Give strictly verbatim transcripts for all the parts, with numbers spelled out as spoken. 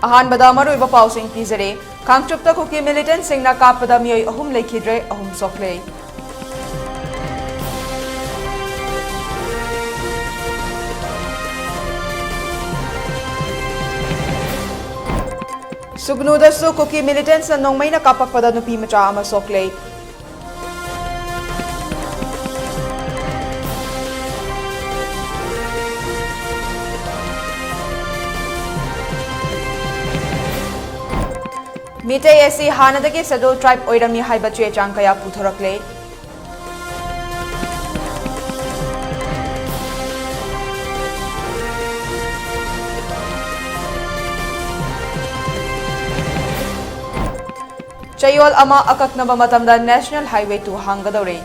ꯑꯍꯥꯟꯕꯗ ꯃꯔꯨꯑꯣꯏꯕ ꯄꯥꯎꯁꯤꯡ ꯄꯤꯖꯔꯦ꯫ ꯀꯥꯡꯆꯨꯞꯇ ꯀꯨꯀꯤ ꯃꯤꯂꯤꯇꯦꯟꯠꯁꯤꯡꯅ ꯀꯥꯞꯄꯗ ꯃꯤꯑꯣꯏ ꯑꯍꯨꯝ ꯂꯩꯈꯤꯗ꯭ꯔꯦ, ꯑꯍꯨꯝ ꯁꯣꯛꯂꯦ꯫ ꯁꯨꯒꯅꯨꯗꯁꯨ ꯀꯨꯀꯤ ꯃꯤꯂꯤꯇꯦꯟꯠꯁꯅ ꯅꯣꯡꯃꯩꯅ ꯀꯥꯞꯄꯛꯄꯗ ꯅꯨꯄꯤ ꯃꯆꯥ ꯑꯃ ꯁꯣꯛꯂꯦ꯫ ꯃꯤꯇꯩ ꯑꯁꯤ ꯍꯥꯟꯅꯗꯒꯤ Scheduled Tribe ꯑꯣꯏꯔꯝꯃꯤ ꯍꯥꯏꯕ ꯆꯦ ꯆꯥꯡ ꯀꯌꯥ ꯄꯨꯊꯣꯔꯛꯂꯦ꯫ ꯆꯌꯣꯜ ꯑꯃ ꯑꯀꯛꯅꯕ ꯃꯇꯝꯗ National Highway two ꯍꯥꯡꯒꯗꯧꯔꯦ꯫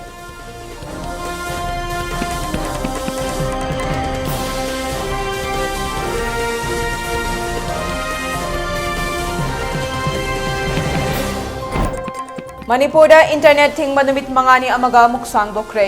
ꯃꯅꯤꯄꯨꯔꯗ internet ꯊꯤꯡꯕ ꯅꯨꯃꯤꯠ ꯃꯉꯥꯅꯤ ꯑꯃꯒ ꯑꯃꯨꯛ ꯁꯥꯡꯗꯣꯛꯈ꯭ꯔꯦ꯫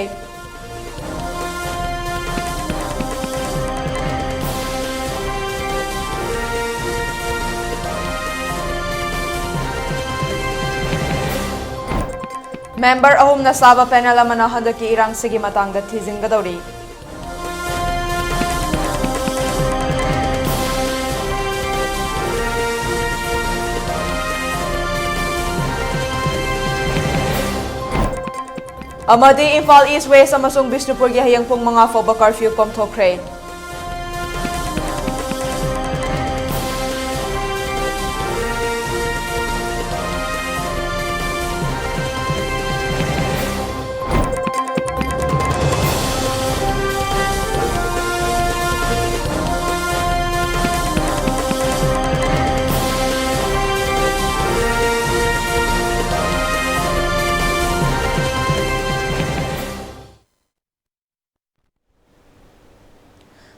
Member ꯑꯍꯨꯝꯅ ꯁꯥꯕ panel ꯑꯃꯅ ꯍꯟꯗꯛꯀꯤ ꯏꯔꯥꯡꯁꯤꯒꯤ ꯃꯇꯥꯡꯗ ꯊꯤꯖꯤꯟꯒꯗꯧꯔꯤ꯫ ꯑꯃꯗꯤ ꯏꯝꯐꯥꯜ East, West ꯑꯃꯁꯨꯡ ꯕꯤꯁꯅꯨꯄꯨꯔꯒꯤ ꯍꯌꯦꯡ ꯄꯨꯡ ꯃꯉꯥ ꯐꯥꯎꯕ curfew ꯀꯣꯝꯊꯣꯛꯈ꯭ꯔꯦ꯫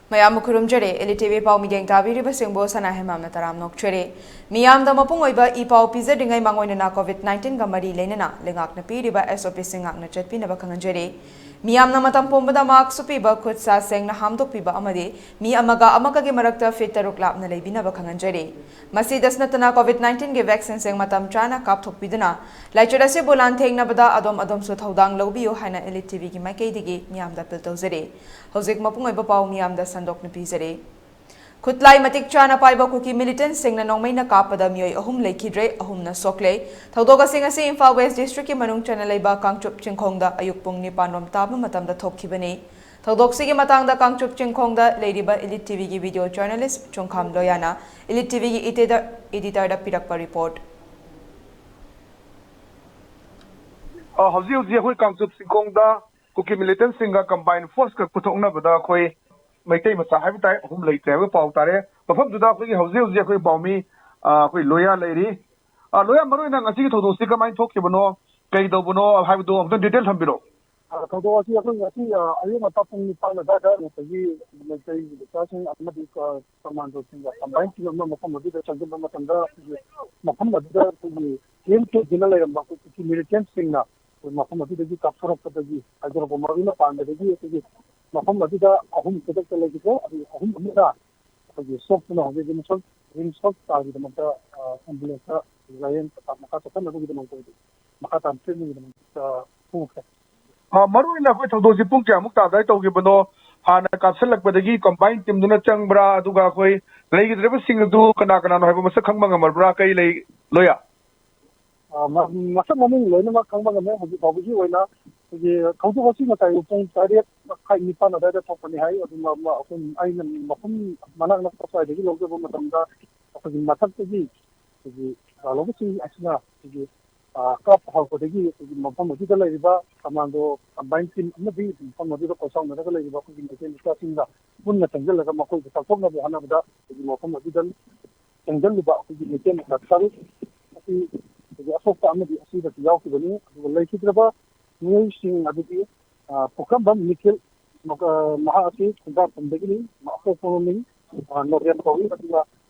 ꯃꯌꯥꯝꯕꯨ ꯈꯨꯔꯨꯝꯖꯔꯤ꯫ Elite TV ꯄꯥꯎ ꯃꯤꯠꯌꯦꯡ ꯇꯥꯕꯤꯔꯤꯕꯁꯤꯡꯕꯨ ꯁꯅꯥꯍꯦꯝꯕꯝꯅ ꯇꯔꯥꯝꯅ ꯑꯣꯛꯆꯔꯤ꯫ ꯃꯤꯌꯥꯝꯗ ꯃꯄꯨꯡ ꯑꯣꯏꯕ ꯏ ꯄꯥꯎ ꯄꯤꯖꯗ꯭ꯔꯤꯉꯩ ꯃꯥꯡꯑꯣꯏꯅꯅ COVID nineteen ꯒ ꯃꯔꯤ ꯂꯩꯅꯅ ꯂꯩꯉꯥꯛꯅ ꯄꯤꯔꯤꯕ SOP ꯁꯤꯡ ꯉꯥꯛꯅ ꯆꯠꯄꯤꯅꯕ ꯈꯪꯍꯟꯖꯔꯤ꯫ ꯃꯤꯌꯥꯝꯅ ꯃꯇꯝ ꯄꯨꯝꯕꯗ ꯃꯥꯛꯁ ꯎꯞꯄꯤꯕ, ꯈꯨꯠ ꯁꯥ ꯁꯦꯡꯅ ꯍꯥꯝꯗꯣꯛꯄꯤꯕ ꯑꯃꯗꯤ ꯃꯤ ꯑꯃꯒ ꯑꯃꯒꯒꯤ ꯃꯔꯛꯇ ꯐꯤꯠ ꯇꯔꯨꯛ ꯂꯥꯞꯅ ꯂꯩꯕꯤꯅꯕ ꯈꯪꯍꯟꯖꯔꯤ꯫ ꯃꯁꯤꯗꯁꯨ ꯅꯠꯇꯅ COVID nineteen ꯒꯤ ꯚꯦꯛꯁꯤꯟꯁꯤꯡ ꯃꯇꯝ ꯆꯥꯅ ꯀꯥꯞꯊꯣꯛꯄꯤꯗꯨꯅ ꯂꯥꯏꯆꯠ ꯑꯁꯤꯕꯨ ꯂꯥꯟꯊꯦꯡꯅꯕꯗ ꯑꯗꯣꯝ ꯑꯗꯣꯝꯁꯨ ꯊꯧꯗꯥꯡ ꯂꯧꯕꯤꯌꯨ ꯍꯥꯏꯅ Elite TV ꯒꯤ ꯃꯥꯏꯀꯩꯗꯒꯤ ꯃꯤꯌꯥꯝꯗ ꯑꯄꯤꯜ ꯇꯧꯖꯔꯤ꯫ ꯍꯧꯖꯤꯛ ꯃꯄꯨꯡ ꯑꯣꯏꯕ ꯄꯥꯎ ꯃꯤꯌꯥꯝꯗ ꯁꯟꯗꯣꯛꯅ ꯄꯤꯖꯔꯤ꯫ ꯈꯨꯠꯂꯥꯏ ꯃꯇꯤꯛ ꯆꯥꯅ ꯄꯥꯏꯕ ꯀꯨꯀꯤ ꯃꯤꯂꯤꯇꯦꯟꯠꯁꯤꯡꯅ ꯅꯣꯡꯃꯩꯅ ꯀꯥꯞꯄꯗ ꯃꯤꯑꯣꯏ ꯑꯍꯨꯝ ꯂꯩꯈꯤꯗ꯭ꯔꯦ, ꯑꯍꯨꯝꯅ ꯁꯣꯛꯂꯦ꯫ ꯊꯧꯗꯣꯛ ꯑꯁꯤꯡ ꯑꯁꯤ ꯏꯝꯐꯥꯜ ꯋꯦꯁ ꯗꯤꯁꯇ꯭ꯔꯤꯛꯀꯤ ꯃꯅꯨꯡ ꯆꯟꯅ ꯂꯩꯕ ꯀꯥꯡꯆꯨꯞ ꯆꯤꯡꯈꯣꯡꯗ ꯑꯌꯨꯛ ꯄꯨꯡ ꯅꯤꯄꯥꯟ ꯔꯣꯝ ꯇꯥꯕ ꯃꯇꯝꯗ ꯊꯣꯛꯈꯤꯕꯅꯤ꯫ ꯊꯧꯗꯣꯛꯁꯤꯒꯤ ꯃꯇꯥꯡꯗ ꯀꯥꯡꯆꯨꯞ ꯆꯤꯡꯈꯣꯡꯗ ꯂꯩꯔꯤꯕ Elite TV ꯒꯤ ꯚꯤꯗꯤꯑꯣ ꯖꯔꯅꯦꯂꯤꯁ ꯆꯨꯡꯈꯥꯝ ꯂꯣꯌꯥꯅ Elite TV ꯒꯤ ꯏꯗꯤꯇꯔ, ꯏꯗꯤꯇꯔꯗ ꯄꯤꯔꯛꯄ ꯔꯤꯄꯣꯔꯠ꯫ ꯑ, ꯍꯧꯖꯤꯛ ꯍꯧꯖꯤꯛ ꯑꯩꯈꯣꯏ ꯀꯥꯡꯆꯨꯞ ꯆꯤꯡꯈꯣꯡꯗ ꯀꯨꯀꯤ ꯃꯤꯂꯤꯇꯦꯟꯠꯁꯤꯡꯒ ꯀꯝꯕꯥꯏꯟ ꯐꯣꯔꯁꯀ ꯈꯨꯠꯊꯣꯛꯅꯕꯗ ꯑꯩꯈꯣꯏ ꯃꯩꯇꯩ ꯃꯆꯥ ꯍꯥꯏꯕ ꯇꯥꯏ, ꯑꯍꯨꯝ ꯂꯩꯇ꯭ꯔꯦ ꯍꯥꯏꯕ ꯄꯥꯎ ꯇꯥꯔꯦ꯫ ꯃꯐꯝꯗꯨꯗ ꯑꯩꯈꯣꯏꯒꯤ ꯍꯧꯖꯤꯛ ꯍꯧꯖꯤꯛ ꯑꯩꯈꯣꯏ ꯄꯥꯎꯃꯤ, ꯑ, ꯑꯩꯈꯣꯏ ꯂꯣꯌꯥ ꯂꯩꯔꯤ꯫ ꯑ, ꯂꯣꯌꯥ, ꯃꯔꯨ ꯑꯣꯏꯅ ꯉꯁꯤꯒꯤ ꯊꯧꯗꯣꯛꯁꯤ ꯀꯃꯥꯏꯅ ꯊꯣꯛꯈꯤꯕꯅꯣ, ꯀꯩ ꯇꯧꯕꯅꯣ ꯍꯥꯏꯕꯗꯣ ꯑꯝꯇꯪ ꯗꯤꯇꯦꯜ ꯊꯝꯕꯤꯔꯛꯑꯣ꯫ ꯑ, ꯊꯧꯗꯣꯛ ꯑꯁꯤ ꯑꯩꯈꯣꯏ ꯉꯁꯤ, ꯑ, ꯑꯌꯨꯛ ꯉꯟꯇꯥ ꯄꯨꯡ ꯅꯤꯄꯥꯟ ꯑꯗꯨꯋꯥꯏꯗ ꯉꯁꯥꯏꯒꯤ ꯃꯩꯇꯩ ꯃꯆꯥꯁꯤꯡ ꯑꯃꯗꯤ, ꯑ, ꯀꯃꯥꯟꯗꯣꯁꯤꯡꯒ ꯀꯝꯕꯥꯏꯟ ꯇꯤꯝ ꯑꯃ ꯃꯐꯝ ꯑꯗꯨꯗ ꯆꯪꯁꯤꯟꯕ ꯃꯇꯝꯗ ꯑꯩꯈꯣꯏꯒꯤ ꯃꯐꯝ ꯑꯗꯨꯗ ꯑꯩꯈꯣꯏꯒꯤ ꯀꯦꯝ ꯇꯧꯗꯨꯅ ꯂꯩꯔꯝꯕ ꯑꯩꯈꯣꯏ ꯀꯨꯀꯤ ꯃꯤꯂꯤꯇꯦꯟꯠꯁꯤꯡꯅ ꯑꯩꯈꯣꯏ ꯃꯐꯝ ꯑꯗꯨꯗꯒꯤ ꯀꯥꯞꯊꯣꯔꯛꯄꯗꯒꯤ ꯍꯥꯏꯗꯣꯔꯛꯄ ꯃꯔꯨꯅ ꯄꯥꯟꯕꯗꯒꯤ ꯑꯩꯈꯣꯏꯒꯤ ꯃꯐꯝ ꯑꯗꯨꯗ ꯑꯍꯨꯝ ꯈꯨꯗꯛꯇ ꯂꯩꯈꯤꯗ꯭ꯔꯦ꯫ ꯑꯗꯨ ꯑꯍꯨꯝ ꯑꯃꯅ ꯑꯩꯈꯣꯏꯒꯤ ꯁꯣꯛꯇꯨꯅ ꯍꯧꯖꯤꯛ ꯔꯤꯝꯁ ꯍꯣꯁ-, ꯔꯤꯝꯁ ꯍꯣꯁꯄꯤꯇꯥꯜꯒꯤꯗꯃꯛꯇ, ꯑ, ꯑꯦꯝꯕꯨꯂꯦꯟꯁꯇ ꯂꯥꯌꯦꯡ ꯃꯈꯥ ꯆꯠꯊꯅꯕꯒꯤꯗꯃꯛꯇ ꯍꯧꯖꯤꯛ ꯃꯈꯥ ꯇꯥꯅ ꯇ꯭ꯔꯤꯠꯃꯦꯟꯒꯤꯗꯃꯛꯇ ꯄꯨꯈ꯭ꯔꯦ꯫ ꯑ, ꯃꯔꯨ ꯑꯣꯏꯅ ꯑꯩꯈꯣꯏ ꯊꯧꯗꯣꯛꯁꯤ ꯄꯨꯡ ꯀꯌꯥꯃꯨꯛ ꯇꯥꯗꯥꯏ ꯇꯧꯈꯤꯕꯅꯣ? ꯍꯥꯟꯅ ꯀꯥꯞꯁꯤꯜꯂꯛꯄꯗꯒꯤ ꯀꯝꯕꯥꯏꯟ ꯇꯤꯝꯗꯨꯅ ꯆꯪꯕ꯭ꯔꯥ? ꯑꯗꯨꯒ ꯑꯩꯈꯣꯏ ꯂꯩꯈꯤꯗ꯭ꯔꯕꯁꯤꯡ ꯑꯗꯨ ꯀꯅꯥ ꯀꯅꯥꯅꯣ ꯍꯥꯏꯕ ꯃꯁꯛ ꯈꯪꯕ ꯉꯝꯃꯕ꯭ꯔꯥ? ꯀꯩ ꯂꯩ, ꯂꯣꯌꯥ? ꯑ, ꯃ-, ꯃꯁꯛ ꯃꯃꯤꯡ ꯂꯣꯏꯅꯃꯛ ꯈꯪꯕ ꯉꯝꯃꯦ꯫ ꯍꯧꯖꯤꯛ ꯐꯥꯎꯕꯒꯤ ꯑꯣꯏꯅ ꯑꯩꯈꯣꯏꯒꯤ ꯊꯧꯗꯣꯛ ꯑꯁꯤ ꯉꯁꯥꯏ ꯄꯨꯡ ꯇꯔꯦꯠ ꯃꯈꯥꯏ ꯅꯤꯄꯥꯟ ꯑꯗꯨꯋꯥꯏꯗ ꯊꯣꯛꯄꯅꯤ ꯍꯥꯏ꯫ ꯑꯗꯨ ꯃ-, ꯃ-, ꯑꯩꯈꯣꯏ, ꯑꯩꯅ ꯃꯐꯝ ꯃꯅꯥꯛ ꯅꯛꯄ ꯁ꯭ꯋꯥꯏꯗꯒꯤ ꯂꯧꯖꯕ ꯃꯇꯝꯗ ꯑꯩꯈꯣꯏꯒꯤ ꯃꯊꯛꯇꯒꯤ ꯑꯩꯈꯣꯏꯒꯤ ꯂꯥꯜꯍꯧꯕꯁꯤꯡ ꯑꯁꯤꯅ ꯑꯩꯈꯣꯏꯒꯤ, ꯑ, ꯀꯥꯞꯄ ꯍꯧꯔꯛꯄꯗꯒꯤ ꯑꯩꯈꯣꯏꯒꯤ ꯃꯐꯝ ꯑꯁꯤꯗ ꯂꯩꯔꯤꯕ ꯀꯃꯥꯟꯗꯣ ꯀꯝꯕꯥꯏꯟ ꯇꯤꯝ ꯑꯃꯗꯤ ꯃꯐꯝ ꯑꯗꯨꯗ ꯈꯣꯏꯁꯥꯎꯅꯔꯒ ꯂꯩꯔꯤꯕ ꯑꯩꯈꯣꯏꯒꯤ ꯃꯩꯇꯩ ꯃꯆꯥꯁꯤꯡꯒ ꯄꯨꯟꯅ ꯆꯪꯁꯤꯜꯂꯒ ꯃꯈꯣꯏꯕꯨ ꯀꯛꯊꯣꯛꯅꯕ ꯍꯣꯠꯅꯕꯗ ꯑꯩꯈꯣꯏꯒꯤ ꯃꯐꯝ ꯑꯁꯤꯗ ꯆꯪꯁꯤꯜꯂꯤꯕ ꯑꯩꯈꯣꯏꯒꯤ ꯃꯩꯇꯩ ꯃꯆꯥ ꯇꯔꯨꯛ ꯑꯁꯤ ꯑꯩꯈꯣꯏꯒꯤ ꯑꯁꯣꯛꯄ ꯑꯃꯗꯤ ꯑꯁꯤꯕꯁꯨ ꯌꯥꯎꯈꯤꯕꯅꯤ꯫ ꯑꯗꯨꯒ ꯂꯩꯈꯤꯗ꯭ꯔꯕ ꯃꯤꯑꯣꯏꯁꯤꯡ ꯑꯗꯨꯗꯤ, ꯑ, ꯄꯨꯈ꯭ꯔꯝꯕꯝ ꯅꯤꯈꯤꯜ, ꯃ-, ꯑ, ꯃꯍꯥꯛ ꯑꯁꯤ ꯈꯨꯟꯗ꯭ꯔꯥꯛꯄꯝꯗꯒꯤꯅꯤ, ꯑꯄꯣꯛꯄ ꯃꯃꯤꯡ, ꯑ, ꯅꯣꯕꯦꯜ ꯀꯧꯏ꯫ ꯑꯗꯨꯒ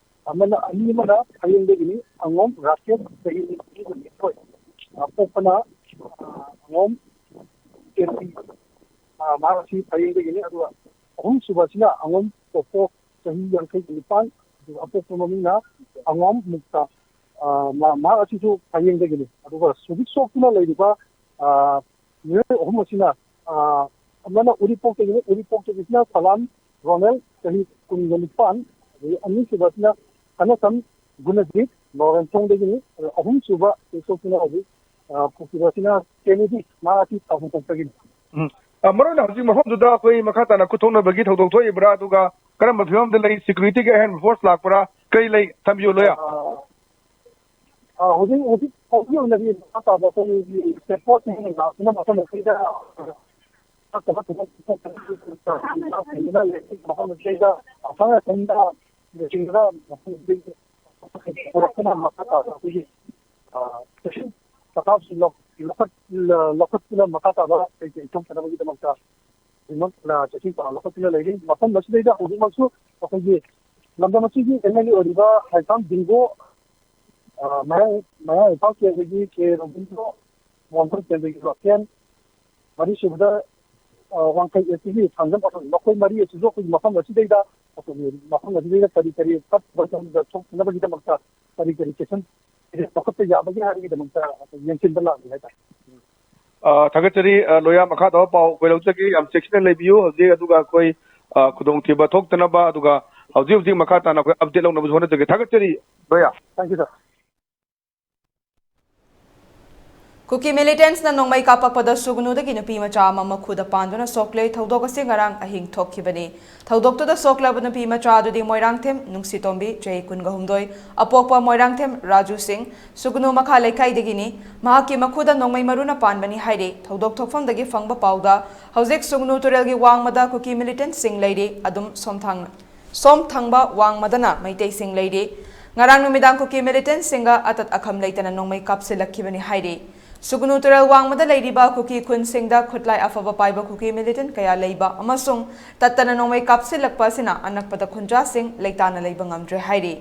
ꯑꯃꯅ, ꯑꯅꯤ ꯑꯃꯅ ꯐꯌꯦꯡꯗꯒꯤꯅꯤ, ꯑꯉꯣꯝ ꯔꯥꯀꯦꯁ, ꯆꯍꯤ ꯅꯤꯐꯨ ꯅꯤꯊꯣꯏ, ꯑꯄꯣꯛꯄꯅ, ꯑ, ꯑꯉꯣꯝ ꯀꯦꯟꯕꯤ꯫ ꯑ, ꯃꯍꯥꯛ ꯑꯁꯤ ꯐꯌꯦꯡꯗꯒꯤꯅꯤ꯫ ꯑꯗꯨꯒ ꯑꯍꯨꯝꯁꯨꯕ ꯑꯁꯤꯅ ꯑꯉꯣꯝ ꯇꯣꯞꯄꯣ, ꯆꯍꯤ ꯌꯥꯡꯈꯩꯒ ꯅꯤꯄꯥꯟ, ꯑꯗꯨꯒ ꯑꯄꯣꯛꯄ ꯃꯃꯤꯡꯅ ꯑꯉꯣꯝ ꯃꯨꯛꯇ꯫ ꯑ, ꯃꯥ-, ꯃꯍꯥꯛ ꯑꯁꯤꯁꯨ ꯐꯌꯦꯡꯗꯒꯤꯅꯤ꯫ ꯑꯗꯨꯒ ꯍꯧꯖꯤꯛ ꯁꯣꯛꯇꯨꯅ ꯂꯩꯔꯤꯕ, ꯑ, ꯃꯤꯑꯣꯏ ꯑꯍꯨꯝ ꯑꯁꯤꯅ, ꯑ, ꯑꯃꯅ ꯎꯔꯤꯄꯣꯛꯇꯒꯤꯅꯤ, ꯎꯔꯤꯄꯣꯛꯇꯒꯤꯁꯤꯅ ꯁꯂꯥꯝ ꯔꯣꯅꯦꯜ, ꯆꯍꯤ ꯀꯨꯟꯒ ꯅꯤꯄꯥꯟ, ꯑꯗꯒꯤ ꯑꯅꯤꯁꯨꯕ ꯑꯁꯤꯅ ꯀꯅꯁꯝ ꯒꯨꯅꯖꯤꯠ, ꯂꯣꯔꯦꯟꯊꯣꯡꯗꯒꯤꯅꯤ꯫ ꯑꯗꯣ ꯑꯍꯨꯝꯁꯨꯕ ꯁꯣꯛꯇꯨꯅ ꯍꯧꯖꯤꯛ, ꯑ, ꯄꯨꯈꯤꯕ ꯑꯁꯤꯅ ꯀꯦꯅꯦꯗꯤ, ꯃꯍꯥꯛ ꯑꯁꯤ ꯇꯥꯡꯈꯨꯜ ꯇꯒꯤꯅꯤ꯫ ꯎꯝ꯫ ꯑ, ꯃꯔꯨ ꯑꯣꯏꯅ ꯍꯧꯖꯤꯛ ꯃꯐꯝꯗꯨꯗ ꯑꯩꯈꯣꯏ ꯃꯈꯥ ꯇꯥꯅ ꯈꯨꯠꯊꯣꯛꯅꯕꯒꯤ ꯊꯧꯗꯣꯛ ꯊꯣꯛꯏꯕ꯭ꯔꯥ? ꯑꯗꯨꯒ ꯀꯔꯝꯕ ꯐꯤꯕꯝꯗ ꯂꯩ? ꯁꯦꯀ꯭ꯌꯨꯔꯤꯇꯤꯒꯤ ꯑꯍꯦꯟꯕ ꯐꯣꯔꯁ ꯂꯥꯛꯄ꯭ꯔꯥ? ꯀꯔꯤ ꯂꯩ? ꯊꯝꯕꯤꯌꯨ, ꯂꯣꯌꯥ꯫ ꯑ, ꯑ, ꯍꯧꯖꯤꯛ, ꯍꯧꯖꯤꯛ ꯍꯧꯖꯤꯛ ꯑꯣꯏꯅꯗꯤ ꯃꯈꯥ ꯇꯥꯕ ꯑꯩꯈꯣꯏꯒꯤ ꯆꯦꯛꯄꯣꯁꯁꯤꯡ ꯂꯥꯛꯇꯨꯅ ꯃꯐꯝ ꯑꯁꯤꯗ ꯐꯠꯇꯕ ꯊꯕꯛ ꯃꯐꯝ ꯑꯁꯤꯗ ꯑꯐꯪ ꯑꯐꯪꯕ ꯂꯨꯆꯤꯡꯕꯅ ꯃꯐꯝ ꯑꯁꯤꯗꯒꯤ ꯄꯨꯔꯛꯇꯨꯅ ꯃꯈꯥ ꯇꯥꯕ ꯑꯩꯈꯣꯏꯒꯤ, ꯑ, ꯆꯦꯛꯁꯤꯟ ꯊꯧꯔꯥꯡꯁꯤꯡ ꯂꯧ-, ꯂꯧꯈꯠ-, ꯂꯧꯈꯠꯇꯨꯅ ꯃꯈꯥ ꯇꯥꯕ ꯀꯩ ꯀꯩ ꯊꯣꯛꯇꯅꯕꯒꯤꯗꯃꯛꯇ ꯍꯧꯖꯤꯛꯃꯛ, ꯑ, ꯆꯦꯛꯁꯤꯟ ꯊꯧꯔꯥꯡ ꯂꯧꯈꯠꯇꯨꯅ ꯂꯩꯔꯤ꯫ ꯃꯐꯝ ꯑꯁꯤꯗꯩꯗ ꯍꯧꯖꯤꯛꯃꯛꯁꯨ ꯑꯩꯈꯣꯏꯒꯤ ꯂꯝꯗꯝ ꯑꯁꯤꯒꯤ ꯑꯦꯝ ꯑꯦꯜ ꯑꯦ ꯑꯣꯏꯔꯤꯕ ꯍꯩꯐꯥꯝ ꯗꯤꯡꯒꯣ, ꯑ, ꯃꯌꯥꯡ, ꯃꯌꯥꯡ ꯏꯝꯐꯥꯜ ꯀꯦꯟꯗ꯭ꯔꯒꯤ ꯀꯦ ꯔꯣꯕꯤꯟꯗ꯭ꯔꯣ, ꯋꯥꯡꯈꯩ ꯀꯦꯟꯗ꯭ꯔꯒꯤ ꯔꯣꯀꯦꯟ, ꯃꯔꯤꯁꯨꯕꯗ, ꯑ, ꯋꯥꯡꯈꯩ ꯑꯦꯁ ꯇꯤꯒꯤ ꯊꯥꯡꯖꯝ ꯑꯁꯣꯝ, ꯃꯈꯣꯏ ꯃꯔꯤ ꯑꯁꯤꯁꯨ ꯑꯩꯈꯣꯏꯒꯤ ꯃꯐꯝ ꯑꯁꯤꯗꯩꯗ, ꯑꯩꯈꯣꯏꯒꯤ ꯃꯐꯝ ꯑꯁꯤꯗꯩꯗ ꯀꯔꯤ ꯀꯔꯤ ꯐꯠꯇꯕ ꯊꯣꯛꯇꯅꯕꯒꯤꯗꯃꯛꯇ ꯀꯔꯤ ꯀꯔꯤ ꯆꯦꯛꯁꯤꯟ ꯂꯧꯈꯠꯄ ꯌꯥꯕꯒꯦ ꯍꯥꯏꯕꯒꯤꯗꯃꯛꯇ ꯑꯩꯈꯣꯏ ꯌꯦꯡꯁꯤꯟꯕ ꯂꯥꯛꯂꯤ ꯍꯥꯏꯇꯥꯔꯦ꯫ ꯑ, ꯊꯥꯒꯠꯆꯔꯤ, ꯑ, ꯂꯣꯌꯥ꯫ ꯃꯈꯥ ꯇꯥꯕ ꯄꯥꯎ ꯑꯩꯈꯣꯏ ꯂꯧꯖꯒꯦ꯫ ꯌꯥꯝ ꯆꯦꯛꯁꯤꯟꯅ ꯂꯩꯕꯤꯌꯨ꯫ ꯍꯧꯖꯤꯛ ꯑꯗꯨꯒ ꯑꯩꯈꯣꯏ, ꯑ, ꯈꯨꯗꯣꯡꯊꯤꯕ ꯊꯣꯛꯇꯅꯕ, ꯑꯗꯨꯒ ꯍꯧꯖꯤꯛ ꯍꯧꯖꯤꯛ ꯃꯈꯥ ꯇꯥꯅ ꯑꯩꯈꯣꯏ ꯑꯞꯗꯦꯠ ꯂꯧꯅꯕꯁꯨ ꯍꯣꯠꯅꯖꯒꯦ꯫ ꯊꯥꯒꯠꯆꯔꯤ, ꯂꯣꯌꯥ꯫ Thank you, sir. ꯀꯨꯀꯤ ꯃꯤꯂꯤꯇꯦꯟꯠꯁꯅ ꯅꯣꯡꯃꯩ ꯀꯥꯞꯄꯛꯄꯗ ꯁꯨꯒꯅꯨꯗꯒꯤ ꯅꯨꯄꯤ ꯃꯆꯥ ꯑꯃ ꯃꯈꯨꯗ ꯄꯥꯟꯗꯨꯅ ꯁꯣꯛꯂꯦ꯫ ꯊꯧꯗꯣꯛ ꯑꯁꯤ ꯉꯔꯥꯡ ꯑꯍꯤꯡ ꯊꯣꯛꯈꯤꯕꯅꯤ꯫ ꯊꯧꯗꯣꯛꯇꯨꯗ ꯁꯣꯛꯂꯕ ꯅꯨꯄꯤ ꯃꯆꯥ ꯑꯗꯨꯗꯤ ꯃꯣꯏꯔꯥꯡꯊꯦꯝ ꯅꯨꯡꯁꯤꯇꯣꯝꯕꯤ, ꯆꯍꯤ ꯀꯨꯟꯒ ꯍꯨꯝꯗꯣꯏ, ꯑꯄꯣꯛꯄ ꯃꯣꯏꯔꯥꯡꯊꯦꯝ ꯔꯥꯖꯨ ꯁꯤꯡ, ꯁꯨꯒꯅꯨ ꯃꯈꯥ ꯂꯩꯀꯥꯏꯗꯒꯤꯅꯤ꯫ ꯃꯍꯥꯛꯀꯤ ꯃꯈꯨꯗ ꯅꯣꯡꯃꯩ ꯃꯔꯨꯅ ꯄꯥꯟꯕꯅꯤ ꯍꯥꯏꯔꯤ꯫ ꯊꯧꯗꯣꯛ ꯊꯣꯛꯐꯝꯗꯒꯤ ꯐꯪꯕ ꯄꯥꯎꯗ ꯍꯧꯖꯤꯛ ꯁꯨꯒꯅꯨ ꯇꯨꯔꯦꯜꯒꯤ ꯋꯥꯡꯃꯗ ꯀꯨꯀꯤ ꯃꯤꯂꯤꯇꯦꯟꯠꯁꯤꯡ ꯂꯩꯔꯤ꯫ ꯑꯗꯨꯝ ꯁꯣꯝꯊꯥꯡ-, ꯁꯣꯝ ꯊꯪꯕ ꯋꯥꯡꯃꯗꯅ ꯃꯩꯇꯩꯁꯤꯡ ꯂꯩꯔꯤ꯫ ꯉꯔꯥꯡ ꯅꯨꯃꯤꯗꯥꯡ ꯀꯨꯀꯤ ꯃꯤꯂꯤꯇꯦꯟꯠꯁꯤꯡꯒ ꯑꯇꯠ ꯑꯈꯝ ꯂꯩꯇꯅ ꯅꯣꯡꯃꯩ ꯀꯥꯞꯁꯤꯜꯂꯛꯈꯤꯕꯅꯤ ꯍꯥꯏꯔꯤ꯫ ꯁꯨꯒꯅꯨ ꯇꯨꯔꯦꯜ ꯋꯥꯡꯃꯗ ꯂꯩꯔꯤꯕ ꯀꯨꯀꯤ ꯈꯨꯟꯁꯤꯡꯗ ꯈꯨꯠꯂꯥꯏ ꯑꯐꯕ ꯄꯥꯏꯕ ꯀꯨꯀꯤ ꯃꯤꯂꯤꯇꯦꯟꯠ ꯀꯌꯥ ꯂꯩꯕ ꯑꯃꯁꯨꯡ ꯇꯠꯇꯅ ꯅꯣꯡꯃꯩ ꯀꯥꯞꯁꯤꯜꯂꯛꯄ ꯑꯁꯤꯅ ꯑꯅꯛꯄꯗ ꯈꯨꯟꯖꯥꯁꯤꯡ ꯂꯩꯇꯥꯅ ꯂꯩꯕ ꯉꯝꯗ꯭ꯔꯦ ꯍꯥꯏꯔꯤ꯫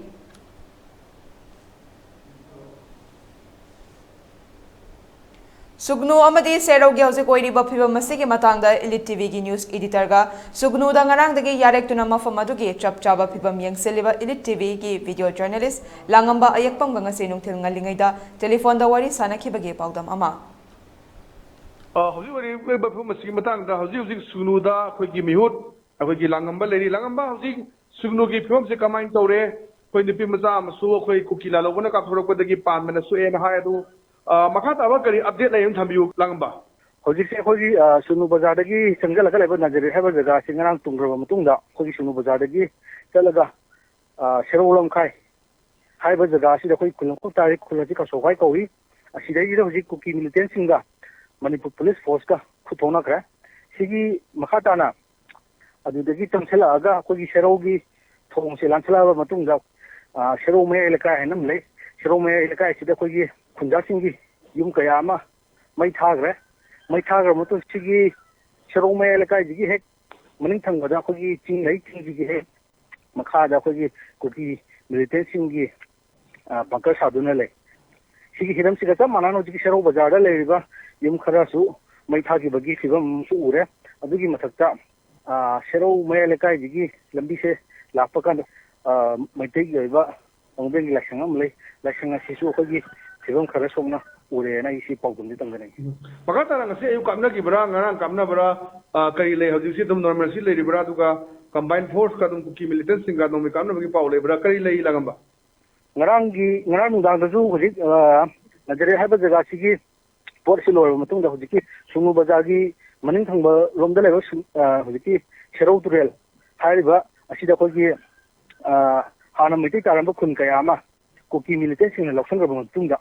ꯁꯨꯒꯅꯨ ꯑꯃꯗꯤ ꯁꯦꯔꯧꯒꯤ ꯍꯧꯖꯤꯛ ꯑꯣꯏꯔꯤꯕ ꯐꯤꯕꯝ ꯑꯁꯤꯒꯤ ꯃꯇꯥꯡꯗ ꯏꯂꯤꯠ ꯇꯤꯚꯤꯒꯤ ꯅ꯭ꯌꯨꯁ ꯏꯗꯤꯇꯔꯒ ꯁꯨꯒꯅꯨꯗ ꯉꯔꯥꯡꯗꯒꯤ ꯌꯥꯔꯦꯛꯇꯨꯅ ꯃꯐꯝ ꯑꯗꯨꯒꯤ ꯆꯞ ꯆꯥꯕ ꯐꯤꯕꯝ ꯌꯦꯡꯁꯤꯜꯂꯤꯕ ꯏꯂꯤꯠ ꯇꯤꯚꯤꯒꯤ ꯚꯤꯗꯤꯑꯣ ꯖꯔꯅꯦꯂꯤꯁ ꯂꯥꯡꯉꯝꯕ ꯑꯌꯦꯛꯄꯝꯒ ꯉꯁꯤ ꯅꯨꯡꯊꯤꯜ ꯉꯜꯂꯤꯉꯩꯗ ꯇꯦꯂꯤꯐꯣꯟꯗ ꯋꯥꯔꯤ ꯁꯥꯅꯈꯤꯕꯒꯤ ꯄꯥꯎꯗꯝ ꯑꯃ꯫ ꯑ, ꯍꯧꯖꯤꯛ ꯑꯣꯏꯔꯤꯕ ꯐꯤꯕꯝ ꯑꯁꯤꯒꯤ ꯃꯇꯥꯡꯗ ꯍꯧꯖꯤꯛ ꯍꯧꯖꯤꯛ ꯁꯨꯒꯅꯨꯗ ꯑꯩꯈꯣꯏꯒꯤ ꯃꯤꯍꯨꯠ ꯑꯩꯈꯣꯏꯒꯤ ꯂꯥꯡꯉꯝꯕ ꯂꯩꯔꯤ꯫ ꯂꯥꯡꯉꯝꯕ, ꯍꯧꯖꯤꯛ ꯁꯨꯒꯅꯨꯒꯤ ꯐꯤꯕꯝꯁꯦ ꯀꯃꯥꯏꯅ ꯇꯧꯔꯦ? ꯑꯩꯈꯣꯏ ꯅꯨꯄꯤ ꯃꯆꯥ ꯑꯃꯁꯨ ꯑꯩꯈꯣꯏ ꯀꯨꯀꯤ ꯂꯥꯂꯣꯡꯕꯅ ꯀꯥꯞꯊꯣꯔꯛꯄꯗꯒꯤ ꯄꯥꯟꯕꯅ ꯁꯣꯛꯑꯦꯅ ꯍꯥꯏ꯫ ꯑꯗꯨ, ꯑ, ꯃꯈꯥ ꯇꯥꯕ ꯀꯔꯤ ꯑꯞꯗꯦꯠ ꯂꯩ ꯑꯃ ꯊꯝꯕꯤꯌꯨ, ꯂꯥꯡꯉꯝꯕ꯫ ꯍꯧꯖꯤꯛꯁꯦ ꯑꯩꯈꯣꯏꯒꯤ, ꯑ, ꯁꯨꯒꯅꯨ ꯕꯖꯥꯔꯗꯒꯤ ꯆꯪꯁꯤꯜꯂꯒ ꯂꯩꯕ ꯅꯥꯖꯔꯦꯠ ꯍꯥꯏꯕ ꯖꯒꯥꯁꯤ ꯉꯔꯥꯡ ꯇꯨꯝꯈ꯭ꯔꯕ ꯃꯇꯨꯡꯗ ꯑꯩꯈꯣꯏꯒꯤ ꯁꯨꯒꯅꯨ ꯕꯖꯥꯔꯗꯒꯤ ꯆꯠꯂꯒ, ꯑ, ꯁꯦꯔꯧ ꯂꯝꯈꯥꯏ ꯍꯥꯏꯔꯤꯕ ꯖꯒꯥ ꯑꯁꯤꯗ ꯑꯩꯈꯣꯏ ꯈꯨꯜ ꯑꯃꯈꯛ ꯇꯥꯔꯤ, ꯈꯨꯜ ꯑꯁꯤ ꯀꯁꯣꯛꯈꯥꯏ ꯀꯧꯏ꯫ ꯑꯁꯤꯗꯩꯁꯤꯗ ꯍꯧꯖꯤꯛ ꯀꯨꯀꯤ ꯃꯤꯂꯤꯇꯦꯟꯁꯤꯡꯒ ꯃꯅꯤꯄꯨꯔ ꯄꯨꯂꯤꯁ ꯐꯣꯔꯁꯀ ꯈꯨꯠ ꯊꯣꯛꯅꯈ꯭ꯔꯦ꯫ ꯁꯤꯒꯤ ꯃꯈꯥ ꯇꯥꯅ ꯑꯗꯨꯗꯒꯤ ꯆꯪꯁꯤꯜꯂꯛꯑꯒ ꯑꯩꯈꯣꯏꯒꯤ ꯁꯦꯔꯧꯒꯤ ꯊꯣꯡꯁꯦ ꯂꯥꯟꯁꯤꯜꯂꯛꯑꯕ ꯃꯇꯨꯡꯗ, ꯑ, ꯁꯦꯔꯧ ꯃꯌꯥꯏ ꯂꯩꯀꯥꯏ ꯍꯥꯏꯅ ꯑꯃ ꯂꯩ꯫ ꯁꯦꯔꯧ ꯃꯌꯥꯏ ꯂꯩꯀꯥꯏꯁꯤꯗ ꯑꯩꯈꯣꯏꯒꯤ ꯈꯨꯟꯖꯥꯁꯤꯡꯒꯤ ꯌꯨꯝ ꯀꯌꯥ ꯑꯃ ꯃꯩ ꯊꯥꯈ꯭ꯔꯦ꯫ ꯃꯩ ꯊꯥꯈ꯭ꯔꯕ ꯃꯇꯨꯡ ꯁꯤꯒꯤ ꯁꯦꯔꯧ ꯃꯌꯥꯏ ꯂꯩꯀꯥꯏꯁꯤꯒꯤ ꯍꯦꯛ ꯃꯅꯤꯡ ꯊꯪꯕꯗ ꯑꯩꯈꯣꯏꯒꯤ ꯆꯤꯡ ꯂꯩ, ꯆꯤꯡꯁꯤꯒꯤ ꯍꯦꯛ ꯃꯈꯥꯗ ꯑꯩꯈꯣꯏꯒꯤ ꯀꯨꯀꯤ ꯃꯤꯂꯤꯇꯦꯟꯁꯤꯡꯒꯤ, ꯑ, ꯕꯪꯀꯔ ꯁꯥꯗꯨꯅ ꯂꯩ꯫ ꯁꯤꯒꯤ ꯍꯤꯔꯝꯁꯤꯒ ꯆꯞ ꯃꯥꯟꯅꯅ ꯍꯧꯖꯤꯛꯀꯤ ꯁꯦꯔꯧ ꯕꯖꯥꯔꯗ ꯂꯩꯔꯤꯕ ꯌꯨꯝ ꯈꯔꯁꯨ ꯃꯩ ꯊꯥꯈꯤꯕꯒꯤ ꯐꯤꯕꯝ ꯑꯃꯁꯨ ꯎꯔꯦ꯫ ꯑꯗꯨꯒꯤ ꯃꯊꯛꯇ, ꯑ, ꯁꯦꯔꯧ ꯃꯌꯥꯏ ꯂꯩꯀꯥꯏꯗꯒꯤ ꯂꯝꯕꯤꯁꯦ ꯂꯥꯛꯄ ꯀꯥꯟꯗ, ꯑ, ꯃꯩꯇꯩꯒꯤ ꯑꯣꯏꯕ ꯄꯥꯎꯕꯦꯟꯒꯤ ꯂꯥꯏꯁꯪ ꯑꯃ ꯂꯩ꯫ ꯂꯥꯏꯁꯪ ꯑꯁꯤꯁꯨ ꯑꯩꯈꯣꯏꯒꯤ ꯐꯤꯕꯝ ꯈꯔ ꯁꯣꯛꯅ ꯎꯔꯦꯅ ꯑꯩ ꯁꯤ ꯄꯥꯎꯗꯝꯁꯦ ꯇꯝꯖꯅꯤꯡꯉꯤ꯫ ꯎꯝ꯫ ꯃꯈꯥ ꯇꯥꯅ ꯉꯁꯤ ꯑꯌꯨꯛ ꯀꯥꯞꯅꯈꯤꯕ꯭ꯔꯥ, ꯉꯔꯥꯡ ꯀꯥꯞꯅꯕ꯭ꯔꯥ, ꯑ, ꯀꯔꯤ ꯂꯩ? ꯍꯧꯖꯤꯛꯁꯤ ꯑꯗꯨꯝ ꯅꯣꯔꯃꯦꯜꯁꯤ ꯂꯩꯔꯤꯕ꯭ꯔꯥ? ꯑꯗꯨꯒ ꯀꯝꯕꯥꯏꯟ ꯐꯣꯔꯁꯀ ꯑꯗꯨꯝ ꯀꯨꯀꯤ ꯃꯤꯂꯤꯇꯦꯟꯁꯤꯡꯒ ꯅꯣꯡꯃꯩ ꯀꯥꯞꯅꯕꯒꯤ ꯄꯥꯎ ꯂꯩꯕ꯭ꯔꯥ? ꯀꯔꯤ ꯂꯩ, ꯂꯥꯡꯉꯝꯕ? ꯉꯔꯥꯡꯒꯤ, ꯉꯔꯥꯡ ꯅꯨꯡꯗꯥꯡꯗꯁꯨ ꯍꯧꯖꯤꯛ, ꯑ, ꯅꯥꯖꯔꯦꯠ ꯍꯥꯏꯕ ꯖꯒꯥꯁꯤꯒꯤ ꯄꯣꯠꯁꯤ ꯂꯣꯏꯔꯕ ꯃꯇꯨꯡꯗ ꯍꯧꯖꯤꯛꯀꯤ ꯁꯨꯒꯅꯨ ꯕꯖꯥꯔꯒꯤ ꯃꯅꯤꯡ ꯊꯪꯕ ꯔꯣꯝꯗ ꯂꯩꯕ ꯁꯨ-, ꯑ, ꯍꯧꯖꯤꯛꯀꯤ ꯁꯦꯔꯧ ꯇꯨꯔꯦꯜ ꯍꯥꯏꯔꯤꯕ ꯑꯁꯤꯗ ꯑꯩꯈꯣꯏꯒꯤ, ꯑ, ꯍꯥꯟꯅ ꯃꯩꯇꯩ ꯇꯥꯔꯝꯕ ꯈꯨꯟ ꯀꯌꯥ ꯑꯃ ꯀꯨꯀꯤ ꯃꯤꯂꯤꯇꯦꯟꯁꯤꯡꯅ ꯂꯧꯁꯤꯟꯈ꯭ꯔꯕ ꯃꯇꯨꯡꯗ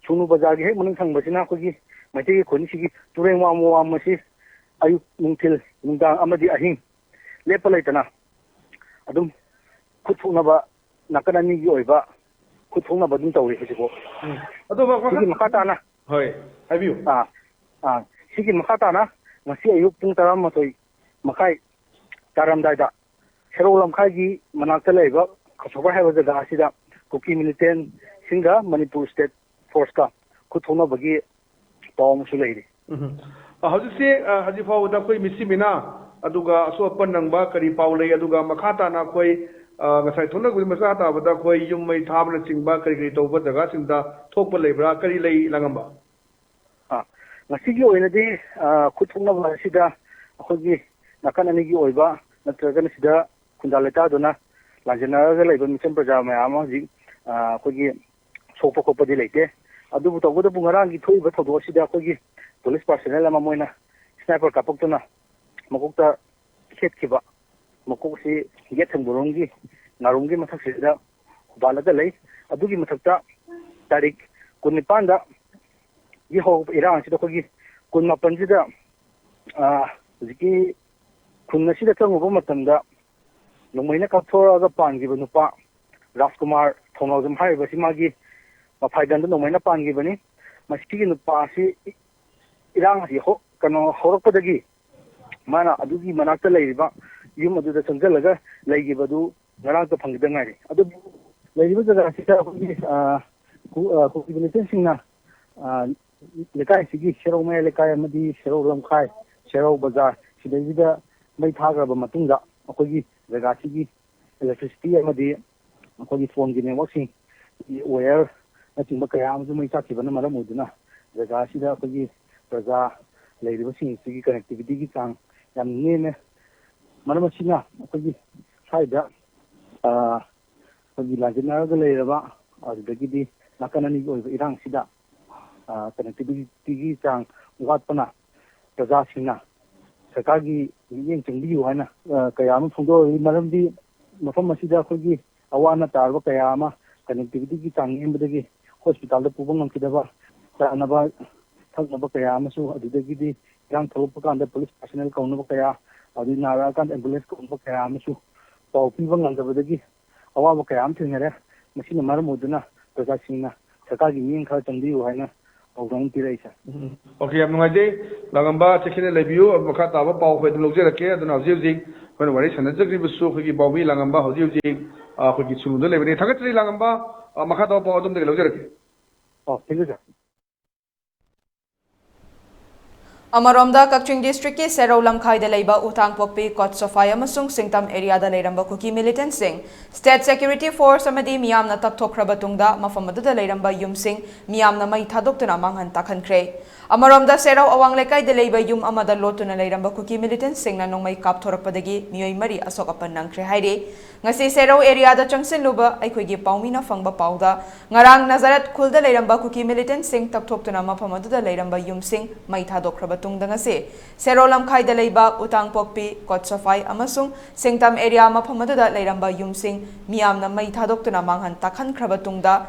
ꯁꯨꯒꯅꯨ ꯕꯖꯥꯔꯒꯤ ꯍꯦꯛ ꯃꯅꯤꯡ ꯊꯪꯕꯁꯤꯅ ꯑꯩꯈꯣꯏꯒꯤ ꯃꯩꯇꯩꯒꯤ ꯈꯨꯟꯁꯤꯒꯤ ꯇꯨꯔꯦꯟ ꯋꯥꯡꯃ ꯋꯥꯡꯃꯁꯤ ꯑꯌꯨꯛ, ꯅꯨꯡꯊꯤꯜ, ꯅꯨꯡꯗꯥꯡ ꯑꯃꯗꯤ ꯑꯍꯤꯡ ꯂꯦꯞꯄ ꯂꯩꯇꯅ ꯑꯗꯨꯝ ꯈꯨꯠ ꯊꯣꯛꯅꯕ, ꯅꯥꯀꯟ ꯑꯅꯤꯒꯤ ꯑꯣꯏꯕ ꯈꯨꯠ ꯊꯣꯛꯅꯕ ꯑꯗꯨꯝ ꯇꯧꯔꯤ ꯍꯧꯖꯤꯛꯐꯥꯎ꯫ ꯎꯝ꯫ ꯑꯗꯣ ꯃꯈꯥ-, ꯁꯤꯒꯤ ꯃꯈꯥ ꯇꯥꯅ ꯍꯣꯏ, ꯍꯥꯏꯕꯤꯌꯨ꯫ ꯑꯥ, ꯑꯥ, ꯁꯤꯒꯤ ꯃꯈꯥ ꯇꯥꯅ ꯉꯁꯤ ꯑꯌꯨꯛ ꯄꯨꯡ ꯇꯔꯥꯃꯥꯊꯣꯏ ꯃꯈꯥꯏ ꯇꯥꯔꯝꯗꯥꯏꯗ ꯁꯦꯔꯧ ꯂꯝꯈꯥꯏꯒꯤ ꯃꯅꯥꯛꯇ ꯂꯩꯕ ꯈꯁꯣꯕꯔ ꯍꯥꯏꯕ ꯖꯒꯥ ꯑꯁꯤꯗ ꯀꯨꯀꯤ ꯃꯤꯂꯤꯇꯦꯟꯁꯤꯡꯒ ꯃꯅꯤꯄꯨꯔ ꯁ꯭ꯇꯦꯠ ꯐꯣꯔꯁꯀ ꯈꯨꯠ ꯊꯣꯛꯅꯕꯒꯤ ꯄꯥꯎ ꯑꯃꯁꯨ ꯂꯩꯔꯤ꯫ ꯎꯝ꯫ ꯑ, ꯍꯧꯖꯤꯛꯁꯦ, ꯑ, ꯍꯧꯖꯤꯛ ꯐꯥꯎꯕꯗ ꯑꯩꯈꯣꯏ ꯃꯤꯁꯤ ꯃꯤꯅꯥ ꯑꯗꯨꯒ ꯑꯁꯣꯛ ꯑꯄꯟ ꯅꯪꯕ ꯀꯔꯤ ꯄꯥꯎ ꯂꯩ? ꯑꯗꯨꯒ ꯃꯈꯥ ꯇꯥꯅ ꯑꯩꯈꯣꯏ, ꯑ, ꯉꯁꯥꯏ ꯊꯣꯛꯅꯈꯤꯕ ꯃꯈꯥ ꯇꯥꯕꯗ ꯑꯩꯈꯣꯏ ꯌꯨꯝ ꯃꯩ ꯊꯥꯕꯅꯆꯤꯡꯕ ꯀꯔꯤ ꯀꯔꯤ ꯇꯧꯕ ꯖꯒꯥꯁꯤꯡꯗ ꯊꯣꯛꯄ ꯂꯩꯕ꯭ꯔꯥ? ꯀꯔꯤ ꯂꯩ, ꯂꯥꯡꯉꯝꯕ? ꯑ, ꯉꯁꯤꯒꯤ ꯑꯣꯏꯅꯗꯤ, ꯑ, ꯈꯨꯠ ꯊꯣꯛꯅꯕ ꯑꯁꯤꯗ ꯑꯩꯈꯣꯏꯒꯤ ꯅꯥꯀꯟ ꯑꯅꯤꯒꯤ ꯑꯣꯏꯕ ꯅꯠꯇ꯭ꯔꯒꯅ ꯁꯤꯗ ꯈꯨꯟꯖꯥ ꯂꯩꯇꯥꯗꯨꯅ ꯂꯥꯟꯖꯦꯟꯅꯔꯒ ꯂꯩꯕ ꯃꯤꯆꯝ ꯄ꯭ꯔꯖꯥ ꯃꯌꯥꯝ ꯑꯃ ꯍꯧꯖꯤꯛ, ꯑ, ꯑꯩꯈꯣꯏꯒꯤ ꯁꯣꯛꯄ ꯈꯣꯠꯄꯗꯤ ꯂꯩꯇꯦ꯫ ꯑꯗꯨꯕꯨ ꯇꯧꯕꯇꯕꯨ ꯉꯔꯥꯡꯒꯤ ꯊꯣꯛꯏꯕ ꯊꯧꯗꯣꯛ ꯑꯁꯤꯗ ꯑꯩꯈꯣꯏꯒꯤ ꯄꯨꯂꯤꯁ ꯄꯥꯔꯁꯅꯦꯜ ꯑꯃ ꯃꯣꯏꯅ ꯁ꯭ꯅꯥꯏꯄꯔ ꯀꯥꯞꯄꯛꯇꯨꯅ ꯃꯀꯣꯛꯇ ꯈꯦꯠꯈꯤꯕ, ꯃꯀꯣꯛꯁꯤ ꯌꯦꯠ ꯊꯪꯕꯔꯣꯝꯒꯤ ꯅꯥꯔꯣꯝꯒꯤ ꯃꯊꯛꯁꯤꯗ ꯍꯨꯕꯥꯠꯂꯒ ꯂꯩ꯫ ꯑꯗꯨꯒꯤ ꯃꯊꯛꯇ ꯇꯥꯔꯤꯛ ꯀꯨꯟꯅꯤꯄꯥꯟꯗ ꯒꯤ ꯍꯧꯔꯛꯄ ꯏꯔꯥꯡ ꯑꯁꯤꯗ ꯑꯩꯈꯣꯏꯒꯤ ꯀꯨꯟꯃꯥꯄꯟꯁꯤꯗ, ꯑ, ꯍꯧꯖꯤꯛꯀꯤ ꯈꯨꯟ ꯑꯁꯤꯗ ꯆꯪꯉꯨꯕ ꯃꯇꯝꯗ ꯅꯣꯡꯃꯩꯅ ꯀꯥꯞꯊꯣꯔꯛꯑꯒ ꯄꯥꯟꯈꯤꯕ ꯅꯨꯄꯥ ꯔꯥꯖꯀꯨꯃꯥꯔ ꯊꯧꯅꯥꯎꯖꯝ ꯍꯥꯏꯔꯤꯕꯁꯤ ꯃꯥꯒꯤ ꯃꯐꯥꯏꯒꯟꯗ ꯅꯣꯡꯃꯩꯅ ꯄꯥꯟꯈꯤꯕꯅꯤ꯫ ꯃꯁꯤꯒꯤ ꯅꯨꯄꯥ ꯑꯁꯤ ꯏꯔꯥꯡ ꯑꯁꯤ ꯍꯧ-, ꯀꯩꯅꯣ ꯍꯧꯔꯛꯄꯗꯒꯤ ꯃꯥꯅ ꯑꯗꯨꯒꯤ ꯃꯅꯥꯛꯇ ꯂꯩꯔꯤꯕ ꯌꯨꯝ ꯑꯗꯨꯗ ꯆꯪꯁꯤꯜꯂꯒ ꯂꯩꯈꯤꯕꯗꯨ ꯉꯔꯥꯡꯇ ꯐꯪꯈꯤꯗ ꯉꯥꯏꯔꯤ꯫ ꯑꯗꯨꯕꯨ ꯂꯩꯔꯤꯕ ꯖꯒꯥꯁꯤꯗ ꯑꯩꯈꯣꯏꯒꯤ, ꯑ, ꯀꯨ-, ꯑ, ꯀꯨꯀꯤ ꯃꯤꯂꯤꯇꯦꯟꯁꯤꯡꯅ, ꯑ, ꯂꯩꯀꯥꯏꯁꯤꯒꯤ ꯁꯦꯔꯧ ꯃꯌꯥꯏ ꯂꯩꯀꯥꯏ ꯑꯃꯗꯤ ꯁꯦꯔꯧ ꯂꯝꯈꯥꯏ, ꯁꯦꯔꯧ ꯕꯖꯥꯔ ꯁꯤꯗꯩꯁꯤꯗ ꯃꯩ ꯊꯥꯈ꯭ꯔꯕ ꯃꯇꯨꯡꯗ ꯑꯩꯈꯣꯏꯒꯤ ꯖꯒꯥꯁꯤꯒꯤ electricity ꯑꯃꯗꯤ ꯑꯩꯈꯣꯏꯒꯤ ꯐꯣꯟꯒꯤ networkꯁꯤꯡ, ꯋꯦꯌꯔꯅꯆꯤꯡꯕ ꯀꯌꯥ ꯑꯃꯁꯨ ꯃꯩ ꯆꯥꯛꯈꯤꯕꯅ ꯃꯔꯝ ꯑꯣꯏꯗꯨꯅ ꯖꯒꯥ ꯑꯁꯤꯗ ꯑꯩꯈꯣꯏꯒꯤ ꯄ꯭ꯔꯖꯥ ꯂꯩꯔꯤꯕꯁꯤꯡ ꯑꯁꯤꯒꯤ connectivityꯒꯤ ꯆꯥꯡ ꯌꯥꯝ ꯅꯦꯝꯃꯦ꯫ ꯃꯔꯝ ꯑꯁꯤꯅ ꯑꯩꯈꯣꯏꯒꯤ ꯁ꯭ꯋꯥꯏꯗ, ꯑ, ꯑꯩꯈꯣꯏꯒꯤ ꯂꯥꯟꯖꯦꯟꯅꯔꯒ ꯂꯩꯔꯕ, ꯑꯗꯨꯗꯒꯤꯗꯤ ꯅꯥꯀꯟ ꯑꯅꯤꯒꯤ ꯑꯣꯏꯕ ꯏꯔꯥꯡꯁꯤꯗ, ꯑ, connectivityꯒꯤ ꯆꯥꯡ ꯋꯥꯠꯄꯅ ꯄ꯭ꯔꯖꯥꯁꯤꯡꯅ ꯁꯔꯀꯥꯔꯒꯤ ꯃꯤꯠꯌꯦꯡ ꯆꯪꯕꯤꯌꯨ ꯍꯥꯏꯅ, ꯑ, ꯀꯌꯥ ꯑꯃ ꯐꯣꯡꯗꯣꯛꯂꯤ꯫ ꯃꯔꯝꯗꯤ ꯃꯐꯝ ꯑꯁꯤꯗ ꯑꯩꯈꯣꯏꯒꯤ ꯑꯋꯥ ꯑꯅꯥ ꯇꯥꯔꯕ ꯀꯌꯥ ꯑꯃ connectivityꯒꯤ ꯆꯥꯡ ꯅꯦꯝꯕꯗꯒꯤ ꯍꯣꯁꯄꯤꯇꯥꯜꯗ ꯄꯨꯕ ꯉꯝꯈꯤꯗꯕ, ꯆꯥꯅꯕ ꯊꯛꯅꯕ ꯀꯌꯥ ꯑꯃꯁꯨ, ꯑꯗꯨꯗꯒꯤꯗꯤ ꯏꯔꯥꯡ ꯊꯣꯛꯂꯛꯄ ꯀꯥꯟꯗ ꯄꯨꯂꯤꯁ ꯄꯥꯔꯁꯅꯦꯜ ꯀꯧꯅꯕ ꯀꯌꯥ, ꯑꯗꯨꯗꯒꯤ ꯅꯥꯔꯛꯑꯀꯥꯟꯗ ꯑꯦꯝꯕꯨꯂꯦꯟꯁ ꯀꯧꯅꯕ ꯀꯌꯥ ꯑꯃꯁꯨ ꯄꯥꯎ ꯄꯤꯕ ꯉꯝꯗꯕꯗꯒꯤ ꯑꯋꯥꯕ ꯀꯌꯥ ꯑꯃ ꯊꯦꯡꯅꯔꯦ꯫ ꯃꯁꯤꯅ ꯃꯔꯝ ꯑꯣꯏꯗꯨꯅ ꯄ꯭ꯔꯖꯥꯁꯤꯡꯅ ꯁꯔꯀꯥꯔꯒꯤ ꯃꯤꯠꯌꯦꯡ ꯈꯔ ꯆꯪꯕꯤꯌꯨ ꯍꯥꯏꯅ ꯄꯥꯎꯗꯝ ꯑꯃ ꯄꯤꯔꯛꯏ, ꯁꯥꯔ꯫ ꯎꯝ꯫ ꯑꯣꯀꯦ, ꯌꯥꯝ ꯅꯨꯡꯉꯥꯏꯖꯩ꯫ ꯂꯥꯡꯉꯝꯕ, ꯆꯦꯛꯁꯤꯟꯅ ꯂꯩꯕꯤꯌꯨ꯫ ꯃꯈꯥ ꯇꯥꯕ ꯄꯥꯎ ꯑꯩꯈꯣꯏ ꯑꯗꯨꯝ ꯂꯧꯖꯔꯛꯀꯦ꯫ ꯑꯗꯨꯅ ꯍꯧꯖꯤꯛ ꯍꯧꯖꯤꯛ ꯑꯩꯈꯣꯏꯅ ꯋꯥꯔꯤ ꯁꯥꯟꯅꯖꯈ꯭ꯔꯤꯕꯁꯨ ꯑꯩꯈꯣꯏꯒꯤ ꯄꯥꯎꯃꯤ ꯂꯥꯡꯉꯝꯕ ꯍꯧꯖꯤꯛ ꯍꯧꯖꯤꯛ, ꯑ, ꯑꯩꯈꯣꯏꯒꯤ ꯁꯨꯔꯨꯡꯗ ꯂꯩꯕꯅꯤ꯫ ꯊꯥꯒꯠꯆꯔꯤ ꯂꯥꯡꯉꯝꯕ꯫ ꯑ, ꯃꯈꯥ ꯇꯥꯕ ꯄꯥꯎ ꯑꯗꯣꯝꯗꯒꯤ ꯂꯧꯖꯔꯛꯀꯦ꯫ ꯑꯣ, thank you, sir꯫ ꯑꯃꯔꯣꯝꯗ, ꯀꯛꯆꯤꯡ district ꯀꯤ ꯁꯦꯔꯧ ꯂꯝꯈꯥꯏꯗ ꯂꯩꯕ ꯎꯇꯥꯡꯄꯣꯛꯄꯤ, ꯀꯣꯠꯁꯣꯐꯥꯏ ꯑꯃꯁꯨꯡ ꯁꯤꯡꯇꯝ area ꯗ ꯂꯩꯔꯝꯕ ꯀꯨꯀꯤ militant ꯁꯤꯡ state security force ꯑꯃꯗꯤ ꯃꯤꯌꯥꯝꯅ ꯇꯛꯊꯣꯛꯈ꯭ꯔꯕ ꯇꯨꯡꯗ ꯃꯐꯝ ꯑꯗꯨꯗ ꯂꯩꯔꯝꯕ ꯌꯨꯝꯁꯤꯡ ꯃꯤꯌꯥꯝꯅ ꯃꯩ ꯊꯥꯗꯣꯛꯇꯨꯅ ꯃꯥꯡꯍꯟ ꯇꯥꯛꯍꯟꯈ꯭ꯔꯦ꯫ ꯑꯃꯔꯣꯝꯗ, ꯁꯦꯔꯧ ꯑꯋꯥꯡ ꯂꯩꯀꯥꯏꯗ ꯂꯩꯕ ꯌꯨꯝ ꯑꯃꯗ ꯂꯣꯠꯇꯨꯅ ꯂꯩꯔꯝꯕ ꯀꯨꯀꯤ militant ꯁꯤꯡꯅ ꯅꯣꯡꯃꯩ ꯀꯥꯞꯊꯣꯔꯛꯄꯗꯒꯤ ꯃꯤꯑꯣꯏ ꯃꯔꯤ ꯑꯁꯣꯛ ꯑꯄꯟ ꯅꯪꯈ꯭ꯔꯦ ꯍꯥꯏꯔꯤ꯫ ꯉꯁꯤ ꯁꯦꯔꯧ area ꯗ ꯆꯪꯁꯤꯜꯂꯨꯕ ꯑꯩꯈꯣꯏꯒꯤ ꯄꯥꯎꯃꯤꯅ ꯐꯪꯕ ꯄꯥꯎꯗ, ꯉꯔꯥꯡ ꯅꯖꯔꯠ ꯈꯨꯜꯗ ꯂꯩꯔꯝꯕ ꯀꯨꯀꯤ militant ꯁꯤꯡ ꯇꯛꯊꯣꯛꯇꯨꯅ ꯃꯐꯝ ꯑꯗꯨꯗ ꯂꯩꯔꯝꯕ ꯌꯨꯝꯁꯤꯡ ꯃꯩ ꯊꯥꯗꯣꯛꯈ꯭ꯔꯕ ꯇꯨꯡꯗ ꯉꯁꯤ ꯁꯦꯔꯧ ꯂꯝꯈꯥꯏꯗ ꯂꯩꯕ ꯎꯇꯥꯡꯄꯣꯛꯄꯤ, ꯀꯣꯠꯁꯣꯐꯥꯏ ꯑꯃꯁꯨꯡ ꯁꯤꯡꯇꯝ area ꯃꯐꯝ ꯑꯗꯨꯗ ꯂꯩꯔꯝꯕ ꯌꯨꯝꯁꯤꯡ ꯃꯤꯌꯥꯝꯅ ꯃꯩ ꯊꯥꯗꯣꯛꯇꯨꯅ ꯃꯥꯡꯍꯟ ꯇꯥꯛꯍꯟꯈ꯭ꯔꯕ ꯇꯨꯡꯗ,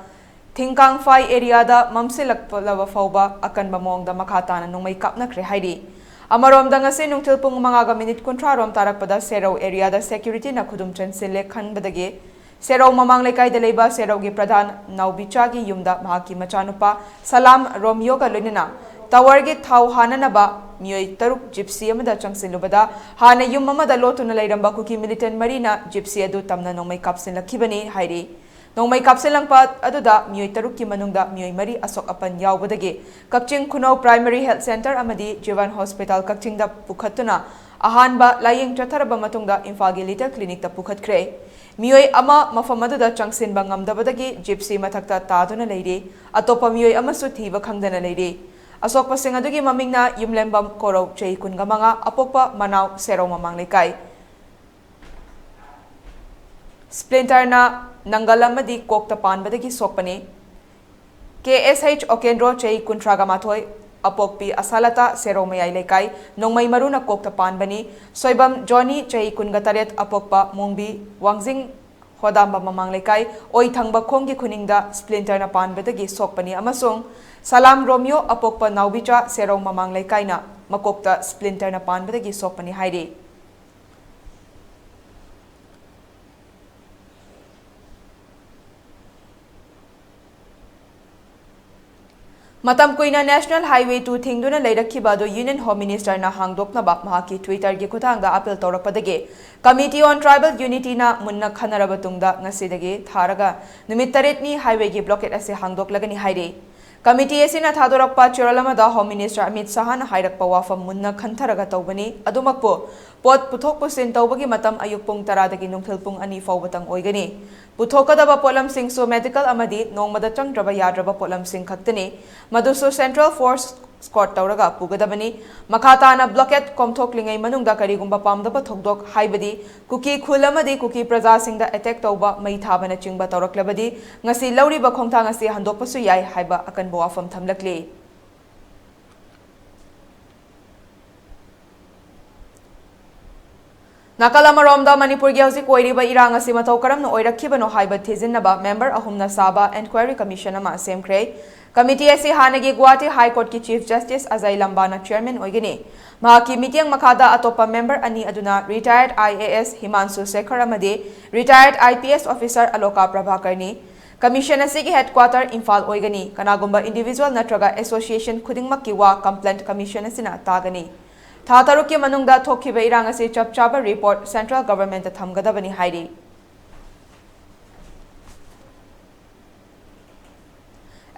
ꯊꯤꯡꯀꯥꯡꯐꯥꯏ area ꯗ ꯃꯝꯁꯤꯜꯂꯛꯂꯕ ꯐꯥꯎꯕ ꯑꯀꯟꯕ ꯃꯑꯣꯡꯗ ꯃꯈꯥ ꯇꯥꯅ ꯅꯣꯡꯃꯩ ꯀꯥꯞꯅꯈ꯭ꯔꯦ ꯍꯥꯏꯔꯤ꯫ ꯑꯃꯔꯣꯝꯗ, ꯉꯁꯤ ꯅꯨꯡꯊꯤꯜ ꯄꯨꯡ ꯃꯉꯥꯒ minute ꯀꯨꯟꯊ꯭ꯔꯥ ꯔꯣꯝ ꯇꯥꯔꯛꯄꯗ ꯁꯦꯔꯧ area ꯗ security ꯅ ꯈꯨꯗꯨꯝ ꯆꯟꯁꯤꯜꯂꯦ ꯈꯟꯕꯗꯒꯤ ꯁꯦꯔꯧ ꯃꯃꯥꯡ ꯂꯩꯀꯥꯏꯗ ꯂꯩꯕ ꯁꯦꯔꯧꯒꯤ ꯄ꯭ꯔꯙꯥꯟ ꯅꯥꯎꯕꯤꯆꯥꯒꯤ ꯌꯨꯝꯗ ꯃꯍꯥꯛꯀꯤ ꯃꯆꯥꯅꯨꯄꯥ ꯁꯂꯥꯝ ꯔꯣꯃꯤꯌꯣꯒ ꯂꯣꯏꯅꯅ tower ꯒꯤ ꯊꯥꯎ ꯍꯥꯟꯅꯅꯕ ꯃꯤꯑꯣꯏ ꯇꯔꯨꯛ gypsy ꯑꯃꯗ ꯆꯪꯁꯤꯜꯂꯨꯕꯗ, ꯍꯥꯟꯅ ꯌꯨꯝ ꯑꯃꯗ ꯂꯣꯠꯇꯨꯅ ꯂꯩꯔꯝꯕ ꯀꯨꯀꯤ militant ꯃꯔꯤꯅ gypsy ꯑꯗꯨ ꯇꯝꯅ ꯅꯣꯡꯃꯩ ꯀꯥꯞꯁꯤꯜꯂꯛꯈꯤꯕꯅꯤ ꯍꯥꯏꯔꯤ꯫ ꯅꯣꯡꯃꯩ ꯀꯥꯞꯁꯤꯜꯂꯛꯄ ꯑꯗꯨꯗ ꯃꯤꯑꯣꯏ ꯇꯔꯨꯛꯀꯤ ꯃꯅꯨꯡꯗ ꯃꯤꯑꯣꯏ ꯃꯔꯤ ꯑꯁꯣꯛ ꯑꯄꯟ ꯌꯥꯎꯕꯗꯒꯤ ꯀꯛꯆꯤꯡ ꯈꯨꯅꯧ Primary Health Centre ꯑꯃꯗꯤ ꯖꯤꯕꯟ Hospital ꯀꯛꯆꯤꯡꯗ ꯄꯨꯈꯠꯇꯨꯅ ꯑꯍꯥꯟꯕ ꯂꯥꯌꯦꯡ ꯆꯠꯊꯔꯕ ꯃꯇꯨꯡꯗ ꯏꯝꯐꯥꯜꯒꯤ Little Clinic ꯇ ꯄꯨꯈꯠꯈ꯭ꯔꯦ꯫ ꯃꯤꯑꯣꯏ ꯑꯃ ꯃꯐꯝ ꯑꯗꯨꯗ ꯆꯪꯁꯤꯟꯕ ꯉꯝꯗꯕꯗꯒꯤ gypsy ꯃꯊꯛꯇ ꯇꯥꯗꯨꯅ ꯂꯩꯔꯤ꯫ ꯑꯇꯣꯞꯄ ꯃꯤꯑꯣꯏ ꯑꯃꯁꯨ ꯊꯤꯕ ꯈꯪꯗꯅ ꯂꯩꯔꯤ꯫ ꯑꯁꯣꯛꯄꯁꯤꯡ ꯑꯗꯨꯒꯤ ꯃꯃꯤꯡꯅ ꯌꯨꯝꯂꯦꯝꯕꯝ ꯀꯣꯔꯧ, ꯆꯍꯤ ꯀꯨꯟꯒ ꯃꯉꯥ, ꯑꯄꯣꯛꯄ ꯃꯅꯥꯎ, ꯁꯦꯔꯧ ꯃꯃꯥꯡ ꯂꯩꯀꯥꯏ꯫ Splinter ꯅ ꯅꯪꯒꯜ ꯑꯃꯗꯤ ꯀꯣꯛꯇ ꯄꯥꯟꯕꯗꯒꯤ ꯁꯣꯛꯄꯅꯤ꯫ ꯀꯦ ꯑꯦꯁ ꯑꯩꯆ ꯑꯣꯀꯦꯟꯗ꯭ꯔꯣ, ꯆꯍꯤ ꯀꯨꯟꯊ꯭ꯔꯥꯒ ꯃꯥꯊꯣꯏ, ꯑꯄꯣꯛꯄꯤ ꯑꯁꯥꯂꯇꯥ, ꯁꯦꯔꯧ ꯃꯌꯥꯏ ꯂꯩꯀꯥꯏ, ꯅꯣꯡꯃꯩ ꯃꯔꯨꯅ ꯀꯣꯛꯇ ꯄꯥꯟꯕꯅꯤ꯫ ꯁꯣꯏꯕꯝ ꯖꯣꯅꯤ, ꯆꯍꯤ ꯀꯨꯟꯒ ꯇꯔꯦꯠ, ꯑꯄꯣꯛꯄ ꯃꯣꯡꯕꯤ, ꯋꯥꯡꯖꯤꯡ ꯍꯣꯗꯥꯝꯕ ꯃꯃꯥꯡ ꯂꯩꯀꯥꯏ, ꯑꯣꯏ ꯊꯪꯕ ꯈꯣꯡꯒꯤ ꯈꯨꯅꯤꯡꯗ splinter ꯅ ꯄꯥꯟꯕꯗꯒꯤ ꯁꯣꯛꯄꯅꯤ ꯑꯃꯁꯨꯡ ꯁꯂꯥꯝ ꯔꯣꯃꯤꯌꯣ, ꯑꯄꯣꯛꯄ ꯅꯥꯎꯕꯤꯆꯥ, ꯁꯦꯔꯧ ꯃꯃꯥꯡ ꯂꯩꯀꯥꯏꯅ ꯃꯀꯣꯛꯇ splinter ꯅ ꯄꯥꯟꯕꯗꯒꯤ ꯁꯣꯛꯄꯅꯤ ꯍꯥꯏꯔꯤ꯫ ꯃꯇꯝ ꯀꯨꯏꯅ National Highway two ꯊꯤꯡꯗꯨꯅ ꯂꯩꯔꯛꯈꯤꯕ ꯑꯗꯨ Union Home Minister ꯅ ꯍꯥꯡꯗꯣꯛꯅꯕ ꯃꯍꯥꯛꯀꯤ Twitter ꯒꯤ ꯈꯨꯠꯊꯥꯡꯗ appeal ꯇꯧꯔꯛꯄꯗꯒꯤ Committee on Tribal Unity ꯅ ꯃꯨꯟꯅ ꯈꯟꯅꯔꯕ ꯇꯨꯡꯗ ꯉꯁꯤꯗꯒꯤ ꯊꯥꯔꯒ ꯅꯨꯃꯤꯠ ꯇꯔꯦꯠꯅꯤ highway ꯒꯤ blockade ꯑꯁꯤ ꯍꯥꯡꯗꯣꯛꯂꯒꯅꯤ ꯍꯥꯏꯔꯤ꯫ ꯀꯃꯤꯇꯤ ꯑꯁꯤꯅ ꯊꯥꯗꯣꯔꯛꯄ ꯆꯦꯔꯣꯜ ꯑꯃꯗ ꯍꯣꯝ ꯃꯤꯅꯤꯁꯇꯔ ꯑꯃꯤꯠ ꯁꯥꯍꯅ ꯍꯥꯏꯔꯛꯄ ꯋꯥꯐꯝ ꯃꯨꯟꯅ ꯈꯟꯊꯔꯒ ꯇꯧꯕꯅꯤ꯫ ꯑꯗꯨꯃꯛꯄꯨ, ꯄꯣꯠ ꯄꯨꯊꯣꯛ ꯄꯨꯁꯤꯟ ꯇꯧꯕꯒꯤ ꯃꯇꯝ ꯑꯌꯨꯛ ꯄꯨꯡ ꯇꯔꯥꯗꯒꯤ ꯅꯨꯡꯊꯤꯜ ꯄꯨꯡ ꯑꯅꯤ ꯐꯥꯎꯕꯇꯪ ꯑꯣꯏꯒꯅꯤ꯫ ꯄꯨꯊꯣꯛꯀꯗꯕ ꯄꯣꯠꯂꯝꯁꯤꯡꯁꯨ ꯃꯦꯗꯤꯀꯦꯜ ꯑꯃꯗꯤ ꯅꯣꯡꯃꯗ ꯆꯪꯗ꯭ꯔꯕ ꯌꯥꯗ꯭ꯔꯕ ꯄꯣꯠꯂꯝꯁꯤꯡ ꯈꯛꯇꯅꯤ꯫ ꯃꯗꯨꯁꯨ ꯁꯦꯟꯇ꯭ꯔꯦꯜ ꯐꯣꯔꯁ ꯁ꯭ꯀꯣꯔꯠ ꯇꯧꯔꯒ ꯄꯨꯒꯗꯕꯅꯤ꯫ ꯃꯈꯥ ꯇꯥꯅ ꯕ꯭ꯂꯣꯀꯦꯠ ꯀꯣꯝꯊꯣꯛꯂꯤꯉꯩ ꯃꯅꯨꯡꯗ ꯀꯔꯤꯒꯨꯝꯕ ꯄꯥꯝꯗꯕ ꯊꯧꯗꯣꯛ, ꯍꯥꯏꯕꯗꯤ ꯀꯨꯀꯤ ꯈꯨꯜ ꯑꯃꯗꯤ ꯀꯨꯀꯤ ꯄ꯭ꯔꯖꯥꯁꯤꯡꯗ ꯑꯦꯇꯦꯛ ꯇꯧꯕ, ꯃꯩ ꯊꯥꯕꯅꯆꯤꯡꯕ ꯇꯧꯔꯛꯂꯕꯗꯤ, ꯉꯁꯤ ꯂꯧꯔꯤꯕ ꯈꯣꯡꯊꯥꯡ ꯑꯁꯤ ꯍꯟꯗꯣꯛꯄꯁꯨ ꯌꯥꯏ ꯍꯥꯏꯕ ꯑꯀꯟꯕ ꯋꯥꯐꯝ ꯊꯝꯂꯛꯂꯤ꯫ ꯅꯥꯀꯜ ꯑꯃꯔꯣꯝꯗ, ꯃꯅꯤꯄꯨꯔꯒꯤ ꯍꯧꯖꯤꯛ ꯑꯣꯏꯔꯤꯕ ꯏꯔꯥꯡ ꯑꯁꯤ ꯃꯇꯧ ꯀꯔꯝꯅ ꯑꯣꯏꯔꯛꯈꯤꯕꯅꯣ ꯍꯥꯏꯕ ꯊꯤꯖꯤꯟꯅꯕ ꯃꯦꯝꯕꯔ ꯑꯍꯨꯝꯅ ꯁꯥꯕ ꯏꯟꯀ꯭ꯋꯥꯏꯔꯤ ꯀꯃꯤꯁꯟ ꯑꯃ ꯁꯦꯝꯈ꯭ꯔꯦ꯫ ꯀꯃꯤꯇꯤ ꯑꯁꯤ ꯍꯥꯟꯅꯒꯤ ꯒꯨꯋꯥꯍꯥꯇꯤ ꯍꯥꯏ ꯀꯣꯔꯠꯀꯤ ꯆꯤꯐ ꯖꯁꯇꯤꯁ ꯑꯖꯌ ꯂꯝꯕꯥꯅ ꯆꯤꯌꯔꯃꯦꯟ ꯑꯣꯏꯒꯅꯤ꯫ ꯃꯍꯥꯛꯀꯤ ꯃꯤꯠꯌꯦꯡ ꯃꯈꯥꯗ ꯑꯇꯣꯞꯄ ꯃꯦꯝꯕꯔ ꯑꯅꯤ ꯑꯗꯨꯅ ꯔꯤꯇꯥꯌꯔꯗ I A S Himanshu Shekhar ꯑꯃꯗꯤ ꯔꯤꯇꯥꯌꯔꯗ I P S officer Aloka ꯄ꯭ꯔꯚꯥꯀꯔꯅꯤ꯫ ꯀꯃꯤꯁꯟ ꯑꯁꯤꯒꯤ ꯍꯦꯗꯀ꯭ꯋꯥꯇꯔ ꯏꯝꯐꯥꯜ ꯑꯣꯏꯒꯅꯤ꯫ ꯀꯅꯥꯒꯨꯝꯕ ꯏꯟꯗꯤꯚꯤꯖꯨꯋꯦꯜ ꯅꯠꯇ꯭ꯔꯒ ꯑꯦꯁꯣꯁꯤꯌꯦꯁꯟ ꯈꯨꯗꯤꯡꯃꯛꯀꯤ ꯋꯥ ꯀꯝꯄ꯭ꯂꯦꯟꯠ ꯀꯃꯤꯁꯟ ꯑꯁꯤꯅ ꯇꯥꯒꯅꯤ꯫ ꯊꯥ ꯇꯔꯨꯛꯀꯤ ꯃꯅꯨꯡꯗ ꯊꯣꯛꯈꯤꯕ ꯏꯔꯥꯡ ꯑꯁꯤ ꯆꯞ ꯆꯥꯕ ꯔꯤꯄꯣꯔꯠ ꯁꯦꯟꯇ꯭ꯔꯦꯜ ꯒꯚꯔꯟꯃꯦꯟꯠꯇ ꯊꯝꯒꯗꯕꯅꯤ ꯍꯥꯏꯔꯤ꯫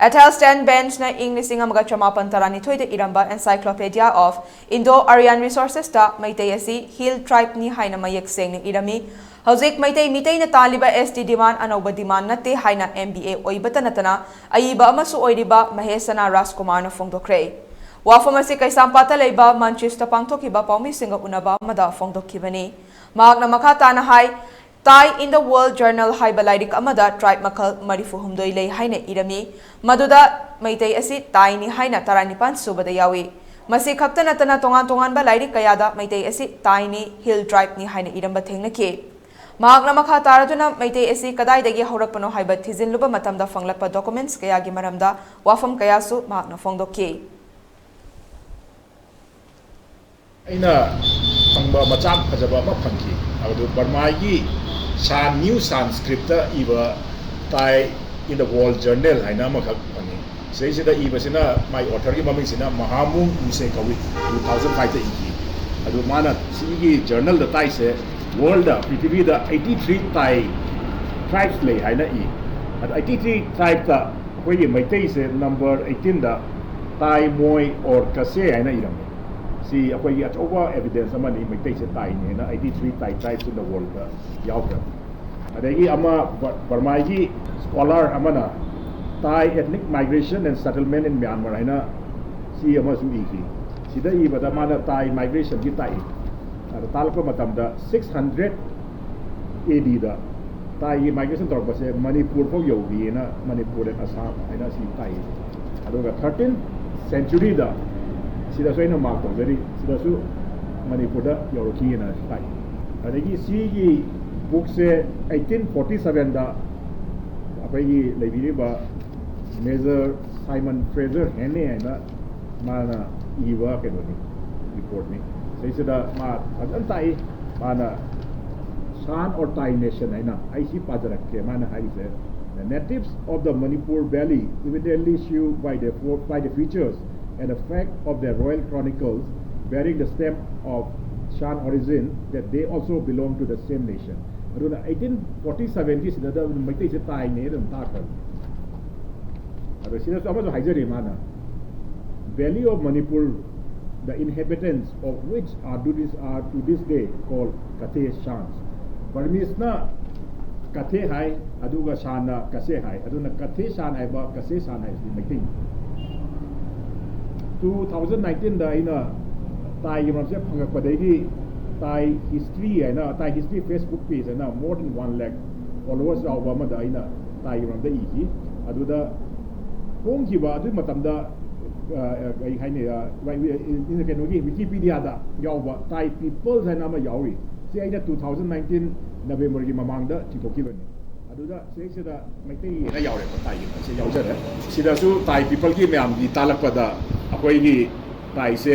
ꯑꯦꯊꯦꯜꯁꯇꯟ ꯕꯦꯟꯁꯅ ꯏꯪ ꯂꯤꯁꯤꯡ ꯑꯃꯒ ꯆꯃꯥꯄꯟ ꯇꯔꯥꯅꯤꯊꯣꯏꯗ ꯏꯔꯝꯕ Encyclopedia of Indo-Aryan Resources-ꯇ ꯃꯩꯇꯩ ꯑꯁꯤ ꯍꯤꯜ ꯇ꯭ꯔꯥꯏꯕꯅꯤ ꯍꯥꯏꯅ ꯃꯌꯦꯛ ꯁꯦꯡꯅ ꯏꯔꯝꯃꯤ꯫ ꯍꯧꯖꯤꯛ ꯃꯩꯇꯩ ꯃꯤꯇꯩꯅ ꯇꯥꯜꯂꯤꯕ ꯑꯦꯁ ꯇꯤ ꯗꯤꯃꯥꯟ ꯑꯅꯧꯕ ꯗꯤꯃꯥꯟ ꯅꯠꯇꯦ ꯍꯥꯏꯅ ꯑꯦꯝ ꯕꯤ ꯑꯦ ꯑꯣꯏꯕꯇ ꯅꯠꯇꯅ ꯑꯏꯕ ꯑꯃꯁꯨ ꯑꯣꯏꯔꯤꯕ ꯃꯍꯦꯁꯅꯥ ꯔꯥꯖꯀꯨꯃꯥꯔꯅ ꯐꯣꯡꯗꯣꯛꯈ꯭ꯔꯦ꯫ ꯋꯥꯐꯝ ꯑꯁꯤ ꯀꯩꯁꯥꯝꯄꯥꯠꯇ ꯂꯩꯕ ꯃꯟꯆꯤꯁꯇ ꯄꯥꯡꯊꯣꯛꯈꯤꯕ ꯄꯥꯎꯃꯤꯁꯤꯡꯒ ꯎꯅꯕ ꯑꯃꯗ ꯐꯣꯡꯗꯣꯛꯈꯤꯕꯅꯤ꯫ ꯃꯍꯥꯛꯅ ꯃꯈꯥ ꯇꯥꯅ ꯍꯥꯏ, Tie in the World Journal ꯍꯥꯏꯕ ꯂꯥꯏꯔꯤꯛ ꯑꯃꯗ ꯇ꯭ꯔꯥꯏꯕ ꯃꯈꯜ ꯃꯔꯤꯐꯨ ꯍꯨꯝꯗꯣꯏ ꯂꯩ ꯍꯥꯏꯅ ꯏꯔꯝꯃꯤ꯫ ꯃꯗꯨꯗ ꯃꯩꯇꯩ ꯑꯁꯤ ꯇꯥꯏꯅꯤ ꯍꯥꯏꯅ ꯇꯔꯥꯅꯤꯄꯥꯟ ꯁꯨꯕꯗ ꯌꯥꯎꯏ꯫ ꯃꯁꯤ ꯈꯛꯇ ꯅꯠꯇꯅ ꯇꯣꯉꯥꯟ ꯇꯣꯉꯥꯟꯕ ꯂꯥꯏꯔꯤꯛ ꯀꯌꯥꯗ ꯃꯩꯇꯩ ꯑꯁꯤ ꯇꯥꯏꯅꯤ, ꯍꯤꯜ ꯇ꯭ꯔꯥꯏꯕꯅꯤ ꯍꯥꯏꯅ ꯏꯔꯝꯕ ꯊꯦꯡꯅꯈꯤ꯫ ꯃꯍꯥꯛꯅ ꯃꯈꯥ ꯇꯥꯔꯗꯨꯅ ꯃꯩꯇꯩ ꯑꯁꯤ ꯀꯗꯥꯏꯗꯒꯤ ꯍꯧꯔꯛꯄꯅꯣ ꯍꯥꯏꯕ ꯊꯤꯖꯤꯜꯂꯨꯕ ꯃꯇꯝꯗ ꯐꯪꯂꯛꯄ ꯗꯣꯀꯨꯃꯦꯟꯠꯁ ꯀꯌꯥꯒꯤ ꯃꯔꯝꯗ ꯋꯥꯐꯝ ꯀꯌꯥꯁꯨ ꯃꯍꯥꯛꯅ ꯐꯣꯡꯗꯣꯛꯈꯤ꯫ ꯑꯩꯅ ꯐꯪꯕ ꯃꯆꯥꯛ ꯐꯖꯕ ꯑꯃ ꯐꯪꯈꯤ꯫ ꯑꯗꯨ ꯕꯔꯃꯥꯒꯤ ꯁꯥꯟ, ꯅ꯭ꯌꯨ ꯁꯥꯟꯁꯀ꯭ꯔꯤꯠꯇ ꯏꯕ Tie in the World Journal ꯍꯥꯏꯅ ꯑꯃꯈꯛ ꯐꯪꯉꯤ꯫ ꯁꯤꯗꯩꯁꯤꯗ ꯏꯕꯁꯤꯅ, ꯃꯥꯏ ꯑꯣꯊꯔꯒꯤ ꯃꯃꯤꯡꯁꯤꯅ ꯃꯍꯥꯃꯨ ꯃꯨꯁꯦ ꯀꯧꯏ, ꯇꯨ ꯊꯥꯎꯖꯟ ꯐꯥꯏꯚꯇ ꯏꯈꯤ꯫ ꯑꯗꯨ ꯃꯥꯅ ꯁꯤꯒꯤ ꯖꯔꯅꯦꯜꯗ ꯇꯥꯏꯁꯦ, ꯋꯥꯔꯜꯗ, ꯄ꯭ꯔꯤꯊꯤꯕꯤꯗ ꯑꯩꯠꯇꯤ ꯊ꯭ꯔꯤ ꯇꯥꯏ ꯇ꯭ꯔꯥꯏꯕꯁ ꯂꯩ ꯍꯥꯏꯅ ꯏ꯫ ꯑꯗꯣ ꯑꯩꯠꯇꯤ ꯊ꯭ꯔꯤ ꯇ꯭ꯔꯥꯏꯕꯇ ꯑꯩꯈꯣꯏꯒꯤ ꯃꯩꯇꯩꯁꯦ ꯅꯝꯕꯔ ꯑꯩꯠꯇꯤꯟꯗ ꯇꯥꯏ, ꯃꯣꯏ, ꯑꯣꯔ ꯀꯁꯦ ꯍꯥꯏꯅ ꯏꯔꯝꯃꯤ꯫ ꯁꯤ ꯑꯩꯈꯣꯏꯒꯤ ꯑꯆꯧꯕ ꯑꯦꯚꯤꯗꯦꯟꯁ ꯑꯃꯅꯤ, ꯃꯩꯇꯩꯁꯦ ꯇꯥꯏꯅꯦꯅ, eighty three Tai tribes in the worldꯗ ꯌꯥꯎꯈ꯭ꯔꯕꯅꯤ꯫ ꯑꯗꯒꯤ ꯑꯃ ꯕ- ꯕꯔꯃꯥꯒꯤ ꯁ꯭ꯀꯣꯂꯥꯔ ꯑꯃꯅ Tai Ethnic Migration and Settlement in Myanmar ꯍꯥꯏꯅ ꯁꯤ ꯑꯃꯁꯨ ꯏꯈꯤ꯫ ꯁꯤꯗ ꯏꯕꯗ ꯃꯥꯅ ꯇꯥꯏ ꯃꯥꯏꯒ꯭ꯔꯦꯁꯟꯒꯤ ꯇꯥꯛꯏ꯫ ꯑꯗ ꯇꯥꯛꯂꯛꯄ ꯃꯇꯝꯗ six hundred A Dꯗ ꯇꯥꯏꯒꯤ ꯃꯥꯏꯒ꯭ꯔꯦꯁꯟ ꯇꯧꯔꯛꯄꯁꯦ ꯃꯅꯤꯄꯨꯔ ꯐꯥꯎ ꯌꯧꯈꯤꯑꯅ, ꯃꯅꯤꯄꯨꯔ ꯑꯦꯟ ꯑꯁꯥꯝ ꯍꯥꯏꯅ ꯁꯤ ꯇꯥꯛꯏ꯫ ꯑꯗꯨꯒ thirteenth centuryꯗ, ꯁꯤꯗꯁꯨ ꯑꯩꯅ ꯃꯥꯔꯛ ꯇꯧꯖꯔꯤ, ꯁꯤꯗꯁꯨ ꯃꯅꯤꯄꯨꯔꯗ ꯌꯧꯔꯛꯈꯤꯑꯅ ꯇꯥꯛꯏ꯫ ꯑꯗꯒꯤ ꯁꯤꯒꯤ ꯕꯨꯛꯁꯦ eighteen forty sevenꯗ ꯑꯩꯈꯣꯏꯒꯤ ꯂꯩꯕꯤꯔꯤꯕ Major Simon Fraser Hannay ꯍꯥꯏꯅ ꯃꯥꯅ ꯏꯕ ꯀꯩꯅꯣꯅꯤ, ꯔꯤꯄꯣꯔꯠꯅꯤ꯫ ꯁꯤꯁꯤꯗ ꯃꯥ ꯐꯖꯅ ꯇꯥꯛꯏ꯫ ꯃꯥꯅ Shan or Tai Nation ꯍꯥꯏꯅ, ꯑꯩ ꯁꯤ ꯄꯥꯖꯔꯛꯀꯦ꯫ ꯃꯥꯅ ꯍꯥꯏꯔꯤꯁꯦ, "The natives of the Manipur Valley evidently shew by the, by the features and the fact of their royal chronicles bearing the stamp of Shan origin that they also belong to the same nation." ꯑꯗꯨꯅ eighteen forty sevenꯒꯤ ꯁꯤꯗ ꯃꯩꯇꯩꯁꯦ ꯇꯥꯏꯅꯦ ꯑꯗꯨꯝ ꯇꯥꯛꯈ꯭ꯔꯕꯅꯤ꯫ ꯑꯗꯣ ꯁꯤꯗꯁꯨ ꯑꯃꯁꯨ ꯍꯥꯏꯖꯔꯤ ꯃꯥꯅ, "Valley of Manipur, the inhabitants of which are to this, are to this day called Kathe Shans." ꯕꯔꯃꯤꯁꯅ ꯀꯊꯦ ꯍꯥꯏ, ꯑꯗꯨꯒ ꯁꯥꯟꯅ ꯀꯁꯦ ꯍꯥꯏ꯫ ꯑꯗꯨꯅ ꯀꯊꯦ ꯁꯥꯟ ꯍꯥꯏꯕ, ꯀꯁꯦ ꯁꯥꯟ ꯍꯥꯏꯕꯁꯤ ꯃꯩꯇꯩꯅꯤ꯫ Two thousand nineteenꯗ ꯑꯩꯅ ꯇꯥꯏꯒꯤ ꯃꯔꯝꯁꯦ ꯐꯪꯉꯛꯄꯗꯒꯤ Tai History ꯍꯥꯏꯅ, Tai History Facebook page ꯍꯥꯏꯅ more than one lakh followers ꯌꯥꯎꯕ ꯑꯃꯗ ꯑꯩꯅ ꯇꯥꯏꯒꯤ ꯃꯔꯝꯗ ꯏꯈꯤ꯫ ꯑꯗꯨꯗ ꯐꯣꯡꯈꯤꯕ ꯑꯗꯨꯒꯤ ꯃꯇꯝꯗ, ꯑ, ꯀꯩ ꯍꯥꯏꯅꯤ, ꯑ, ꯀꯩꯅꯣꯒꯤ Wikipediaꯗ ꯌꯥꯎꯕ Tai Peoples ꯍꯥꯏꯅ ꯑꯃ ꯌꯥꯎꯔꯤ꯫ ꯁꯤ ꯑꯩꯅ two thousand nineteen Novemberꯒꯤ ꯃꯃꯥꯡꯗ ꯆꯤꯡꯊꯣꯛꯈꯤꯕꯅꯤ꯫ ꯑꯗꯨꯗ ꯁꯤꯗꯩꯁꯤꯗ ꯃꯩꯇꯩ ꯍꯥꯏꯅ ꯌꯥꯎꯔꯦꯀꯣ, ꯇꯥꯏꯒꯤ ꯃꯁꯤ ꯌꯥꯎꯖꯔꯦ꯫ ꯁꯤꯗꯁꯨ Tai Peopleꯒꯤ ꯃꯌꯥꯝꯒꯤ ꯇꯥꯜꯂꯛꯄꯗ ꯑꯩꯈꯣꯏꯒꯤ ꯇꯥꯏꯁꯦ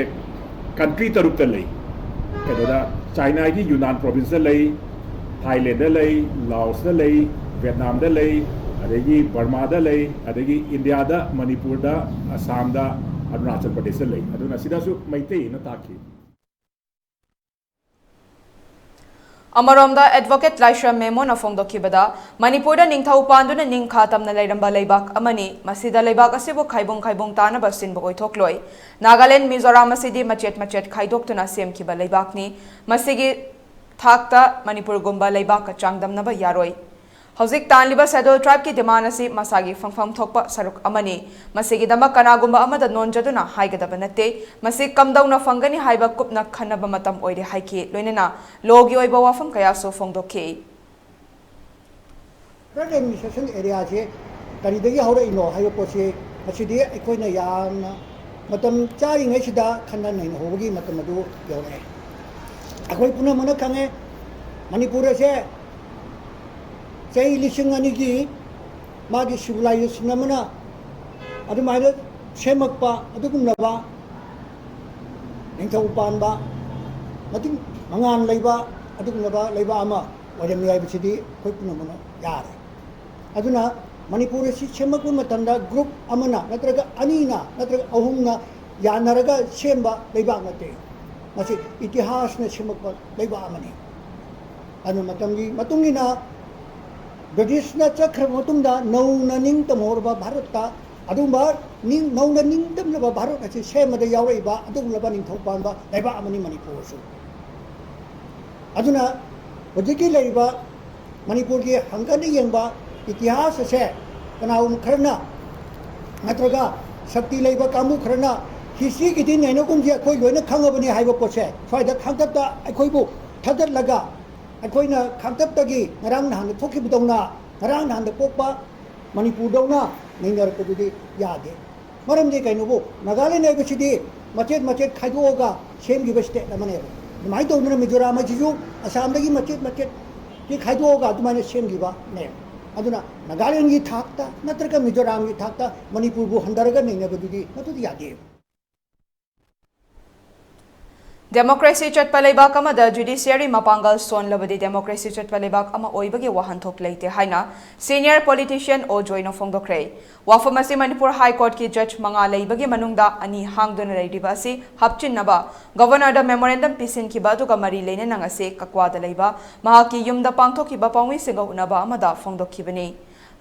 ꯀꯟꯇ꯭ꯔꯤ ꯇꯔꯨꯛꯇ ꯂꯩ꯫ ꯀꯩꯅꯣꯗ, ꯆꯥꯏꯅꯥꯒꯤ ꯌꯨꯅꯥꯟ ꯄ꯭ꯔꯣꯚꯤꯟꯁꯇ ꯂꯩ, ꯊꯥꯏꯂꯦꯟꯗ ꯂꯩ, ꯂꯥꯑꯣꯁꯇ ꯂꯩ, ꯚꯦꯠꯅꯥꯝꯗ ꯂꯩ, ꯑꯗꯒꯤ ꯕꯔꯃꯥꯗ ꯂꯩ, ꯑꯗꯒꯤ ꯏꯟꯗꯤꯌꯥꯗ ꯃꯅꯤꯄꯨꯔꯗ, ꯑꯁꯥꯝꯗ, ꯑꯔꯨꯅꯥꯆꯜ ꯄ꯭ꯔꯗꯦꯁꯇ ꯂꯩ꯫ ꯑꯗꯨꯅ ꯁꯤꯗꯁꯨ ꯃꯩꯇꯩꯅ ꯇꯥꯛꯈꯤ꯫ ꯑꯃꯔꯣꯝꯗ, ꯑꯦꯗꯚꯣꯀꯦꯠ ꯂꯥꯏꯁ꯭ꯔꯝ ꯃꯦꯃꯣꯅ ꯐꯣꯡꯗꯣꯛꯈꯤꯕꯗ, ꯃꯅꯤꯄꯨꯔꯗ ꯅꯤꯡꯊꯧ ꯄꯥꯟꯗꯨꯅ ꯅꯤꯡꯈꯥ ꯇꯝꯅ ꯂꯩꯔꯝꯕ ꯂꯩꯕꯥꯛ ꯑꯃꯅꯤ꯫ ꯃꯁꯤꯗ ꯂꯩꯕꯥꯛ ꯑꯁꯤꯕꯨ ꯈꯥꯏꯕꯨꯡ ꯈꯥꯏꯕꯨꯡ ꯇꯥꯅꯕ ꯁꯤꯟꯕ ꯑꯣꯏꯊꯣꯛꯂꯣꯏ꯫ ꯅꯥꯒꯥꯂꯦꯟ, ꯃꯤꯖꯣꯔꯥꯝ ꯑꯁꯤꯗꯤ ꯃꯆꯦꯠ ꯃꯆꯦꯠ ꯈꯥꯏꯗꯣꯛꯇꯨꯅ ꯁꯦꯝꯈꯤꯕ ꯂꯩꯕꯥꯛꯅꯤ꯫ ꯃꯁꯤꯒꯤ ꯊꯥꯛꯇ ꯃꯅꯤꯄꯨꯔꯒꯨꯝꯕ ꯂꯩꯕꯥꯛꯀ ꯆꯥꯡꯗꯝꯅꯕ ꯌꯥꯔꯣꯏ꯫ ꯍꯧꯖꯤꯛ ꯇꯥꯟꯂꯤꯕ ꯁꯦꯗꯨꯜ ꯇ꯭ꯔꯥꯏꯕꯀꯤ ꯗꯤꯃꯥꯟ ꯑꯁꯤ ꯃꯁꯥꯒꯤ ꯐꯪꯐꯝ ꯊꯣꯛꯄ ꯁꯔꯨꯛ ꯑꯃꯅꯤ꯫ ꯃꯁꯤꯒꯤꯗꯃꯛ ꯀꯅꯥꯒꯨꯝꯕ ꯑꯃꯗ ꯅꯣꯟꯖꯗꯨꯅ ꯍꯥꯏꯒꯗꯕ ꯅꯠꯇꯦ꯫ ꯃꯁꯤ ꯀꯝꯗꯧꯅ ꯐꯪꯒꯅꯤ ꯍꯥꯏꯕ ꯀꯨꯞꯅ ꯈꯟꯅꯕ ꯃꯇꯝ ꯑꯣꯏꯔꯦ ꯍꯥꯏꯈꯤ꯫ ꯂꯣꯏꯅꯅ ꯂꯣꯒꯤ ꯑꯣꯏꯕ ꯋꯥꯐꯝ ꯀꯌꯥꯁꯨ ꯐꯣꯡꯗꯣꯛꯈꯤ꯫ ꯇ꯭ꯔꯥꯏꯕꯦꯜ ꯑꯦꯗꯃꯤꯅꯤꯁꯇ꯭ꯔꯦꯁꯟ ꯑꯦꯔꯤꯌꯥꯁꯦ ꯀꯔꯤꯗꯒꯤ ꯍꯧꯔꯛꯏꯅꯣ ꯍꯥꯏꯕ ꯄꯣꯠꯁꯤ, ꯃꯁꯤꯗꯤ ꯑꯩꯈꯣꯏꯅ ꯌꯥꯝꯅ ꯃꯇꯝ ꯆꯥꯔꯤꯉꯩꯁꯤꯗ ꯈꯟꯅ ꯅꯩꯅꯍꯧꯕꯒꯤ ꯃꯇꯝ ꯑꯗꯨ ꯌꯧꯔꯛꯑꯦ꯫ ꯑꯩꯈꯣꯏ ꯄꯨꯝꯅꯃꯛꯅ ꯈꯪꯉꯦ, ꯃꯅꯤꯄꯨꯔ ꯑꯁꯦ ꯆꯍꯤ ꯂꯤꯁꯤꯡ ꯑꯅꯤꯒꯤ ꯃꯥꯒꯤ ꯁꯤꯚꯤꯂꯥꯏꯖꯦꯁꯟ ꯑꯃꯅ ꯑꯗꯨꯃꯥꯏꯅ ꯁꯦꯝꯃꯛꯄ ꯑꯗꯨꯒꯨꯝꯂꯕ ꯅꯤꯡꯊꯧ ꯄꯥꯟꯕ, ꯃꯇꯤꯛ ꯃꯉꯥꯜ ꯂꯩꯕ ꯑꯗꯨꯒꯨꯝꯂꯕ ꯂꯩꯕꯥꯛ ꯑꯃ ꯑꯣꯏꯔꯝꯃꯤ ꯍꯥꯏꯕꯁꯤꯗꯤ ꯑꯩꯈꯣꯏ ꯄꯨꯝꯅꯃꯛꯅ ꯌꯥꯔꯦ꯫ ꯑꯗꯨꯅ ꯃꯅꯤꯄꯨꯔ ꯑꯁꯤ ꯁꯦꯝꯃꯛꯄ ꯃꯇꯝꯗ ꯒ꯭ꯔꯨꯞ ꯑꯃꯅ ꯅꯠꯇ꯭ꯔꯒ ꯑꯅꯤꯅ ꯅꯠꯇ꯭ꯔꯒ ꯑꯍꯨꯝꯅ ꯌꯥꯅꯔꯒ ꯁꯦꯝꯕ ꯂꯩꯕꯥꯛ ꯅꯠꯇꯦ꯫ ꯃꯁꯤ ꯏꯇꯤꯍꯥꯁꯅ ꯁꯦꯝꯃꯛꯄ ꯂꯩꯕꯥꯛ ꯑꯃꯅꯤ꯫ ꯑꯗꯨꯅ ꯃꯇꯝꯒꯤ ꯃꯇꯨꯡ ꯏꯟꯅ ꯕ꯭ꯔꯤꯇꯤꯁꯅ ꯆꯠꯈ꯭ꯔꯕ ꯃꯇꯨꯡꯗ ꯅꯧꯅ ꯅꯤꯡꯇꯝꯍꯧꯔꯕ ꯚꯥꯔꯠꯇ ꯑꯗꯨꯒꯨꯝꯕ ꯅꯤꯡ-, ꯅꯧꯅ ꯅꯤꯡꯇꯝꯂꯕ ꯚꯥꯔꯠ ꯑꯁꯤ ꯁꯦꯝꯕꯗ ꯌꯥꯎꯔꯛꯏꯕ ꯑꯗꯨꯒꯨꯝꯂꯕ ꯅꯤꯡꯊꯧ ꯄꯥꯟꯕ ꯂꯩꯕꯥꯛ ꯑꯃꯅꯤ ꯃꯅꯤꯄꯨꯔꯁꯨ꯫ ꯑꯗꯨꯅ ꯍꯧꯖꯤꯛꯀꯤ ꯂꯩꯔꯤꯕ ꯃꯅꯤꯄꯨꯔꯒꯤ ꯍꯪꯒꯠꯅ ꯌꯦꯡꯕ ꯏꯇꯤꯍꯥꯁ ꯑꯁꯦ ꯀꯅꯥꯒꯨꯝꯕ ꯈꯔꯅ ꯅꯠꯇ꯭ꯔꯒ ꯁꯛꯇꯤ ꯂꯩꯕ ꯀꯥꯡꯕꯨ ꯈꯔꯅ ꯍꯤꯁꯇ꯭ꯔꯤꯒꯤꯗꯤ ꯅꯩꯅꯒꯨꯝꯁꯤ, ꯑꯩꯈꯣꯏ ꯂꯣꯏꯅ ꯈꯪꯉꯕꯅꯤ ꯍꯥꯏꯕ ꯄꯣꯠꯁꯦ ꯁ꯭ꯋꯥꯏꯗ ꯈꯥꯡꯇꯞꯇ ꯑꯩꯈꯣꯏꯕꯨ ꯊꯥꯗꯠꯂꯒ ꯑꯩꯈꯣꯏꯅ ꯈꯥꯡꯇꯞꯇꯒꯤ ꯉꯔꯥꯡ ꯅꯍꯥꯟꯗ ꯊꯣꯛꯈꯤꯕꯗꯧꯅ ꯉꯔꯥꯡ ꯅꯍꯥꯟꯗ ꯄꯣꯛꯄ ꯃꯅꯤꯄꯨꯔꯗꯧꯅ ꯅꯩꯅꯔꯛꯄꯗꯨꯗꯤ ꯌꯥꯗꯦ꯫ ꯃꯔꯝꯗꯤ ꯀꯩꯅꯣꯕꯨ, ꯅꯥꯒꯥꯂꯦꯟ ꯍꯥꯏꯕꯁꯤꯗꯤ ꯃꯆꯦꯠ ꯃꯆꯦꯠ ꯈꯥꯏꯗꯣꯛꯑꯒ ꯁꯦꯝꯈꯤꯕ ꯁ꯭ꯇꯦꯠ ꯑꯃꯅꯦꯕ꯫ ꯑꯗꯨꯃꯥꯏꯅ ꯇꯧꯗꯅ ꯃꯤꯖꯣꯔꯥꯝ ꯍꯥꯏꯁꯤꯁꯨ ꯑꯁꯥꯝꯗꯒꯤ ꯃꯆꯦꯠ ꯃꯆꯦꯠ ꯈꯥꯏꯗꯣꯛꯑꯒ ꯑꯗꯨꯃꯥꯏꯅ ꯁꯦꯝꯈꯤꯕꯅꯦꯕ꯫ ꯑꯗꯨꯅ ꯅꯥꯒꯥꯂꯦꯟꯒꯤ ꯊꯥꯛꯇ ꯅꯠꯇ꯭ꯔꯒ ꯃꯤꯖꯣꯔꯥꯝꯒꯤ ꯊꯥꯛꯇ ꯃꯅꯤꯄꯨꯔꯕꯨ ꯍꯟꯊꯔꯒ ꯅꯩꯅꯕꯗꯨꯗꯤ ꯃꯗꯨꯗꯤ ꯌꯥꯗꯦ꯫ ꯗꯦꯃꯣꯀ꯭ꯔꯦꯁꯤ ꯆꯠꯄ ꯂꯩꯕꯥꯛ ꯑꯃꯗ ꯖꯨꯗꯤꯁꯤꯌꯔꯤ ꯃꯄꯥꯡꯒꯜ ꯁꯣꯟꯂꯕꯗꯤ ꯗꯦꯃꯣꯀ꯭ꯔꯦꯁꯤ ꯆꯠꯄ ꯂꯩꯕꯥꯛ ꯑꯃ ꯑꯣꯏꯕꯒꯤ ꯋꯥꯍꯟꯊꯣꯛ ꯂꯩꯇꯦ ꯍꯥꯏꯅ ꯁꯤꯅꯤꯌꯔ ꯄꯣꯂꯤꯇꯤꯁꯤꯌꯟ ꯑꯣ ꯖꯣꯏꯅ ꯐꯣꯡꯗꯣꯛꯈ꯭ꯔꯦ꯫ ꯋꯥꯐꯝ ꯑꯁꯤ ꯃꯅꯤꯄꯨꯔ ꯍꯥꯏ ꯀꯣꯔꯠꯀꯤ ꯖꯖ ꯃꯉꯥ ꯂꯩꯕꯒꯤ ꯃꯅꯨꯡꯗ ꯑꯅꯤ ꯍꯥꯡꯗꯨꯅ ꯂꯩꯔꯤꯕ ꯑꯁꯤ ꯍꯥꯞꯆꯤꯟꯅꯕ ꯒꯕꯔꯅꯔꯗ ꯃꯦꯃꯣꯔꯦꯟꯗꯝ ꯄꯤꯁꯤꯟꯈꯤꯕ ꯑꯗꯨꯒ ꯃꯔꯤ ꯂꯩꯅꯅ ꯉꯁꯤ ꯀꯛꯋꯥꯗ ꯂꯩꯕ ꯃꯍꯥꯛꯀꯤ ꯌꯨꯝꯗ ꯄꯥꯡꯊꯣꯛꯈꯤꯕ ꯄꯥꯎꯃꯤꯁꯤꯡꯒ ꯎꯅꯕ ꯑꯃꯗ ꯐꯣꯡꯗꯣꯛꯈꯤꯕꯅꯤ꯫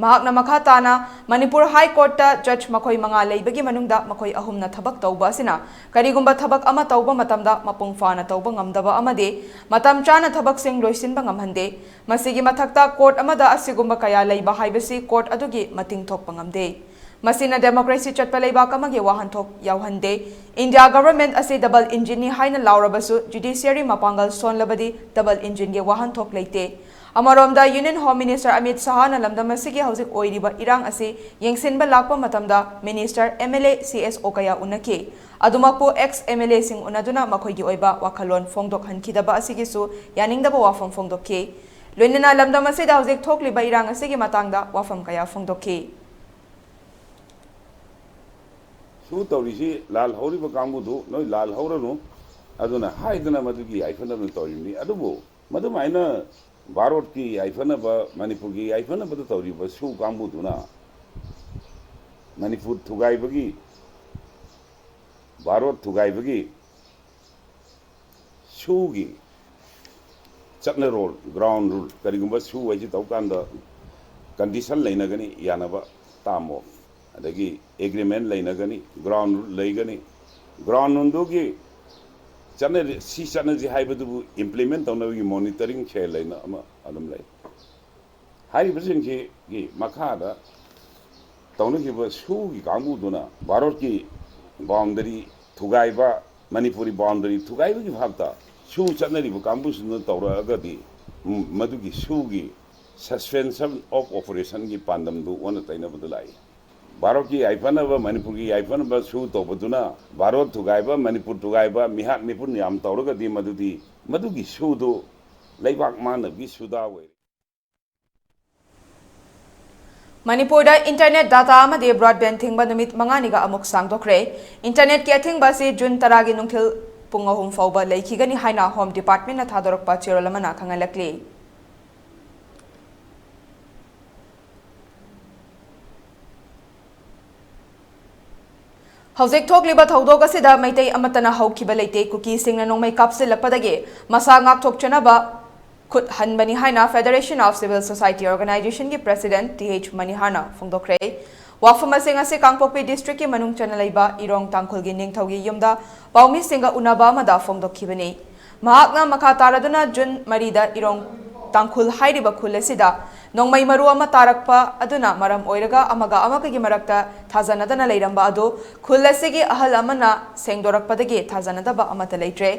ꯃꯍꯥꯛꯅ ꯃꯈꯥ ꯇꯥꯅ ꯃꯅꯤꯄꯨꯔ ꯍꯥꯏ ꯀꯣꯔꯠꯇ ꯖꯖ ꯃꯈꯣꯏ ꯃꯉꯥ ꯂꯩꯕꯒꯤ ꯃꯅꯨꯡꯗ ꯃꯈꯣꯏ ꯑꯍꯨꯝꯅ ꯊꯕꯛ ꯇꯧꯕ ꯑꯁꯤꯅ ꯀꯔꯤꯒꯨꯝꯕ ꯊꯕꯛ ꯑꯃ ꯇꯧꯕ ꯃꯇꯝꯗ ꯃꯄꯨꯡ ꯐꯥꯅ ꯇꯧꯕ ꯉꯝꯗꯕ ꯑꯃꯗꯤ ꯃꯇꯝ ꯆꯥꯅ ꯊꯕꯛꯁꯤꯡ ꯂꯣꯏꯁꯤꯟꯕ ꯉꯝꯍꯟꯗꯦ꯫ ꯃꯁꯤꯒꯤ ꯃꯊꯛꯇ ꯀꯣꯔꯠ ꯑꯃꯗ ꯑꯁꯤꯒꯨꯝꯕ ꯀꯌꯥ ꯂꯩꯕ ꯍꯥꯏꯕꯁꯤ ꯀꯣꯔꯠ ꯑꯗꯨꯒꯤ ꯃꯇꯤꯡ ꯊꯣꯛꯄ ꯉꯝꯗꯦ꯫ ꯃꯁꯤꯅ ꯗꯦꯃꯣꯀ꯭ꯔꯦꯁꯤ ꯆꯠꯄ ꯂꯩꯕꯥꯛ ꯑꯃꯒꯤ ꯋꯥꯍꯟꯊꯣꯛ ꯌꯥꯎꯍꯟꯗꯦ꯫ ꯏꯟꯗꯤꯌꯥ ꯒꯚꯔꯟꯃꯦꯟꯠ ꯑꯁꯤ ꯗꯕꯜ ꯏꯟꯖꯤꯟꯅꯤ ꯍꯥꯏꯅ ꯂꯥꯎꯔꯕꯁꯨ ꯖꯨꯗꯤꯁꯤꯌꯔꯤ ꯃꯄꯥꯡꯒꯜ ꯁꯣꯟꯂꯕꯗꯤ ꯗꯕꯜ ꯏꯟꯖꯤꯟꯒꯤ ꯋꯥꯍꯟꯊꯣꯛ ꯂꯩꯇꯦ꯫ ꯑꯃꯔꯣꯝꯗ ꯌꯨꯅꯤꯌꯟ ꯍꯣꯝ ꯃꯤꯅꯤꯁꯇꯔ ꯑꯃꯤꯠ ꯁꯍꯥꯅ ꯂꯝꯗꯝ ꯑꯁꯤꯒꯤ ꯍꯧꯖꯤꯛ ꯑꯣꯏꯔꯤꯕ ꯏꯔꯥꯡ ꯑꯁꯤ ꯌꯦꯡꯁꯤꯟꯕ ꯂꯥꯛꯄ ꯃꯇꯝꯗ minister, M L A, C S ꯑꯣ ꯀꯌꯥ ꯎꯅꯈꯤ꯫ ꯑꯗꯨꯃꯛꯄꯨ ꯑꯦꯛꯁ ꯑꯦꯝ ꯑꯦꯜ ꯑꯦꯁꯤꯡ ꯎꯅꯗꯨꯅ ꯃꯈꯣꯏꯒꯤ ꯑꯣꯏꯕ ꯋꯥꯈꯜꯂꯣꯟ ꯐꯣꯡꯗꯣꯛꯍꯟꯈꯤꯗꯕ ꯑꯁꯤꯒꯤꯁꯨ ꯌꯥꯅꯤꯡꯗꯕ ꯋꯥꯐꯝ ꯐꯣꯡꯗꯣꯛꯈꯤ꯫ ꯂꯣꯏꯅꯅ ꯂꯝꯗꯝ ꯑꯁꯤꯗ ꯍꯧꯖꯤꯛ ꯊꯣꯛꯂꯤꯕ ꯏꯔꯥꯡ ꯑꯁꯤꯒꯤ ꯃꯇꯥꯡꯗ ꯋꯥꯐꯝ ꯀꯌꯥ ꯐꯣꯡꯗꯣꯛꯈꯤ꯫ ꯁꯨ ꯇꯧꯔꯤꯁꯤ ꯂꯥꯜꯍꯧꯔꯤꯕ ꯀꯥꯡꯕꯨꯗꯨ ꯅꯣꯏ ꯂꯥꯜꯍꯧꯔꯅꯨ, ꯑꯗꯨꯅ ꯍꯥꯏꯗꯅ ꯃꯗꯨꯒꯤ ꯌꯥꯏꯐꯅꯕ ꯇꯧꯔꯤꯕꯅꯤ꯫ ꯑꯗꯨꯕꯨ ꯃꯗꯨꯃꯥꯏꯅ ꯚꯥꯔꯠꯀꯤ ꯌꯥꯏꯐꯅꯕ, ꯃꯅꯤꯄꯨꯔꯒꯤ ꯌꯥꯏꯐꯅꯕꯗ ꯇꯧꯔꯤꯕ ꯁꯨ ꯀꯥꯡꯕꯨꯗꯨꯅ ꯃꯅꯤꯄꯨꯔ ꯊꯨꯒꯥꯏꯕꯒꯤ, ꯚꯥꯔꯠ ꯊꯨꯒꯥꯏꯕꯒꯤ ꯁꯨꯒꯤ ꯆꯠꯅꯔꯣꯜ, ꯒ꯭ꯔꯥꯎꯟ ꯔꯨꯜ, ꯀꯔꯤꯒꯨꯝꯕ ꯁꯨ ꯍꯥꯏꯁꯤ ꯇꯧ ꯀꯥꯟꯗ ꯀꯟꯗꯤꯁꯟ ꯂꯩꯅꯒꯅꯤ, ꯌꯥꯅꯕ ꯇꯥꯝꯃꯣ, ꯑꯗꯒꯤ ꯑꯦꯒ꯭ꯔꯤꯃꯦꯟ ꯂꯩꯅꯒꯅꯤ, ꯒ꯭ꯔꯥꯎꯟ ꯔꯨꯜ ꯂꯩꯒꯅꯤ꯫ ꯒ꯭ꯔꯥꯎꯟ ꯔꯨꯜꯗꯨꯒꯤ ꯆꯠꯅꯔꯤ, ꯁꯤ ꯆꯠꯅꯁꯤ ꯍꯥꯏꯕꯗꯨꯕꯨ ꯏꯝꯄ꯭ꯂꯤꯃꯦꯟ ꯇꯧꯅꯕꯒꯤ ꯃꯣꯅꯤꯇꯔꯤꯡ ꯁꯦꯜ ꯍꯥꯏꯅ ꯑꯃ ꯑꯗꯨꯝ ꯂꯩ꯫ ꯍꯥꯏꯔꯤꯕꯁꯤꯡꯁꯤꯒꯤ ꯃꯈꯥꯗ ꯇꯧꯅꯈꯤꯕ ꯁꯨꯒꯤ ꯀꯥꯡꯕꯨꯗꯨꯅ ꯚꯥꯔꯠꯀꯤ ꯕꯥꯎꯟꯗꯔꯤ ꯊꯨꯒꯥꯏꯕ, ꯃꯅꯤꯄꯨꯔꯤ ꯕꯥꯎꯟꯗꯔꯤ ꯊꯨꯒꯥꯏꯕꯒꯤ ꯚꯥꯞꯇ ꯁꯨ ꯆꯠꯅꯔꯤꯕ ꯀꯥꯡꯕꯨꯁꯤꯡꯗꯨꯅ ꯇꯧꯔꯛꯑꯒꯗꯤ, ꯎꯝ, ꯃꯗꯨꯒꯤ ꯁꯨꯒꯤ suspension of operation ꯒꯤ ꯄꯥꯟꯗꯝꯗꯨ ꯑꯣꯟꯅ ꯇꯩꯅꯕꯗ ꯂꯥꯛꯏ꯫ ꯚꯥꯔꯠꯀꯤ ꯌꯥꯏꯐꯅꯕ, ꯃꯅꯤꯄꯨꯔꯒꯤ ꯌꯥꯏꯐꯅꯕ ꯁꯨ ꯇꯧꯕꯗꯨꯅ ꯚꯥꯔꯠ ꯊꯨꯒꯥꯏꯕ, ꯃꯅꯤꯄꯨꯔ ꯊꯨꯒꯥꯏꯕ, ꯃꯤꯍꯥꯠ ꯃꯤꯄꯨꯟ ꯌꯥꯝ ꯇꯧꯔꯒꯗꯤ ꯃꯗꯨꯗꯤ ꯃꯗꯨꯒꯤ ꯁꯨꯗꯨ ꯂꯩꯕꯥꯛ ꯃꯥꯡꯅꯕꯒꯤ ꯁꯨꯗꯥ ꯑꯣꯏꯔꯦ꯫ ꯃꯅꯤꯄꯨꯔꯗ ꯏꯟꯇꯔꯅꯦꯠ ꯗꯥꯇꯥ ꯑꯃꯗꯤ ꯕ꯭ꯔꯣꯗꯕꯦꯟ ꯊꯤꯡꯕ ꯅꯨꯃꯤꯠ ꯃꯉꯥꯅꯤꯒ ꯑꯃꯨꯛ ꯁꯥꯡꯗꯣꯛꯈ꯭ꯔꯦ꯫ ꯏꯟꯇꯔꯅꯦꯠꯀꯤ ꯑꯊꯤꯡꯕ ꯑꯁꯤ ꯖꯨꯟ ꯇꯔꯥꯒꯤ ꯅꯨꯡꯊꯤꯜ ꯄꯨꯡ ꯑꯍꯨꯝ ꯐꯥꯎꯕ ꯂꯩꯈꯤꯒꯅꯤ ꯍꯥꯏꯅ Home Department ꯅ ꯊꯥꯗꯣꯔꯛꯄ ꯆꯦꯔꯣꯜ ꯑꯃꯅ ꯈꯪꯍꯜꯂꯛꯂꯤ꯫ ꯍꯧꯖꯤꯛ ꯊꯣꯛꯂꯤꯕ ꯊꯧꯗꯣꯛ ꯑꯁꯤꯗ ꯃꯩꯇꯩ ꯑꯃꯠꯇꯅ ꯍꯧꯈꯤꯕ ꯂꯩꯇꯦ꯫ ꯀꯨꯀꯤꯁꯤꯡꯅ ꯅꯣꯡꯃꯩ ꯀꯥꯞꯁꯤꯜꯂꯛꯄꯗꯒꯤ ꯃꯁꯥ ꯉꯥꯛꯊꯣꯛꯆꯅꯕ ꯈꯨꯠ ꯍꯟꯕꯅꯤ ꯍꯥꯏꯅ Federation of Civil Society Organization ꯒꯤ President ꯇꯤ ꯑꯩꯆ ꯃꯅꯤꯍꯥꯔꯅ ꯐꯣꯡꯗꯣꯛꯈ꯭ꯔꯦ꯫ ꯋꯥꯐꯝ ꯑꯁꯤ ꯉꯁꯤ ꯀꯥꯡꯄꯣꯛꯄꯤ district ꯀꯤ ꯃꯅꯨꯡ ꯆꯟꯅ ꯂꯩꯕ ꯏꯔꯣꯡ ꯇꯥꯡꯈꯨꯜꯒꯤ ꯅꯤꯡꯊꯧꯒꯤ ꯌꯨꯝꯗ ꯄꯥꯎꯃꯤꯁꯤꯡꯒ ꯎꯅꯕ ꯑꯃꯗ ꯐꯣꯡꯗꯣꯛꯈꯤꯕꯅꯤ꯫ ꯃꯍꯥꯛꯅ ꯃꯈꯥ ꯇꯥꯔꯗꯨꯅ ꯖꯨꯟ ꯃꯔꯤꯗ ꯏꯔꯣꯡ ꯇꯥꯡꯈꯨꯜ ꯍꯥꯏꯔꯤꯕ ꯈꯨꯜ ꯑꯁꯤꯗ ꯅꯣꯡꯃꯩ ꯃꯔꯨ ꯑꯃ ꯇꯥꯔꯛꯄ ꯑꯗꯨꯅ ꯃꯔꯝ ꯑꯣꯏꯔꯒ ꯑꯃꯒ ꯑꯃꯒꯒꯤ ꯃꯔꯛꯇ ꯊꯥꯖꯅꯗꯅ ꯂꯩꯔꯝꯕ ꯑꯗꯨ ꯈꯨꯜ ꯑꯁꯤꯒꯤ ꯑꯍꯜ ꯑꯃꯅ ꯁꯦꯡꯗꯣꯔꯛꯄꯗꯒꯤ ꯊꯥꯖꯅꯗꯕ ꯑꯃꯠꯇ ꯂꯩꯇ꯭ꯔꯦ꯫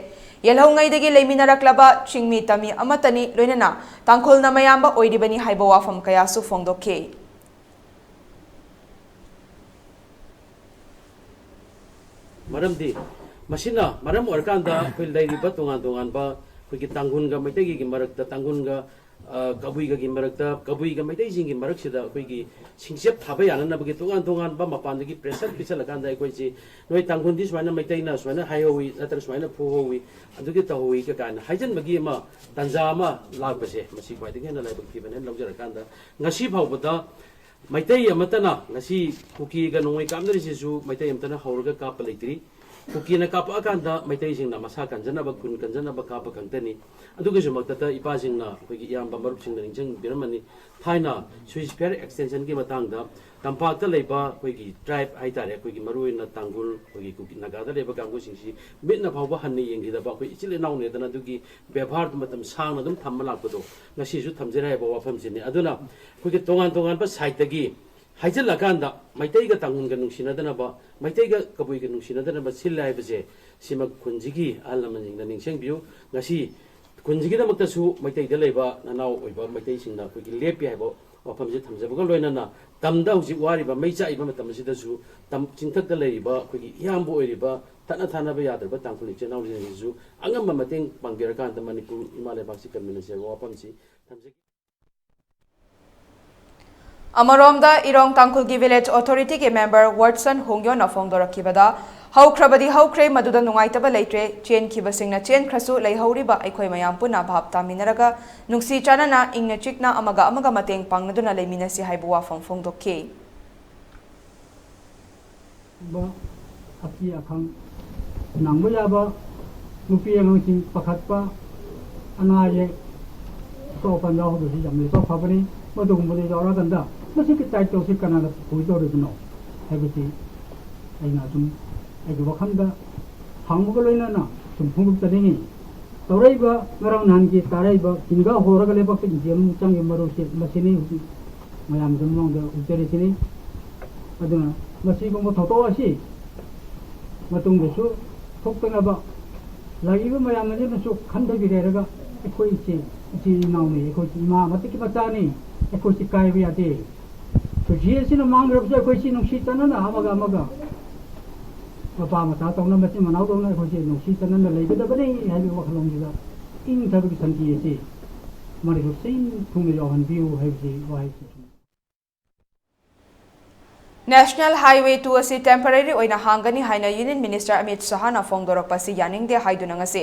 ꯌꯦꯜꯍꯧꯉꯩꯗꯒꯤ ꯂꯩꯃꯤꯟꯅꯔꯛꯂꯕ ꯆꯤꯡꯃꯤ ꯇꯝꯃꯤ ꯑꯃꯠꯇꯅꯤ, ꯂꯣꯏꯅꯅ ꯇꯥꯡꯈꯨꯜꯅ ꯃꯌꯥꯝꯕ ꯑꯣꯏꯔꯤꯕꯅꯤ ꯍꯥꯏꯕ ꯋꯥꯐꯝ ꯀꯌꯥꯁꯨ ꯐꯣꯡꯗꯣꯛꯈꯤ꯫ ꯃꯔꯝꯗꯤ ꯃꯁꯤꯅ ꯃꯔꯝ ꯑꯣꯏꯔꯀꯥꯟꯗ ꯑꯩꯈꯣꯏ ꯂꯩꯔꯤꯕ ꯇꯣꯉꯥꯟ ꯇꯣꯉꯥꯟꯕ ꯑꯩꯈꯣꯏꯒꯤ ꯇꯥꯡꯈꯨꯜꯒ ꯃꯩꯇꯩꯒꯤ ꯃꯔꯛꯇ, ꯇꯥꯡꯈꯨꯜꯒ, ꯑ, ꯀꯕꯨꯏꯒꯒꯤ ꯃꯔꯛꯇ, ꯀꯕꯨꯏꯒ ꯃꯩꯇꯩꯁꯤꯡꯒꯤ ꯃꯔꯛꯁꯤꯗ ꯑꯩꯈꯣꯏꯒꯤ ꯁꯤꯡꯆꯦꯞ ꯊꯥꯕ ꯌꯥꯅꯅꯕꯒꯤ ꯇꯣꯉꯥꯟ ꯇꯣꯉꯥꯟꯕ ꯃꯄꯥꯟꯗꯒꯤ pressure ꯄꯤꯁꯜꯂꯀꯥꯟꯗ ꯑꯩꯈꯣꯏꯁꯤ ꯅꯣꯏ ꯇꯥꯡꯈꯨꯜꯗꯤ ꯁꯨꯃꯥꯏꯅ ꯃꯩꯇꯩꯅ ꯁꯨꯃꯥꯏꯅ ꯍꯥꯏꯍꯧꯋꯤ, ꯅꯠꯇ꯭ꯔꯒ ꯁꯨꯃꯥꯏꯅ ꯐꯨꯍꯧꯋꯤ, ꯑꯗꯨꯒꯤ ꯇꯧꯍꯧꯋꯤ ꯀꯥꯏꯅ ꯍꯥꯏꯖꯟꯕꯒꯤ ꯑꯃ ꯇꯥꯟꯖꯥ ꯑꯃ ꯂꯥꯛꯄꯁꯦ, ꯃꯁꯤ ꯈ꯭ꯋꯥꯏꯗꯒꯤ ꯍꯦꯟꯅ ꯂꯥꯏꯕꯛ ꯊꯤꯕꯅꯦꯅ ꯂꯧꯖꯔꯀꯥꯟꯗ, ꯉꯁꯤ ꯐꯥꯎꯕꯗ ꯃꯩꯇꯩ ꯑꯃꯠꯇꯅ, ꯉꯁꯤ ꯀꯨꯀꯤꯒ ꯅꯣꯡꯃꯩ ꯀꯥꯞꯅꯔꯤꯁꯤꯁꯨ ꯃꯩꯇꯩ ꯑꯃꯠꯇꯅ ꯍꯧꯔꯒ ꯀꯥꯞꯄ ꯂꯩꯇ꯭ꯔꯤ꯫ ꯀꯨꯀꯤꯅ ꯀꯥꯞꯄꯛꯑꯀꯥꯟꯗ ꯃꯩꯇꯩꯁꯤꯡꯅ ꯃꯁꯥ ꯀꯟꯖꯅꯕ, ꯈꯨꯟ ꯀꯟꯖꯅꯕ ꯀꯥꯞꯄ ꯈꯛꯇꯅꯤ꯫ ꯑꯗꯨꯒꯤꯁꯨꯃꯛꯇꯗ ꯏꯄꯥꯁꯤꯡꯅ, ꯑꯩꯈꯣꯏꯒꯤ ꯏꯌꯥꯝꯕ ꯃꯔꯨꯞꯁꯤꯡꯅ ꯅꯤꯡꯁꯤꯡꯕꯤꯔꯝꯃꯅꯤ, ꯊꯥꯏꯅ ceasefire extension ꯒꯤ ꯃꯇꯥꯡꯗ ꯇꯝꯄꯥꯛꯇ ꯂꯩꯕ ꯑꯩꯈꯣꯏꯒꯤ tribe ꯍꯥꯏꯇꯥꯔꯦ, ꯑꯩꯈꯣꯏꯒꯤ ꯃꯔꯨꯑꯣꯏꯅ ꯇꯥꯡꯈꯨꯜ, ꯑꯩꯈꯣꯏꯒꯤ ꯀꯨꯀꯤ, ꯅꯥꯒꯥꯗ ꯂꯩꯕ ꯀꯥꯡꯕꯨꯁꯤꯡꯁꯤ ꯃꯤꯠꯅ ꯐꯥꯎꯕ ꯍꯟꯅ ꯌꯦꯡꯈꯤꯗꯕ, ꯑꯩꯈꯣꯏ ꯏꯆꯤꯜ ꯏꯅꯥꯎꯅꯦꯗꯅ ꯑꯗꯨꯒꯤ ꯕꯦꯕꯥꯔꯗꯨ ꯃꯇꯝ ꯁꯥꯡꯅ ꯑꯗꯨꯝ ꯊꯝꯕ ꯂꯥꯛꯄꯗꯣ ꯉꯁꯤꯁꯨ ꯊꯝꯖꯔꯦ ꯍꯥꯏꯕ ꯋꯥꯐꯝꯁꯤꯅꯤ꯫ ꯑꯗꯨꯅ ꯑꯩꯈꯣꯏꯒꯤ ꯇꯣꯉꯥꯟ ꯇꯣꯉꯥꯟꯕ side ꯇꯒꯤ ꯍꯥꯏꯖꯤꯜꯂꯀꯥꯟꯗ ꯃꯩꯇꯩꯒ ꯇꯥꯡꯈꯨꯜꯒ ꯅꯨꯡꯁꯤꯅꯗꯅꯕ, ꯃꯩꯇꯩꯒ ꯀꯕꯨꯏꯒ ꯅꯨꯡꯁꯤꯅꯗꯅꯕ ꯁꯤꯜꯂꯦ ꯍꯥꯏꯕꯁꯦ, ꯁꯤꯃꯛ ꯈꯨꯟꯁꯤꯒꯤ ꯑꯍꯜ ꯂꯃꯟꯁꯤꯡꯅ ꯅꯤꯡꯁꯤꯡꯕꯤꯌꯨ꯫ ꯉꯁꯤ ꯈꯨꯟꯁꯤꯒꯤꯗꯃꯛꯇꯁꯨ ꯃꯩꯇꯩꯗ ꯂꯩꯕ ꯅꯅꯥꯎ ꯑꯣꯏꯕ ꯃꯩꯇꯩꯁꯤꯡꯅ ꯑꯩꯈꯣꯏꯒꯤ ꯂꯦꯞꯄꯤ ꯍꯥꯏꯕ ꯋꯥꯐꯝꯁꯦ ꯊꯝꯖꯕꯒ ꯂꯣꯏꯅꯅ, ꯇꯝꯗ ꯍꯧꯖꯤꯛ ꯋꯥꯔꯤꯕ, ꯃꯩ ꯆꯥꯛꯏꯕ ꯃꯇꯝ ꯑꯁꯤꯗꯁꯨ ꯇꯝ-, ꯆꯤꯡꯊꯛꯇ ꯂꯩꯔꯤꯕ ꯑꯩꯈꯣꯏꯒꯤ ꯏꯌꯥꯝꯕ ꯑꯣꯏꯔꯤꯕ ꯊꯠꯅ ꯊꯥꯅꯕ ꯌꯥꯗ꯭ꯔꯕ ꯇꯥꯡꯈꯨꯜ ꯏꯆꯤꯜ ꯏꯅꯥꯎꯁꯤꯡꯁꯤꯁꯨ ꯑꯉꯝꯕ ꯃꯇꯦꯡ ꯄꯥꯡꯕꯤꯔꯀꯥꯟꯗ ꯃꯅꯤꯄꯨꯔ ꯏꯃꯥ ꯂꯩꯕꯥꯛꯁꯤ ꯀꯟꯃꯤꯟꯅꯁꯤ ꯍꯥꯏꯕ ꯋꯥꯐꯝꯁꯤ ꯊꯝꯖꯒꯦ꯫ ꯑꯃꯔꯣꯝꯗ, ꯏꯔꯣꯡ ꯇꯥꯡꯈꯨꯜꯒꯤ village authority ꯒꯤ member ꯋꯥꯠꯁꯟ ꯍꯣꯡꯌꯣꯟꯅ ꯐꯣꯡꯗꯣꯔꯛꯈꯤꯕꯗ, ꯍꯧꯈ꯭ꯔꯕꯗꯤ ꯍꯧꯈ꯭ꯔꯦ, ꯃꯗꯨꯗ ꯅꯨꯡꯉꯥꯏꯇꯕ ꯂꯩꯇ꯭ꯔꯦ꯫ ꯆꯦꯟꯈꯤꯕꯁꯤꯡꯅ ꯆꯦꯟꯈ꯭ꯔꯁꯨ, ꯂꯩꯍꯧꯔꯤꯕ ꯑꯩꯈꯣꯏ ꯃꯌꯥꯝ ꯄꯨꯟꯅ ꯚꯥꯞ ꯇꯥꯃꯤꯟꯅꯔꯒ, ꯅꯨꯡꯁꯤ ꯆꯥꯟꯅꯅ, ꯏꯪꯅ ꯆꯤꯛꯅ ꯑꯃꯒ ꯑꯃꯒ ꯃꯇꯦꯡ ꯄꯥꯡꯅꯗꯨꯅ ꯂꯩꯃꯤꯟꯅꯁꯤ ꯍꯥꯏꯕ ꯋꯥꯐꯝ ꯐꯣꯡꯗꯣꯛꯈꯤ꯫ ꯑꯀꯤ ꯑꯈꯪ ꯅꯪꯕ ꯌꯥꯕ, ꯅꯨꯄꯤ ꯑꯉꯥꯡꯁꯤꯡ ꯄꯥꯈꯠꯄ, ꯑꯅꯥ ꯑꯌꯦꯛ ꯑꯁꯣꯛ ꯑꯄꯟ ꯌꯥꯎꯗꯕꯁꯤ ꯌꯥꯝ ꯂꯩꯕꯥꯛ ꯐꯕꯅꯤ꯫ ꯃꯗꯨꯒꯨꯝꯕꯗ ꯌꯥꯎꯔꯀꯥꯟꯗ ꯃꯁꯤꯒꯤ ꯇꯥꯏꯠ ꯇꯧꯁꯤ ꯀꯅꯥꯅ ꯄꯨꯗꯧꯔꯤꯕꯅꯣ ꯍꯥꯏꯕꯁꯤ ꯑꯩꯅ ꯑꯗꯨꯝ ꯑꯩꯒꯤ ꯋꯥꯈꯜꯗ ꯍꯪꯕꯒ ꯂꯣꯏꯅꯅ ꯁꯨꯝ ꯐꯣꯡꯗꯣꯛꯆꯅꯤꯡꯏ꯫ ꯇꯧꯔꯛꯏꯕ ꯉꯔꯥꯡ ꯅꯍꯥꯟꯒꯤ ꯇꯥꯔꯛꯏꯕ ꯀꯤꯟꯒ ꯍꯣꯔꯒ ꯂꯩꯕꯥꯛꯇ ꯏꯟꯗꯤꯌꯥ ꯑꯃꯨꯛ ꯆꯪꯉꯤꯕ ꯃꯔꯨꯁꯦ ꯃꯁꯤꯅꯤ ꯍꯧꯖꯤꯛ ꯃꯌꯥꯝꯒꯤ ꯃꯃꯥꯡꯗ ꯎꯠꯆꯔꯤꯁꯤꯅꯤ꯫ ꯑꯗꯨꯅ ꯃꯁꯤꯒꯨꯝꯕ ꯊꯧꯗꯣꯛ ꯑꯁꯤ ꯃꯇꯨꯡꯗꯁꯨ ꯊꯣꯛꯇꯅꯕ ꯂꯥꯛꯏꯕ ꯃꯌꯥꯝ ꯑꯁꯤꯅꯁꯨ ꯈꯟꯊꯕꯤꯔꯦꯔꯒ ꯑꯩꯈꯣꯏꯁꯦ ꯏꯆꯤꯜ ꯏꯅꯥꯎꯅꯤ, ꯑꯩꯈꯣꯏꯁꯦ ꯏꯃꯥ ꯃꯊꯛꯀꯤ ꯃꯆꯥꯅꯤ, ꯑꯩꯈꯣꯏꯁꯦ ꯀꯥꯏꯕ ꯌꯥꯗꯦ꯫ ꯄꯨꯟꯁꯤ ꯑꯁꯤꯅ ꯃꯥꯡꯈ꯭ꯔꯕꯁꯨ ꯑꯩꯈꯣꯏꯁꯤ ꯅꯨꯡꯁꯤ ꯆꯥꯟꯅꯅ ꯑꯃꯒ ꯑꯃꯒ ꯃꯄꯥ ꯃꯆꯥ ꯇꯧꯅ ꯃꯆꯤꯟ ꯃꯅꯥꯎ ꯇꯧꯅ ꯑꯩꯈꯣꯏꯁꯤ ꯅꯨꯡꯁꯤ ꯆꯥꯟꯅꯅ ꯂꯩꯒꯗꯕꯅꯤ ꯍꯥꯏꯕꯒꯤ ꯋꯥꯈꯜꯂꯣꯟꯁꯤꯗ ꯏꯪꯊꯕꯒꯤ ꯁꯥꯟꯇꯤ ꯑꯁꯤ ꯃꯔꯤꯁꯨ ꯁꯤꯟ ꯊꯨꯡꯅ ꯌꯥꯎꯍꯟꯕꯤꯌꯨ ꯍꯥꯏꯕꯁꯤ ꯋꯥꯍꯩꯁꯤ ꯁꯨꯝ National Highway two ꯑꯁꯤ temporary ꯑꯣꯏꯅ ꯍꯥꯡꯒꯅꯤ ꯍꯥꯏꯅ Union Minister ꯑꯃꯤꯠ ꯁꯍꯥꯅ ꯐꯣꯡꯗꯣꯔꯛꯄ ꯑꯁꯤ ꯌꯥꯅꯤꯡꯗꯦ ꯍꯥꯏꯗꯨꯅ ꯉꯁꯤ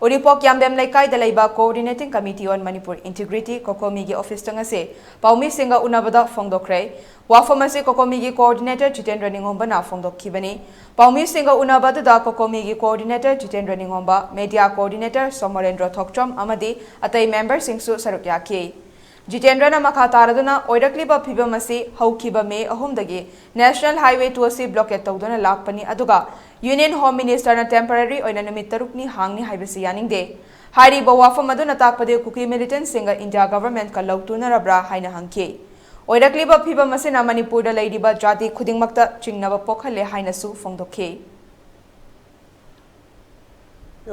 ꯎꯔꯤꯄꯣꯛ ꯌꯥꯝꯕꯦꯝ ꯂꯩꯀꯥꯏꯗ ꯂꯩꯕ Coordinating Committee on Manipur Integrity, ꯀꯣꯀꯣꯃꯤꯒꯤ ꯑꯣꯐꯤꯁꯇ ꯉꯁꯤ ꯄꯥꯎꯃꯤꯁꯤꯡꯒ ꯎꯅꯕꯗ ꯐꯣꯡꯗꯣꯛꯈ꯭ꯔꯦ꯫ ꯋꯥꯐꯝ ꯑꯁꯤ ꯀꯣꯀꯣꯃꯤꯒꯤ coordinator ꯖꯤꯇꯦꯟꯗ꯭ꯔ ꯅꯤꯉꯣꯝꯕꯅ ꯐꯣꯡꯗꯣꯛꯈꯤꯕꯅꯤ꯫ ꯄꯥꯎꯃꯤꯁꯤꯡꯒ ꯎꯅꯕ ꯑꯗꯨꯗ ꯀꯣꯀꯣꯃꯤꯒꯤ coordinator ꯖꯤꯇꯦꯟꯗ꯭ꯔ ꯅꯤꯉꯣꯝꯕ, media coordinator ꯁꯣꯃꯣꯔꯦꯟꯗ꯭ꯔ ꯊꯣꯛꯆꯣꯝ ꯑꯃꯗꯤ ꯑꯇꯩ memberꯁꯤꯡꯁꯨ ꯁꯔꯨꯛ ꯌꯥꯈꯤ꯫ ꯖꯤꯇꯦꯟꯗ꯭ꯔꯅ ꯃꯈꯥ ꯇꯥꯔꯗꯨꯅ ꯑꯣꯏꯔꯛꯂꯤꯕ ꯐꯤꯚꯝ ꯑꯁꯤ ꯍꯧꯈꯤꯕ ꯃꯦ ꯑꯍꯨꯝꯗꯒꯤ National Highway two ꯑꯁꯤ blockade ꯇꯧꯗꯨꯅ ꯂꯥꯛꯄꯅꯤ, ꯑꯗꯨꯒ Union Home Ministerꯅ temporary ꯑꯣꯏꯅ ꯅꯨꯃꯤꯠ ꯇꯔꯨꯛꯅꯤ ꯍꯥꯡꯅꯤ ꯍꯥꯏꯕꯁꯤ ꯌꯥꯅꯤꯡꯗꯦ꯫ ꯍꯥꯏꯔꯤꯕ ꯋꯥꯐꯝ ꯑꯗꯨꯅ ꯇꯥꯛꯄꯗꯤ ꯀꯨꯀꯤ militantꯁꯤꯡꯒ India governmentꯀ ꯂꯧ ꯇꯨꯅꯔꯕ꯭ꯔꯥ ꯍꯥꯏꯅ ꯍꯪꯈꯤ꯫ ꯑꯣꯏꯔꯛꯂꯤꯕ ꯐꯤꯚꯝ ꯑꯁꯤꯅ ꯃꯅꯤꯄꯨꯔꯗ ꯂꯩꯔꯤꯕ ꯖꯥꯇꯤ ꯈꯨꯗꯤꯡꯃꯛꯇ ꯆꯤꯡꯅꯕ ꯄꯣꯛꯍꯜꯂꯦ ꯍꯥꯏꯅꯁꯨ ꯐꯣꯡꯗꯣꯛꯈꯤ꯫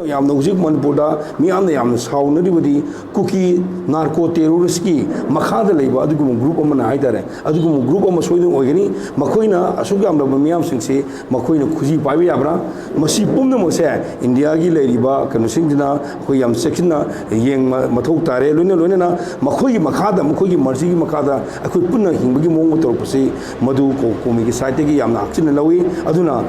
ꯌꯥꯝꯅ ꯍꯧꯖꯤꯛ ꯃꯅꯤꯄꯨꯔꯗ ꯃꯤꯌꯥꯝꯅ ꯌꯥꯝꯅ ꯁꯥꯎꯅꯔꯤꯕꯗꯤ ꯀꯨꯀꯤ narco terroristꯀꯤ ꯃꯈꯥꯗ ꯂꯩꯕ ꯑꯗꯨꯒꯨꯝꯕ group ꯑꯃꯅ ꯍꯥꯏꯇꯥꯔꯦ, ꯑꯗꯨꯒꯨꯝꯕ group ꯑꯃ ꯁꯣꯏꯗꯅ ꯑꯣꯏꯒꯅꯤ꯫ ꯃꯈꯣꯏꯅ ꯑꯁꯨꯛ ꯌꯥꯝꯂꯕ ꯃꯤꯌꯥꯝꯁꯤꯡꯁꯤ ꯃꯈꯣꯏꯅ ꯈꯨꯖꯤ ꯄꯥꯏꯕ ꯌꯥꯕ꯭ꯔꯥ? ꯃꯁꯤ ꯄꯨꯝꯅꯃꯛꯁꯦ Indiaꯒꯤ ꯂꯩꯔꯤꯕ ꯀꯩꯅꯣꯁꯤꯡꯁꯤꯅ ꯑꯩꯈꯣꯏ ꯌꯥꯝ ꯆꯦꯛꯁꯤꯟꯅ ꯌꯦꯡꯕ ꯃꯊꯧ ꯇꯥꯔꯦ꯫ ꯂꯣꯏꯅ ꯂꯣꯏꯅꯅ ꯃꯈꯣꯏꯒꯤ ꯃꯈꯥꯗ, ꯃꯈꯣꯏꯒꯤ mercyꯒꯤ ꯃꯈꯥꯗ ꯑꯩꯈꯣꯏ ꯄꯨꯟꯅ ꯍꯤꯡꯕꯒꯤ ꯃꯑꯣꯡ ꯑꯃ ꯇꯧꯔꯛꯄꯁꯤ ꯃꯗꯨ ꯀꯣ-, ꯀꯣꯃꯤꯒꯤ sideꯇꯒꯤ ꯌꯥꯝꯅ ꯍꯛꯆꯤꯟꯅ ꯂꯧꯏ꯫ ꯑꯗꯨꯅ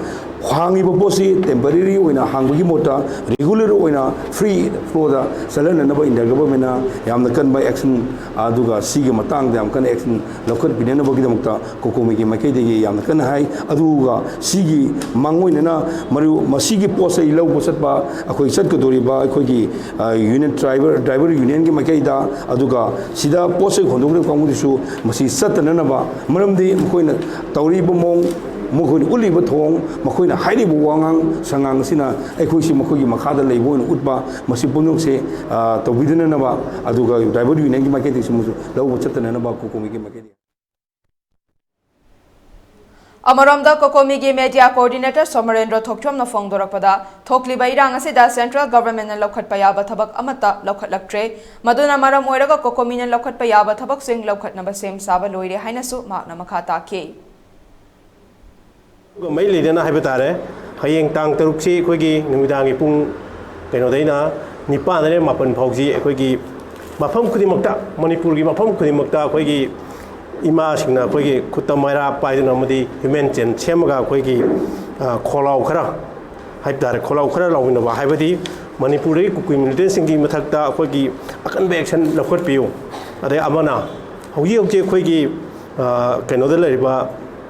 ꯍꯥꯡꯉꯤꯕ ꯄꯣꯠꯁꯤ ꯇꯦꯝꯄꯔꯦꯔꯤ ꯑꯣꯏꯅ ꯍꯥꯡꯕꯒꯤ ꯃꯍꯨꯠꯇ ꯔꯤꯒꯨꯂꯔ ꯑꯣꯏꯅ ꯐ꯭ꯔꯤ ꯐ꯭ꯂꯣꯗ ꯆꯠꯍꯟꯅꯅꯕ ꯏꯟꯗꯤꯌꯥ ꯒꯚꯔꯟꯃꯦꯟꯅ ꯌꯥꯝꯅ ꯀꯟꯕ ꯑꯦꯛꯁꯟ, ꯑꯗꯨꯒ ꯁꯤꯒꯤ ꯃꯇꯥꯡꯗ ꯌꯥꯝ ꯀꯟꯅ ꯑꯦꯛꯁꯟ ꯂꯧꯈꯠꯄꯤꯅꯅꯕꯒꯤꯗꯃꯛꯇ ꯀꯣꯀꯣꯃꯤꯒꯤ ꯃꯥꯏꯀꯩꯗꯒꯤ ꯌꯥꯝꯅ ꯀꯟꯅ ꯍꯥꯏ꯫ ꯑꯗꯨꯒ ꯁꯤꯒꯤ ꯃꯥꯡꯑꯣꯏꯅꯅ ꯃꯔꯨ ꯃꯁꯤꯒꯤ ꯄꯣꯠ ꯆꯩ ꯂꯧꯕ ꯆꯠꯄ ꯑꯩꯈꯣꯏ ꯆꯠꯀꯗꯧꯔꯤꯕ ꯑꯩꯈꯣꯏꯒꯤ ꯌꯨꯅꯤꯌꯟ ꯗ꯭ꯔꯥꯏꯚꯔ ꯗ꯭ꯔꯥꯏꯚꯔ ꯌꯨꯅꯤꯌꯟꯒꯤ ꯃꯥꯏꯀꯩꯗ, ꯑꯗꯨꯒ ꯁꯤꯗ ꯄꯣꯠ ꯆꯩ ꯍꯣꯟꯗꯣꯛꯂꯤꯕ ꯀꯥꯡꯕꯨꯗꯨꯁꯨ ꯃꯁꯤ ꯆꯠꯇꯅꯅꯕ, ꯃꯔꯝꯗꯤ ꯃꯈꯣꯏꯅ ꯇꯧꯔꯤꯕ ꯃꯑꯣꯡ, ꯃꯈꯣꯏꯅ ꯎꯠꯂꯤꯕ ꯊꯧꯑꯣꯡ, ꯃꯈꯣꯏꯅ ꯍꯥꯏꯔꯤꯕ ꯋꯥꯉꯥꯡ ꯁꯉꯥꯡ ꯑꯁꯤꯅ ꯑꯩꯈꯣꯏꯁꯤ ꯃꯈꯣꯏꯒꯤ ꯃꯈꯥꯗ ꯂꯩꯕ ꯑꯣꯏꯅ ꯎꯠꯄ, ꯃꯁꯤ ꯄꯨꯝꯅꯃꯛꯁꯦ, ꯑ, ꯇꯧꯕꯤꯗꯅꯅꯕ, ꯑꯗꯨꯒ ꯗ꯭ꯔꯥꯏꯚꯔ ꯌꯨꯅꯤꯌꯟꯒꯤ ꯃꯥꯏꯀꯩꯗꯒꯤꯁꯨ ꯃꯁꯤ ꯂꯧꯕ ꯆꯠꯇꯅꯅꯕ ꯀꯣꯀꯣꯃꯤꯒꯤ ꯃꯥꯏꯀꯩꯗꯒꯤ꯫ ꯑꯃꯔꯣꯝꯗ, ꯀꯣꯀꯣꯃꯤꯒꯤ ꯃꯦꯗꯤꯌꯥ ꯀꯣꯑꯣꯔꯗꯤꯅꯦꯇꯔ ꯁꯣꯃꯔꯦꯟꯗ꯭ꯔ ꯊꯣꯛꯆꯣꯝꯅ ꯐꯣꯡꯗꯣꯔꯛꯄꯗ, ꯊꯣꯛꯂꯤꯕ ꯏꯔꯥꯡ ꯑꯁꯤꯗ ꯁꯦꯟꯇ꯭ꯔꯦꯜ ꯒꯚꯔꯟꯃꯦꯟꯠꯅ ꯂꯧꯈꯠꯄ ꯌꯥꯕ ꯊꯕꯛ ꯑꯃꯠꯇ ꯂꯧꯈꯠꯂꯛꯇ꯭ꯔꯦ꯫ ꯃꯗꯨꯅ ꯃꯔꯝ ꯑꯣꯏꯔꯒ ꯀꯣꯀꯣꯃꯤꯅ ꯂꯧꯈꯠꯄ ꯌꯥꯕ ꯊꯕꯛꯁꯤꯡ ꯂꯧꯈꯠꯅꯕ ꯁꯦꯝ ꯁꯥꯕ ꯂꯣꯏꯔꯦ ꯍꯥꯏꯅꯁꯨ ꯃꯍꯥꯛꯅ ꯃꯈꯥ ꯇꯥꯈꯤ꯫ ꯑꯗꯨꯒ ꯃꯔꯤ ꯂꯩꯅꯅ ꯍꯥꯏꯕ ꯇꯥꯔꯦ, ꯍꯌꯦꯡ ꯇꯥꯡ ꯇꯔꯨꯛꯁꯤ ꯑꯩꯈꯣꯏꯒꯤ ꯅꯨꯃꯤꯗꯥꯡꯒꯤ ꯄꯨꯡ ꯀꯩꯅꯣꯗꯩꯅ ꯅꯤꯄꯥꯟꯗꯩꯅ ꯃꯥꯄꯟ ꯐꯥꯎꯁꯤ ꯑꯩꯈꯣꯏꯒꯤ ꯃꯐꯝ ꯈꯨꯗꯤꯡꯃꯛꯇ, ꯃꯅꯤꯄꯨꯔꯒꯤ ꯃꯐꯝ ꯈꯨꯗꯤꯡꯃꯛꯇ ꯑꯩꯈꯣꯏꯒꯤ ꯏꯃꯥꯁꯤꯡꯅ ꯑꯩꯈꯣꯏꯒꯤ ꯈꯨꯠꯇ ꯃꯩꯔꯥ ꯄꯥꯏꯗꯨꯅ ꯑꯃꯗꯤ ꯍ꯭ꯌꯨꯃꯦꯟ ꯆꯦꯟ ꯁꯦꯝꯃꯒ ꯑꯩꯈꯣꯏꯒꯤ, ꯑ, ꯈꯣꯜꯂꯥꯎ ꯈꯔ ꯍꯥꯏꯕ ꯇꯥꯔꯦ, ꯈꯣꯜꯂꯥꯎ ꯈꯔ ꯂꯥꯎꯃꯤꯟꯅꯕ, ꯍꯥꯏꯕꯗꯤ ꯃꯅꯤꯄꯨꯔꯗꯒꯤ ꯀꯨꯀꯤ ꯃꯤꯂꯤꯇꯦꯟꯁꯤꯡꯒꯤ ꯃꯊꯛꯇ ꯑꯩꯈꯣꯏꯒꯤ ꯑꯀꯟꯕ ꯑꯦꯛꯁꯟ ꯂꯧꯈꯠꯄꯤꯌꯨ꯫ ꯑꯗꯩ ꯑꯃꯅ ꯍꯧꯖꯤꯛ ꯍꯧꯖꯤꯛ ꯑꯩꯈꯣꯏꯒꯤ, ꯑ, ꯀꯩꯅꯣꯗ ꯂꯩꯔꯤꯕ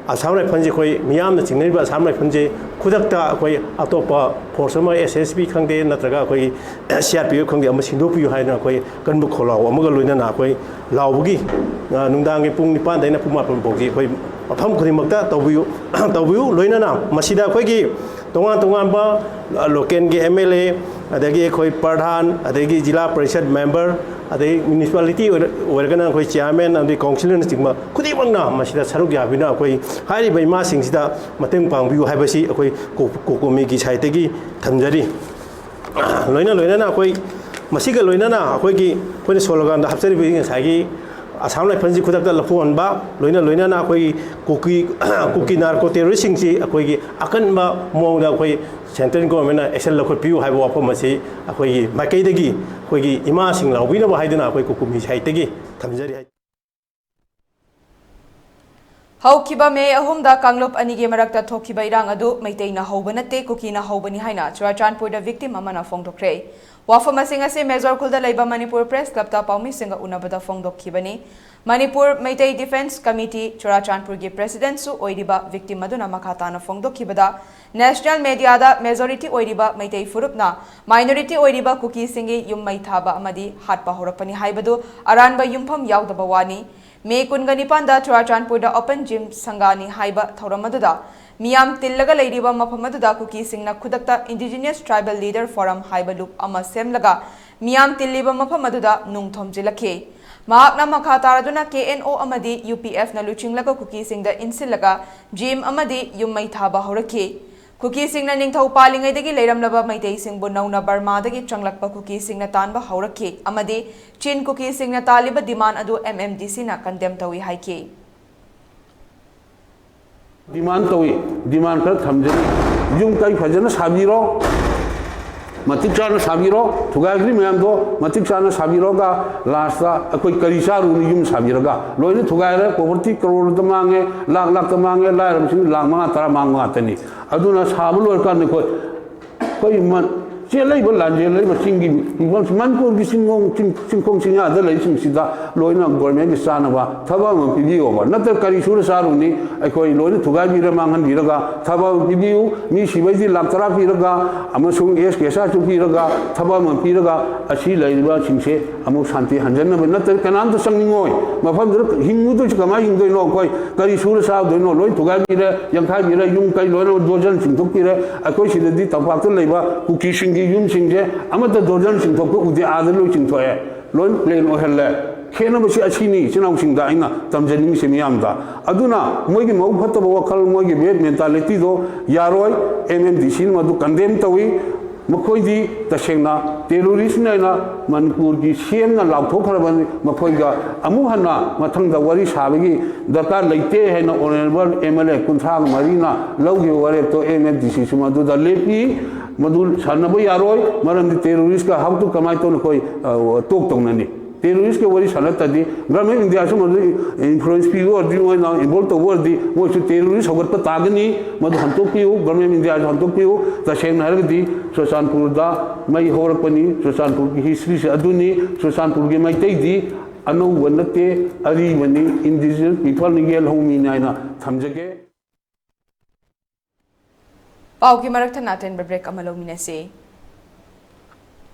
ꯑꯁꯥꯝ ꯔꯥꯏꯐꯜꯁꯦ, ꯑꯩꯈꯣꯏ ꯃꯤꯌꯥꯝꯅ ꯆꯤꯡꯅꯔꯤꯕ ꯑꯁꯥꯝ ꯔꯥꯏꯐꯜꯁꯦ ꯈꯨꯗꯛꯇ ꯑꯩꯈꯣꯏ ꯑꯇꯣꯞꯄ ꯐꯣꯔꯁ ꯑꯃ, ꯑꯦꯁ ꯑꯦꯁ ꯕꯤ ꯈꯪꯗꯦ, ꯅꯠꯇ꯭ꯔꯒ ꯑꯩꯈꯣꯏ ꯁꯤ ꯑꯥꯔ ꯄꯤ ꯑꯦꯐ ꯈꯪꯗꯦ, ꯑꯃ ꯁꯤꯟꯗꯣꯛꯄꯤꯌꯨ ꯍꯥꯏꯗꯅ ꯑꯩꯈꯣꯏ ꯀꯟꯕ ꯈꯣꯜꯂꯥꯎ ꯑꯃꯒ ꯂꯣꯏꯅꯅ ꯑꯩꯈꯣꯏ ꯂꯥꯎꯕꯒꯤ, ꯑ, ꯅꯨꯡꯗꯥꯡꯒꯤ ꯄꯨꯡ ꯅꯤꯄꯥꯟꯗꯩꯅ ꯄꯨꯡ ꯃꯥꯄꯟ ꯐꯥꯎꯁꯤ ꯑꯩꯈꯣꯏ ꯃꯐꯝ ꯈꯨꯗꯤꯡꯃꯛꯇ ꯇꯧꯕꯤꯌꯨ, ꯇꯧꯕꯤꯌꯨ꯫ ꯂꯣꯏꯅꯅ ꯃꯁꯤꯗ ꯑꯩꯈꯣꯏꯒꯤ ꯇꯣꯉꯥꯟ ꯇꯣꯉꯥꯟꯕ, ꯑ, ꯂꯣꯀꯦꯜꯒꯤ ꯑꯦꯝ ꯑꯦꯜ ꯑꯦ, ꯑꯗꯒꯤ ꯑꯩꯈꯣꯏ ꯄ꯭ꯔꯙꯥꯟ, ꯑꯗꯒꯤ ꯖꯤꯂꯥ ꯄꯔꯤꯁꯠ ꯃꯦꯝꯕꯔ, ꯑꯗꯩ ꯃ꯭ꯌꯨꯅꯤꯁꯤꯄꯥꯂꯤꯇꯤ ꯑꯣꯏꯔ-, ꯑꯣꯏꯔꯒꯅ ꯑꯩꯈꯣꯏ ꯆꯤꯌꯥꯔꯃꯦꯟ ꯑꯃꯗꯤ ꯀꯥꯎꯟꯁꯤꯂꯔꯅꯆꯤꯡꯕ ꯈꯨꯗꯤꯡꯃꯛꯅ ꯃꯁꯤꯗ ꯁꯔꯨꯛ ꯌꯥꯕꯤꯅ ꯑꯩꯈꯣꯏ ꯍꯥꯏꯔꯤꯕ ꯏꯃꯥꯁꯤꯡꯁꯤꯗ ꯃꯇꯦꯡ ꯄꯥꯡꯕꯤꯌꯨ ꯍꯥꯏꯕꯁꯤ ꯑꯩꯈꯣꯏ ꯀꯣ-, ꯀꯣꯀꯣꯃꯤꯒꯤ ꯁꯥꯏꯠꯇꯒꯤ ꯊꯝꯖꯔꯤ꯫ ꯂꯣꯏꯅ ꯂꯣꯏꯅꯅ ꯑꯩꯈꯣꯏ ꯃꯁꯤꯒ ꯂꯣꯏꯅꯅ ꯑꯩꯈꯣꯏꯒꯤ, ꯑꯩꯈꯣꯏꯅ ꯁꯣꯂꯣꯒꯥꯟꯗ ꯍꯥꯞꯆꯔꯤꯕ ꯉꯁꯥꯏꯒꯤ ꯑꯁꯥꯝ ꯔꯥꯏꯐꯜꯁꯤ ꯈꯨꯗꯛꯇ ꯂꯧꯊꯣꯛꯍꯟꯕ, ꯂꯣꯏꯅ ꯂꯣꯏꯅꯅ ꯑꯩꯈꯣꯏꯒꯤ ꯀꯨꯀꯤ, ꯀꯨꯀꯤ ꯅꯥꯔꯀꯣ ꯇꯦꯔꯣꯔꯤꯁꯁꯤꯡꯁꯤ ꯑꯩꯈꯣꯏꯒꯤ ꯑꯀꯟꯕ ꯃꯑꯣꯡꯗ ꯑꯩꯈꯣꯏ ꯁꯦꯟꯇ꯭ꯔꯦꯜ ꯒꯣꯔꯃꯦꯟꯅ ꯑꯦꯛꯁꯟ ꯂꯧꯈꯠꯄꯤꯌꯨ ꯍꯥꯏꯕ ꯋꯥꯐꯝ ꯑꯁꯤ ꯑꯩꯈꯣꯏꯒꯤ ꯃꯥꯏꯀꯩꯗꯒꯤ ꯑꯩꯈꯣꯏꯒꯤ ꯏꯃꯥꯁꯤꯡ ꯂꯥꯎꯕꯤꯅꯕ ꯍꯥꯏꯗꯨꯅ ꯑꯩꯈꯣꯏ ꯀꯨꯀꯨꯃꯤ ꯁꯥꯏꯠꯇꯒꯤ ꯊꯝꯖꯔꯤ ꯍꯥꯏ꯫ ꯍꯧꯈꯤꯕ ꯃꯦ ꯑꯍꯨꯝꯗ ꯀꯥꯡꯂꯨꯞ ꯑꯅꯤꯒꯤ ꯃꯔꯛꯇ ꯊꯣꯛꯈꯤꯕ ꯏꯔꯥꯡ ꯑꯗꯨ ꯃꯩꯇꯩꯅ ꯍꯧꯕ ꯅꯠꯇꯦ, ꯀꯨꯀꯤꯅ ꯍꯧꯕꯅꯤ ꯍꯥꯏꯅ ꯆꯨꯔꯥꯆꯥꯟꯄꯨꯔꯗ victim ꯑꯃꯅ ꯐꯣꯡꯗꯣꯛꯈ꯭ꯔꯦ꯫ ꯋꯥꯐꯝꯁꯤꯡ ꯑꯁꯤ ꯃꯦꯖꯣꯔ ꯈꯨꯜꯗ ꯂꯩꯕ ꯃꯅꯤꯄꯨꯔ ꯄ꯭ꯔꯦꯁ ꯀ꯭ꯂꯕꯇ ꯄꯥꯎꯃꯤꯁꯤꯡꯒ ꯎꯅꯕꯗ ꯐꯣꯡꯗꯣꯛꯈꯤꯕꯅꯤ꯫ ꯃꯅꯤꯄꯨꯔ ꯃꯩꯇꯩ ꯗꯤꯐꯦꯟꯁ ꯀꯃꯤꯇꯤ ꯆꯨꯔꯥꯆꯥꯟꯄꯨꯔꯒꯤ ꯄ꯭ꯔꯦꯁꯤꯗꯦꯟꯠꯁꯨ ꯑꯣꯏꯔꯤꯕ victim ꯑꯗꯨꯅ ꯃꯈꯥ ꯇꯥꯅ ꯐꯣꯡꯗꯣꯛꯈꯤꯕꯗ, ꯅꯦꯁꯅꯦꯜ ꯃꯦꯗꯤꯌꯥꯗ ꯃꯦꯖꯣꯔꯤꯇꯤ ꯑꯣꯏꯔꯤꯕ ꯃꯩꯇꯩ ꯐꯨꯔꯨꯞꯅ ꯃꯥꯏꯅꯣꯔꯤꯇꯤ ꯑꯣꯏꯔꯤꯕ ꯀꯨꯀꯤꯁꯤꯡꯒꯤ ꯌꯨꯝ ꯃꯩ ꯊꯥꯕ ꯑꯃꯗꯤ ꯍꯥꯠꯄ ꯍꯧꯔꯛꯄꯅꯤ ꯍꯥꯏꯕꯗꯨ ꯑꯔꯥꯟꯕ ꯌꯨꯝꯐꯝ ꯌꯥꯎꯗꯕ ꯋꯥꯅꯤ꯫ ꯃꯦ ꯀꯨꯟꯒ ꯅꯤꯄꯥꯟꯗ ꯆꯨꯔꯥꯆꯥꯟꯄꯨꯔꯗ ꯑꯣꯄꯟ ꯖꯤꯝ ꯁꯪꯒꯥꯅꯤ ꯍꯥꯏꯕ ꯊꯧꯔꯝ ꯑꯗꯨꯗ ꯃꯤꯌꯥꯝ ꯇꯤꯜꯂꯒ ꯂꯩꯔꯤꯕ ꯃꯐꯝ ꯑꯗꯨꯗ ꯀꯨꯀꯤꯁꯤꯡꯅ ꯈꯨꯗꯛꯇ Indigenous Tribal Leader Forum ꯍꯥꯏꯕ ꯂꯨꯞ ꯑꯃ ꯁꯦꯝꯂꯒ ꯃꯤꯌꯥꯝ ꯇꯤꯜꯂꯤꯕ ꯃꯐꯝ ꯑꯗꯨꯗ ꯅꯨꯡ ꯊꯣꯝꯖꯤꯜꯂꯛꯈꯤ꯫ ꯃꯍꯥꯛꯅ ꯃꯈꯥ ꯇꯥꯔꯗꯨꯅ ꯀꯦ ꯑꯦꯟ ꯑꯣ ꯑꯃꯗꯤ ꯌꯨ ꯄꯤ ꯑꯦꯐꯅ ꯂꯨꯆꯤꯡꯂꯒ ꯀꯨꯀꯤꯁꯤꯡꯗ ꯏꯟꯁꯤꯜꯂꯒ ꯖꯤꯝ ꯑꯃꯗꯤ ꯌꯨꯝ ꯃꯩ ꯊꯥꯕ ꯍꯧꯔꯛꯈꯤ꯫ ꯀꯨꯀꯤꯁꯤꯡꯅ ꯅꯤꯡꯊꯧ ꯄꯥꯜꯂꯤꯉꯩꯗꯒꯤ ꯂꯩꯔꯝꯂꯕ ꯃꯩꯇꯩꯁꯤꯡꯕꯨ ꯅꯧꯅ ꯕꯔꯃꯥꯗꯒꯤ ꯆꯪꯂꯛꯄ ꯀꯨꯀꯤꯁꯤꯡꯅ ꯇꯥꯟꯕ ꯍꯧꯔꯛꯈꯤ ꯑꯃꯗꯤ ꯆꯤꯟ ꯀꯨꯀꯤꯁꯤꯡꯅ ꯇꯥꯜꯂꯤꯕ demand ꯑꯗꯨ M M D Cꯅ condemn ꯇꯧꯏ ꯍꯥꯏꯈꯤ꯫ Demand ꯇꯧꯏ꯫ Demand ꯈꯔ ꯊꯝꯖꯔꯤ꯫ ꯌꯨꯝ ꯀꯩ ꯐꯖꯅ ꯁꯥꯕꯤꯔꯣ, ꯃꯇꯤꯛ ꯆꯥꯅ ꯁꯥꯕꯤꯔꯣ, ꯊꯨꯒꯥꯏꯈ꯭ꯔꯤ ꯃꯌꯥꯝꯗꯣ ꯃꯇꯤꯛ ꯆꯥꯅ ꯁꯥꯕꯤꯔꯣꯒ, lastꯇ ꯑꯩꯈꯣꯏ ꯀꯔꯤ ꯆꯥꯔꯨꯅꯤ? ꯌꯨꯝ ꯁꯥꯕꯤꯔꯒ ꯂꯣꯏꯅ ꯊꯨꯒꯥꯏꯔꯦ꯫ Property ꯀꯔꯣꯔꯗ ꯃꯥꯡꯉꯦ, ꯂꯥꯛ ꯂꯥꯛꯇ ꯃꯥꯡꯉꯦ, ꯂꯥꯏꯔꯕꯁꯤꯡ ꯂꯥꯛ ꯃꯉꯥ ꯇꯔꯥ ꯃꯥꯡꯕ ꯉꯥꯛꯇꯅꯤ꯫ ꯑꯗꯨꯅ ꯁꯥꯕ ꯂꯣꯏꯔꯀꯥꯟꯗ ꯑꯩꯈꯣꯏ ꯑꯩꯈꯣꯏ ꯃ-, ꯆꯦꯜꯂꯛꯏꯕ ꯂꯥꯟꯖꯦꯜꯂꯛꯏꯕ ꯆꯤꯡꯒꯤ ꯃꯤꯐꯝꯁꯤ, ꯃꯅꯤꯄꯨꯔꯒꯤ ꯆꯤꯡꯈꯣꯡ, ꯆꯤꯡ-, ꯆꯤꯡꯈꯣꯡ ꯆꯤꯡꯌꯥꯗ ꯂꯩꯔꯤꯁꯤꯡꯁꯤꯗ ꯂꯣꯏꯅ governmentꯀꯤ ꯆꯥꯅꯕ ꯊꯕꯛ ꯑꯃ ꯄꯤꯕꯤꯌꯣꯕ꯫ ꯅꯠꯇ꯭ꯔ ꯀꯔꯤ ꯁꯨꯔ ꯆꯥꯔꯨꯅꯤ? ꯑꯩꯈꯣꯏ ꯂꯣꯏꯅ ꯊꯨꯒꯥꯏꯕꯤꯔ ꯃꯥꯡꯍꯟꯕꯤꯔꯒ ꯊꯕꯛ ꯑꯃ ꯄꯤꯕꯤꯌꯨ꯫ ꯃꯤ ꯁꯤꯕꯩꯗꯤ ꯂꯥꯛ ꯇꯔꯥ ꯄꯤꯔꯒ ꯑꯃꯁꯨꯡ S K S R ꯁꯨ ꯄꯤꯔꯒ ꯊꯕꯛ ꯑꯃ ꯄꯤꯔꯒ ꯑꯁꯤ ꯂꯩꯔꯤꯕꯁꯤꯡꯁꯦ ꯑꯃꯨꯛ ꯁꯥꯟꯇꯤ ꯍꯟꯖꯟꯅꯕ꯫ ꯅꯠꯇ꯭ꯔꯗꯤ ꯀꯅꯥꯝꯇ ꯆꯪꯅꯤꯡꯉꯣꯏ꯫ ꯃꯐꯝꯗꯨꯗ ꯍꯤꯡꯉꯨꯗꯣꯏꯁꯤ ꯀꯃꯥꯏꯅ ꯍꯤꯡꯗꯣꯏꯅꯣ? ꯑꯩꯈꯣꯏ ꯀꯔꯤ ꯁꯨꯔ ꯆꯥꯗꯣꯏꯅꯣ? ꯂꯣꯏ ꯊꯨꯒꯥꯏꯕꯤꯔꯦ, ꯌꯥꯡꯈꯥꯏꯕꯤꯔꯦ, ꯌꯨꯝ ꯀꯩ ꯂꯣꯏꯅꯃꯛ ꯗꯣꯔꯖꯟ ꯆꯤꯡꯊꯣꯛꯄꯤꯔꯦ꯫ ꯑꯩꯈꯣꯏ ꯁꯤꯗꯗꯤ ꯇꯝꯄꯥꯛꯇ ꯂꯩꯕ ꯀꯨꯀꯤꯁꯤꯡꯒꯤ ꯌꯨꯝꯁꯤꯡꯁꯦ ꯑꯃꯠꯇ ꯗꯣꯔꯖꯟ ꯆꯤꯡꯊꯣꯛꯄ ꯎꯗꯦ, ꯑꯥꯗ ꯂꯣꯏ ꯆꯤꯡꯊꯣꯛꯑꯦ, ꯂꯣꯏ plain ꯑꯣꯏꯍꯜꯂꯦ꯫ ꯈꯦꯠꯅꯕꯁꯤ ꯑꯁꯤꯅꯤ, ꯏꯆꯤꯟ ꯏꯅꯥꯎꯁꯤꯡꯗ ꯑꯩꯅ ꯇꯝꯖꯅꯤꯡꯉꯤꯁꯦ ꯃꯤꯌꯥꯝꯗ꯫ ꯑꯗꯨꯅ ꯃꯣꯏꯒꯤ ꯃꯕꯨꯛ ꯐꯠꯇꯕ ꯋꯥꯈꯜ, ꯃꯣꯏꯒꯤ bad mentalityꯗꯣ ꯌꯥꯔꯣꯏ꯫ M M D Cꯅ ꯃꯗꯨ condemn ꯇꯧꯏ꯫ ꯃꯈꯣꯏꯗꯤ ꯇꯁꯦꯡꯅ terroristꯅꯦꯅ ꯃꯅꯤꯄꯨꯔꯒꯤ ꯁꯤ ꯑꯦꯝꯅ ꯂꯥꯎꯊꯣꯛꯈ꯭ꯔꯕꯅꯤ꯫ ꯃꯈꯣꯏꯒ ꯑꯃꯨꯛ ꯍꯟꯅ ꯃꯊꯪꯗ ꯋꯥꯔꯤ ꯁꯥꯕꯒꯤ ꯗꯔꯀꯥꯔ ꯂꯩꯇꯦ ꯍꯥꯏꯅ honourable M L A ꯀꯨꯟꯊ꯭ꯔꯥ ꯃꯔꯤꯅ ꯂꯧꯈꯤꯕ ꯋꯥꯔꯦꯞꯇꯣ M M D Cꯁꯨ ꯃꯗꯨꯗ ꯂꯦꯞꯄꯤ꯫ ꯃꯗꯨ ꯁꯥꯟꯅꯕ ꯌꯥꯔꯣꯏ, ꯃꯔꯝꯗꯤ terroristꯀ how to ꯀꯃꯥꯏꯅ ꯇꯧꯅ ꯑꯩꯈꯣꯏ, ꯑ, talk ꯇꯧꯅꯅꯤ? ꯇꯦꯔꯣꯔꯤꯁꯀꯤ ꯋꯥꯔꯤ ꯁꯥꯟꯅꯔꯛꯇ꯭ꯔꯗꯤ ꯒꯚꯔꯟꯃꯦꯟ ꯑꯣꯐ ꯏꯟꯗꯤꯌꯥꯁꯨ ꯃꯗꯨ ꯏꯟꯐ꯭ꯂꯨꯌꯦꯟꯁ ꯄꯤꯕ ꯑꯣꯏꯔꯗꯤ, ꯃꯣꯏꯅ ꯏꯟꯚꯣꯜꯕ ꯇꯧꯕ ꯑꯣꯏꯔꯗꯤ, ꯃꯣꯏꯁꯨ ꯇꯦꯔꯣꯔꯤꯁ ꯍꯧꯒꯠꯄ ꯇꯥꯒꯅꯤ꯫ ꯃꯗꯨ ꯍꯟꯗꯣꯛꯄꯤꯌꯨ, ꯒꯚꯔꯟꯃꯦꯟ ꯑꯣꯐ ꯏꯟꯗꯤꯌꯥꯁꯨ ꯍꯟꯗꯣꯛꯄꯤꯌꯨ꯫ ꯇꯁꯦꯡꯅ ꯍꯥꯏꯔꯒꯗꯤ ꯆꯨꯔꯆꯥꯟꯄꯨꯔꯗ ꯃꯩ ꯍꯧꯔꯛꯄꯅꯤ꯫ ꯆꯨꯔꯆꯥꯟꯄꯨꯔꯒꯤ ꯍꯤꯁꯇ꯭ꯔꯤꯁꯦ ꯑꯗꯨꯅꯤ꯫ ꯆꯨꯔꯆꯥꯟꯄꯨꯔꯒꯤ ꯃꯩꯇꯩꯗꯤ ꯑꯅꯧꯕ ꯅꯠꯇꯦ, ꯑꯔꯤꯕꯅꯤ, ꯏꯟꯗꯤꯖꯤꯅꯁ ꯄꯤꯄꯜꯅꯤ, ꯌꯦꯜꯍꯧꯃꯤꯅꯤ ꯍꯥꯏꯅ ꯊꯝꯖꯒꯦ꯫ ꯄꯥꯎꯒꯤ ꯃꯔꯛ ꯊꯠꯅ ꯑꯇꯦꯟꯕ ꯕ꯭ꯔꯦꯛ ꯑꯃ ꯂꯧꯃꯤꯟꯅꯁꯤ꯫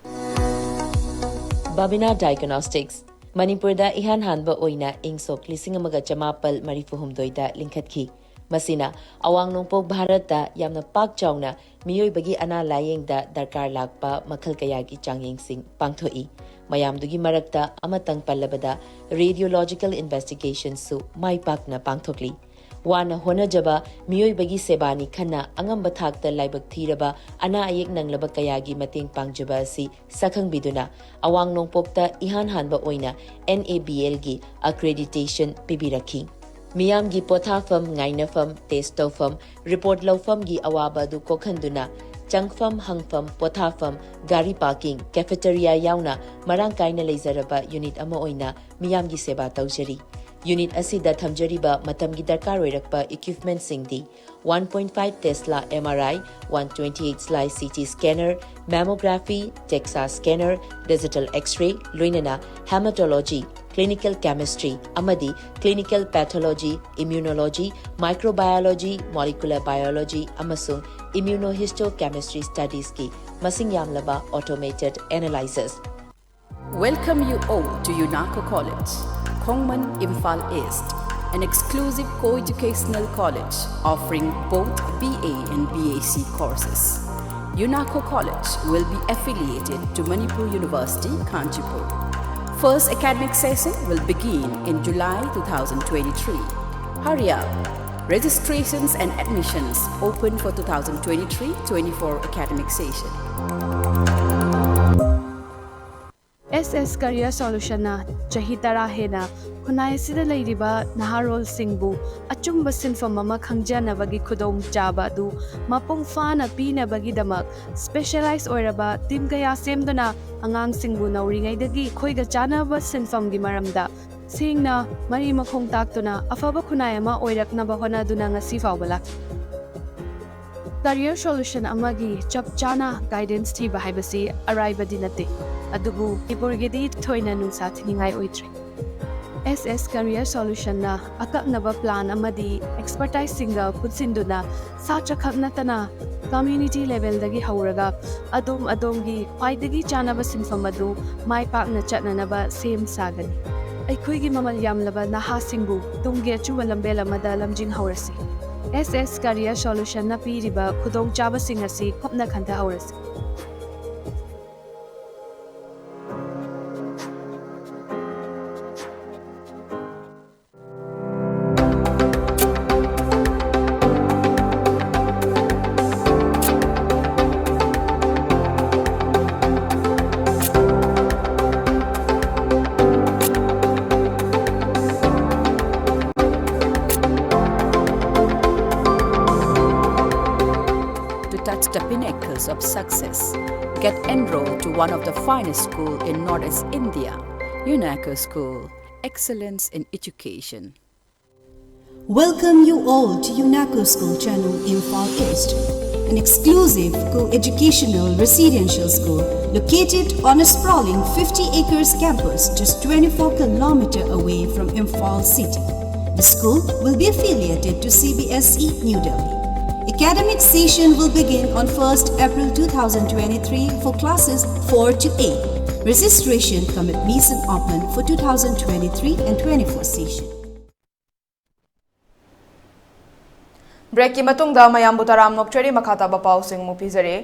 ꯕꯥꯕꯤꯅꯥ ꯗꯥꯏꯒꯅꯣꯁꯇꯤꯛꯁ ꯃꯅꯤꯄꯨꯔꯗ ꯏꯍꯥꯟ ꯍꯥꯟꯕ ꯑꯣꯏꯅ ꯏꯪ ꯁꯣꯛ ꯂꯤꯁꯤꯡ ꯑꯃꯒ ꯆꯃꯥꯄꯜ ꯃꯔꯤꯐꯨ ꯍꯨꯝꯗꯣꯏꯗ ꯂꯤꯡꯈꯠꯈꯤ꯫ ꯃꯁꯤꯅ ꯑꯋꯥꯡ ꯅꯣꯡꯄꯣꯛ ꯚꯥꯔꯠꯇ ꯌꯥꯝꯅ ꯄꯥꯛ ꯆꯥꯎꯅ ꯃꯤꯑꯣꯏꯕꯒꯤ ꯑꯅꯥ ꯂꯥꯌꯦꯡꯗ ꯗꯔꯀꯥꯔ ꯂꯥꯛꯄ ꯃꯈꯜ ꯀꯌꯥꯒꯤ ꯆꯥꯡꯌꯦꯡꯁꯤꯡ ꯄꯥꯡꯊꯣꯛꯏ꯫ ꯃꯌꯥꯝꯗꯨꯒꯤ ꯃꯔꯛꯇ ꯑꯃꯇꯪ ꯄꯜꯂꯕꯗ, ꯔꯦꯗꯤꯑꯣꯂꯣꯖꯤꯀꯦꯜ ꯏꯟꯚꯦꯁꯇꯤꯒꯦꯁꯟꯁꯨ ꯃꯥꯏ ꯄꯥꯛꯅ ꯄꯥꯡꯊꯣꯛꯂꯤ꯫ ꯋꯥꯅ ꯍꯣꯠꯅꯖꯕ ꯃꯤꯑꯣꯏꯕꯒꯤ ꯁꯦꯕꯥꯅꯤ ꯈꯟꯅ ꯑꯉꯝꯕ ꯊꯥꯛꯇ ꯂꯥꯏꯕꯛ ꯊꯤꯔꯕ ꯑꯅꯥ ꯑꯌꯦꯛ ꯅꯪꯂꯕ ꯀꯌꯥꯒꯤ ꯃꯇꯦꯡ ꯄꯥꯡꯖꯕ ꯑꯁꯤ ꯁꯛꯈꯪꯕꯤꯗꯨꯅ, ꯑꯋꯥꯡ ꯅꯣꯡꯄꯣꯛꯇ ꯏꯍꯥꯟ ꯍꯥꯟꯕ ꯑꯣꯏꯅ NABLꯒꯤ accreditation ꯄꯤꯕꯤꯔꯛꯈꯤ꯫ ꯃꯤꯌꯥꯝꯒꯤ ꯄꯣꯊꯥꯐꯝ, ꯉꯥꯏꯅꯐꯝ, ꯇꯦꯁ ꯇꯧꯐꯝ, ꯔꯤꯄꯣꯔꯠ ꯂꯧꯐꯝꯒꯤ ꯑꯋꯥꯕ ꯑꯗꯨ ꯀꯣꯛꯍꯟꯗꯨꯅ, ꯆꯪꯐꯝ, ꯍꯪꯐꯝ, ꯄꯣꯊꯥꯐꯝ, ꯒꯥꯔꯤ ꯄꯥꯔꯀꯤꯡ, ꯀꯦꯐꯦꯇꯦꯔꯤꯌꯥ ꯌꯥꯎꯅ ꯃꯔꯥꯡ ꯀꯥꯏꯅ ꯂꯩꯖꯔꯕ ꯌꯨꯅꯤꯠ ꯑꯃ ꯑꯣꯏꯅ ꯃꯤꯌꯥꯝꯒꯤ ꯁꯦꯕꯥ ꯇꯧꯖꯔꯤ꯫ ꯌꯨꯅꯤꯠ ꯑꯁꯤꯗ ꯊꯝꯖꯔꯤꯕ ꯃꯇꯝꯒꯤ ꯗꯔꯀꯥꯔ ꯑꯣꯏꯔꯛꯄ ꯏꯀ꯭ꯋꯤꯞꯃꯦꯟꯠꯁꯤꯡꯗꯤ: one point five Tesla MRI, one twenty-eight slice CT scanner, mammography, DEXA scanner, digital X-ray, ꯂꯣꯏꯅꯅ hematology, clinical chemistry ꯑꯃꯗꯤ clinical pathology, immunology, microbiology, molecular biology ꯑꯃꯁꯨꯡ immunohistochemistry studiesꯀꯤ ꯃꯁꯤꯡ ꯌꯥꯝꯂꯕ automated analyzers꯫ Welcome you all to UNACO College, Khongman, Imphal East, an exclusive co-educational college offering both BA and BSc courses. UNACO College will be affiliated to Manipur University, Kanchanpur. First academic session will begin in July two thousand twenty-three. Hurry up! Registrations and admissions open for two thousand twenty-three twenty-four academic session. S S Career Solutionꯅ ꯆꯍꯤ ꯇꯔꯥ ꯍꯦꯟꯅ ꯈꯨꯟꯅꯥꯏ ꯑꯁꯤꯗ ꯂꯩꯔꯤꯕ ꯅꯍꯥꯔꯣꯜꯁꯤꯡꯕꯨ ꯑꯆꯨꯝꯕ ꯁꯤꯟꯐꯝ ꯑꯃ ꯈꯪꯖꯅꯕꯒꯤ ꯈꯨꯗꯣꯡꯆꯥꯕ ꯑꯗꯨ ꯃꯄꯨꯡ ꯐꯥꯅ ꯄꯤꯅꯕꯒꯤꯗꯃꯛ specialize ꯑꯣꯏꯔꯕ team ꯀꯌꯥ ꯁꯦꯝꯗꯨꯅ ꯑꯉꯥꯡꯁꯤꯡꯕꯨ ꯅꯧꯔꯤꯉꯩꯗꯒꯤ ꯑꯩꯈꯣꯏꯒ ꯆꯥꯟꯅꯕ ꯁꯤꯟꯐꯝꯒꯤ ꯃꯔꯝꯗ ꯁꯦꯡꯅ ꯃꯔꯤ ꯃꯈꯣꯡ ꯇꯥꯛꯇꯨꯅ ꯑꯐꯕ ꯈꯨꯟꯅꯥꯏ ꯑꯃ ꯑꯣꯏꯔꯛꯅꯕ ꯍꯣꯠꯅꯗꯨꯅ ꯉꯁꯤ ꯐꯥꯎꯕ ꯂꯥꯛꯂꯤ꯫ Career Solution ꯑꯃꯒꯤ ꯆꯞ ꯆꯥꯅ guidance ꯊꯤꯕ ꯍꯥꯏꯕꯁꯤ ꯑꯔꯥꯏꯕꯗꯤ ꯅꯠꯇꯦ, ꯑꯗꯨꯕꯨ ꯃꯅꯤꯄꯨꯔꯒꯤꯗꯤ ꯊꯣꯏꯅ ꯅꯨꯡꯁꯥ ꯊꯤꯅꯤꯡꯉꯥꯏ ꯑꯣꯏꯗ꯭ꯔꯦ꯫ ꯑꯦꯁ ꯑꯦꯁ Career Solutionꯅ ꯑꯀꯛꯅꯕ plan ꯑꯃꯗꯤ expertiseꯁꯤꯡꯒ ꯄꯨꯟꯁꯤꯟꯗꯨꯅ ꯁꯥꯇ꯭ꯔ ꯈꯛ ꯅꯠꯇꯅ community levelꯗꯒꯤ ꯍꯧꯔꯒ ꯑꯗꯣꯝ ꯑꯗꯣꯝꯒꯤ ꯈ꯭ꯋꯥꯏꯗꯒꯤ ꯆꯥꯅꯕ ꯁꯤꯟꯐꯝ ꯑꯗꯨ ꯃꯥꯏ ꯄꯥꯛꯅ ꯆꯠꯅꯅꯕ ꯁꯦꯝ ꯁꯥꯒꯅꯤ꯫ ꯑꯩꯈꯣꯏꯒꯤ ꯃꯃꯜ ꯌꯥꯝꯂꯕ ꯅꯍꯥꯁꯤꯡꯕꯨ ꯇꯨꯡꯒꯤ ꯑꯆꯨꯝꯕ ꯂꯝꯕꯦꯜ ꯑꯃꯗ ꯂꯝꯖꯤꯡꯍꯧꯔꯁꯤ꯫ ꯑꯦꯁ ꯑꯦꯁ Career Solutionꯅ ꯄꯤꯔꯤꯕ ꯈꯨꯗꯣꯡꯆꯥꯕꯁꯤꯡ ꯑꯁꯤ ꯀꯨꯞꯅ ꯈꯟꯊꯍꯧꯔꯁꯤ꯫ To touch the pinnacles of success, get enrolled to one of the finest school in Northeast India, UNACO School, excellence in education. Welcome you all to UNACO School Channel, Imphal East, an exclusive co-educational residential school located on a sprawling fifty acres campus just twenty-four kilometer away from Imphal city. The school will be affiliated to C B S E New Delhi. Academic session will begin on first April two thousand twenty-three for classes four to eight. Registration cum admission open for two thousand twenty-three and twenty-four session. Breakꯀꯤ ꯃꯇꯨꯡꯗ ꯃꯌꯥꯝꯕꯨ ꯇꯔꯥꯝꯅ ꯑꯣꯛꯆꯔꯤ꯫ ꯃꯈꯥ ꯇꯥꯕ ꯄꯥꯎꯁꯤꯡ ꯑꯃꯨꯛ ꯄꯤꯖꯔꯤ꯫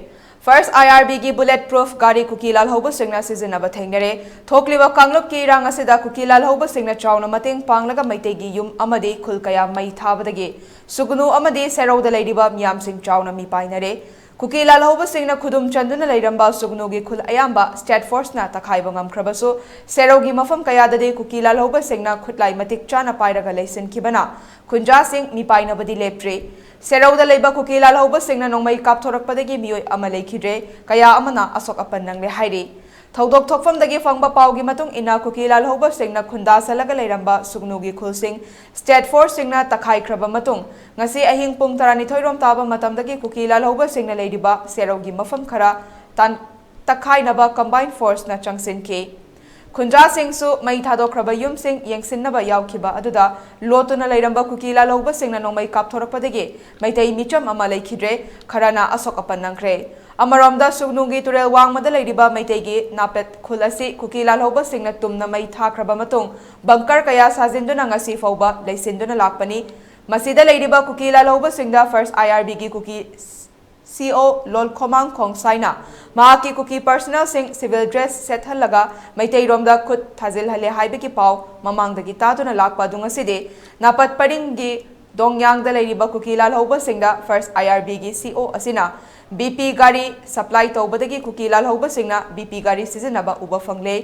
First I R Bꯒꯤ bullet proof ꯒꯥꯔꯤ ꯀꯨꯀꯤ ꯂꯥꯜꯍꯧꯕꯁꯤꯡꯅ ꯁꯤꯖꯤꯟꯅꯕ ꯊꯦꯡꯅꯔꯦ꯫ ꯊꯣꯛꯂꯤꯕ ꯀꯥꯡꯂꯨꯞꯀꯤ ꯏꯔꯥꯡ ꯑꯁꯤꯗ ꯀꯨꯀꯤ ꯂꯥꯜꯍꯧꯕꯁꯤꯡꯅ ꯆꯥꯎꯅ ꯃꯇꯦꯡ ꯄꯥꯡꯂꯒ ꯃꯩꯇꯩꯒꯤ ꯌꯨꯝ ꯑꯃꯗꯤ ꯈꯨꯜ ꯀꯌꯥ ꯃꯩ ꯊꯥꯕꯗꯒꯤ ꯁꯨꯒꯅꯨ ꯑꯃꯗꯤ ꯁꯦꯔꯧꯗ ꯂꯩꯔꯤꯕ ꯃꯤꯌꯥꯝꯁꯤꯡ ꯆꯥꯎꯅ ꯃꯤꯄꯥꯏꯅꯔꯦ꯫ ꯀꯨꯀꯤ ꯂꯥꯜꯍꯧꯕꯁꯤꯡꯅ ꯈꯨꯗꯨꯝ ꯆꯟꯗꯨꯅ ꯂꯩꯔꯝꯕ ꯁꯨꯒꯅꯨꯒꯤ ꯈꯨꯜ ꯑꯌꯥꯝꯕ ꯁ꯭ꯇꯦꯠ ꯐꯣꯔꯁꯅ ꯇꯛꯈꯥꯏꯕ ꯉꯝꯈ꯭ꯔꯕꯁꯨ, ꯁꯦꯔꯧꯒꯤ ꯃꯐꯝ ꯀꯌꯥꯗꯗꯤ ꯀꯨꯀꯤ ꯂꯥꯜꯍꯧꯕꯁꯤꯡꯅ ꯈꯨꯠꯂꯥꯏ ꯃꯇꯤꯛ ꯆꯥꯅ ꯄꯥꯏꯔꯒ ꯂꯩꯁꯤꯟꯈꯤꯕꯅ ꯈꯨꯟꯖꯥꯁꯤꯡ ꯃꯤꯄꯥꯏꯅꯕꯗꯤ ꯂꯦꯞꯇ꯭ꯔꯤ꯫ ꯁꯦꯔꯧꯗ ꯂꯩꯕ ꯀꯨꯀꯤ ꯂꯥꯜꯍꯧꯕꯁꯤꯡꯅ ꯅꯣꯡꯃꯩ ꯀꯥꯞꯊꯣꯔꯛꯄꯗꯒꯤ ꯃꯤꯑꯣꯏ ꯑꯃ ꯂꯩꯈꯤꯗ꯭ꯔꯦ, ꯀꯌꯥ ꯑꯃꯅ ꯑꯁꯣꯛ ꯑꯄꯟ ꯅꯪꯂꯦ ꯍꯥꯏꯔꯤ꯫ ꯊꯧꯗꯣꯛ ꯊꯣꯛꯐꯝꯗꯒꯤ ꯐꯪꯕ ꯄꯥꯎꯒꯤ ꯃꯇꯨꯡ ꯏꯟꯅ, ꯀꯨꯀꯤ ꯂꯥꯜꯍꯧꯕꯁꯤꯡꯅ ꯈꯨꯟꯗꯥꯁꯜꯂꯒ ꯂꯩꯔꯝꯕ ꯁꯨꯒꯅꯨꯒꯤ ꯈꯨꯜꯁꯤꯡ ꯁ꯭ꯇꯦꯠ ꯐꯣꯔꯁꯁꯤꯡꯅ ꯇꯛꯈꯥꯏꯈ꯭ꯔꯕ ꯃꯇꯨꯡ, ꯉꯁꯤ ꯑꯍꯤꯡ ꯄꯨꯡ ꯇꯔꯥꯅꯤꯊꯣꯏ ꯔꯣꯝ ꯇꯥꯕ ꯃꯇꯝꯗꯒꯤ ꯀꯨꯀꯤ ꯂꯥꯜꯍꯧꯕꯁꯤꯡꯅ ꯂꯩꯔꯤꯕ ꯁꯦꯔꯧꯒꯤ ꯃꯐꯝ ꯈꯔ ꯇꯥꯟ-, ꯇꯛꯈꯥꯏꯅꯕ ꯀꯝꯕꯥꯏꯟ ꯐꯣꯔꯁꯅ ꯆꯪꯁꯤꯟꯈꯤ꯫ ꯈꯨꯟꯖꯥꯁꯤꯡꯁꯨ ꯃꯩ ꯊꯥꯗꯣꯛꯈ꯭ꯔꯕ ꯌꯨꯝꯁꯤꯡ ꯌꯦꯡꯁꯤꯟꯅꯕ ꯌꯥꯎꯈꯤꯕ ꯑꯗꯨꯗ ꯂꯣꯠꯇꯨꯅ ꯂꯩꯔꯝꯕ ꯀꯨꯀꯤ ꯂꯥꯜꯍꯧꯕꯁꯤꯡꯅ ꯅꯣꯡꯃꯩ ꯀꯥꯞꯊꯣꯔꯛꯄꯗꯒꯤ ꯃꯩꯇꯩ ꯃꯤꯆꯝ ꯑꯃ ꯂꯩꯈꯤꯗ꯭ꯔꯦ, ꯈꯔꯅ ꯑꯁꯣꯛ ꯑꯄꯟ ꯅꯪꯈ꯭ꯔꯦ꯫ ꯑꯃꯔꯣꯝꯗ, ꯁꯨꯒꯅꯨꯒꯤ ꯇꯨꯔꯦꯜ ꯋꯥꯡꯃꯗ ꯂꯩꯔꯤꯕ ꯃꯩꯇꯩꯒꯤ ꯅꯥꯄꯦꯠ ꯈꯨꯜ ꯑꯁꯤ ꯀꯨꯀꯤ ꯂꯥꯜꯍꯧꯕꯁꯤꯡꯅ ꯇꯨꯝꯅ ꯃꯩ ꯊꯥꯈ꯭ꯔꯕ ꯃꯇꯨꯡ, ꯕꯪꯀꯔ ꯀꯌꯥ ꯁꯥꯖꯤꯟꯗꯨꯅ ꯉꯁꯤ ꯐꯥꯎꯕ ꯂꯩꯁꯤꯟꯗꯨꯅ ꯂꯥꯛꯄꯅꯤ꯫ ꯃꯁꯤꯗ ꯂꯩꯔꯤꯕ ꯀꯨꯀꯤ ꯂꯥꯜꯍꯧꯕꯁꯤꯡꯗ ꯐꯥꯔꯁ ꯑꯥꯏ ꯑꯥꯔ ꯕꯤꯒꯤ ꯀꯨꯀꯤ ꯁꯤ ꯑꯣ ꯂꯣꯜꯈꯣꯃꯥꯡ ꯈꯣꯡꯁꯥꯏꯅ ꯃꯍꯥꯛꯀꯤ ꯀꯨꯀꯤ ꯄꯔꯁꯅꯦꯜꯁꯤꯡ ꯁꯤꯚꯤꯜ ꯗ꯭ꯔꯦꯁ ꯁꯦꯠꯍꯜꯂꯒ ꯃꯩꯇꯩꯔꯣꯝꯗ ꯈꯨꯠ ꯊꯥꯖꯤꯜꯍꯜꯂꯦ ꯍꯥꯏꯕꯒꯤ ꯄꯥꯎ ꯃꯃꯥꯡꯗꯒꯤ ꯇꯥꯗꯨꯅ ꯂꯥꯛꯄ ꯑꯗꯨ ꯉꯁꯤꯗꯤ ꯅꯥꯄꯠ ꯄꯔꯤꯡꯒꯤ ꯗꯣꯡꯌꯥꯡꯗ ꯂꯩꯔꯤꯕ ꯀꯨꯀꯤ ꯂꯥꯜꯍꯧꯕꯁꯤꯡꯗ ꯐꯥꯔꯁ ꯑꯥꯏ ꯑꯥꯔ ꯕꯤꯒꯤ ꯁꯤ ꯑꯣ ꯑꯁꯤꯅ ꯕꯤ ꯄꯤ ꯒꯥꯔꯤ ꯁꯄ꯭ꯂꯥꯏ ꯇꯧꯕꯗꯒꯤ ꯀꯨꯀꯤ ꯂꯥꯜꯍꯧꯕꯁꯤꯡꯅ ꯕꯤ ꯄꯤ ꯒꯥꯔꯤ ꯁꯤꯖꯤꯟꯅꯕ ꯎꯕ ꯐꯪꯂꯦ꯫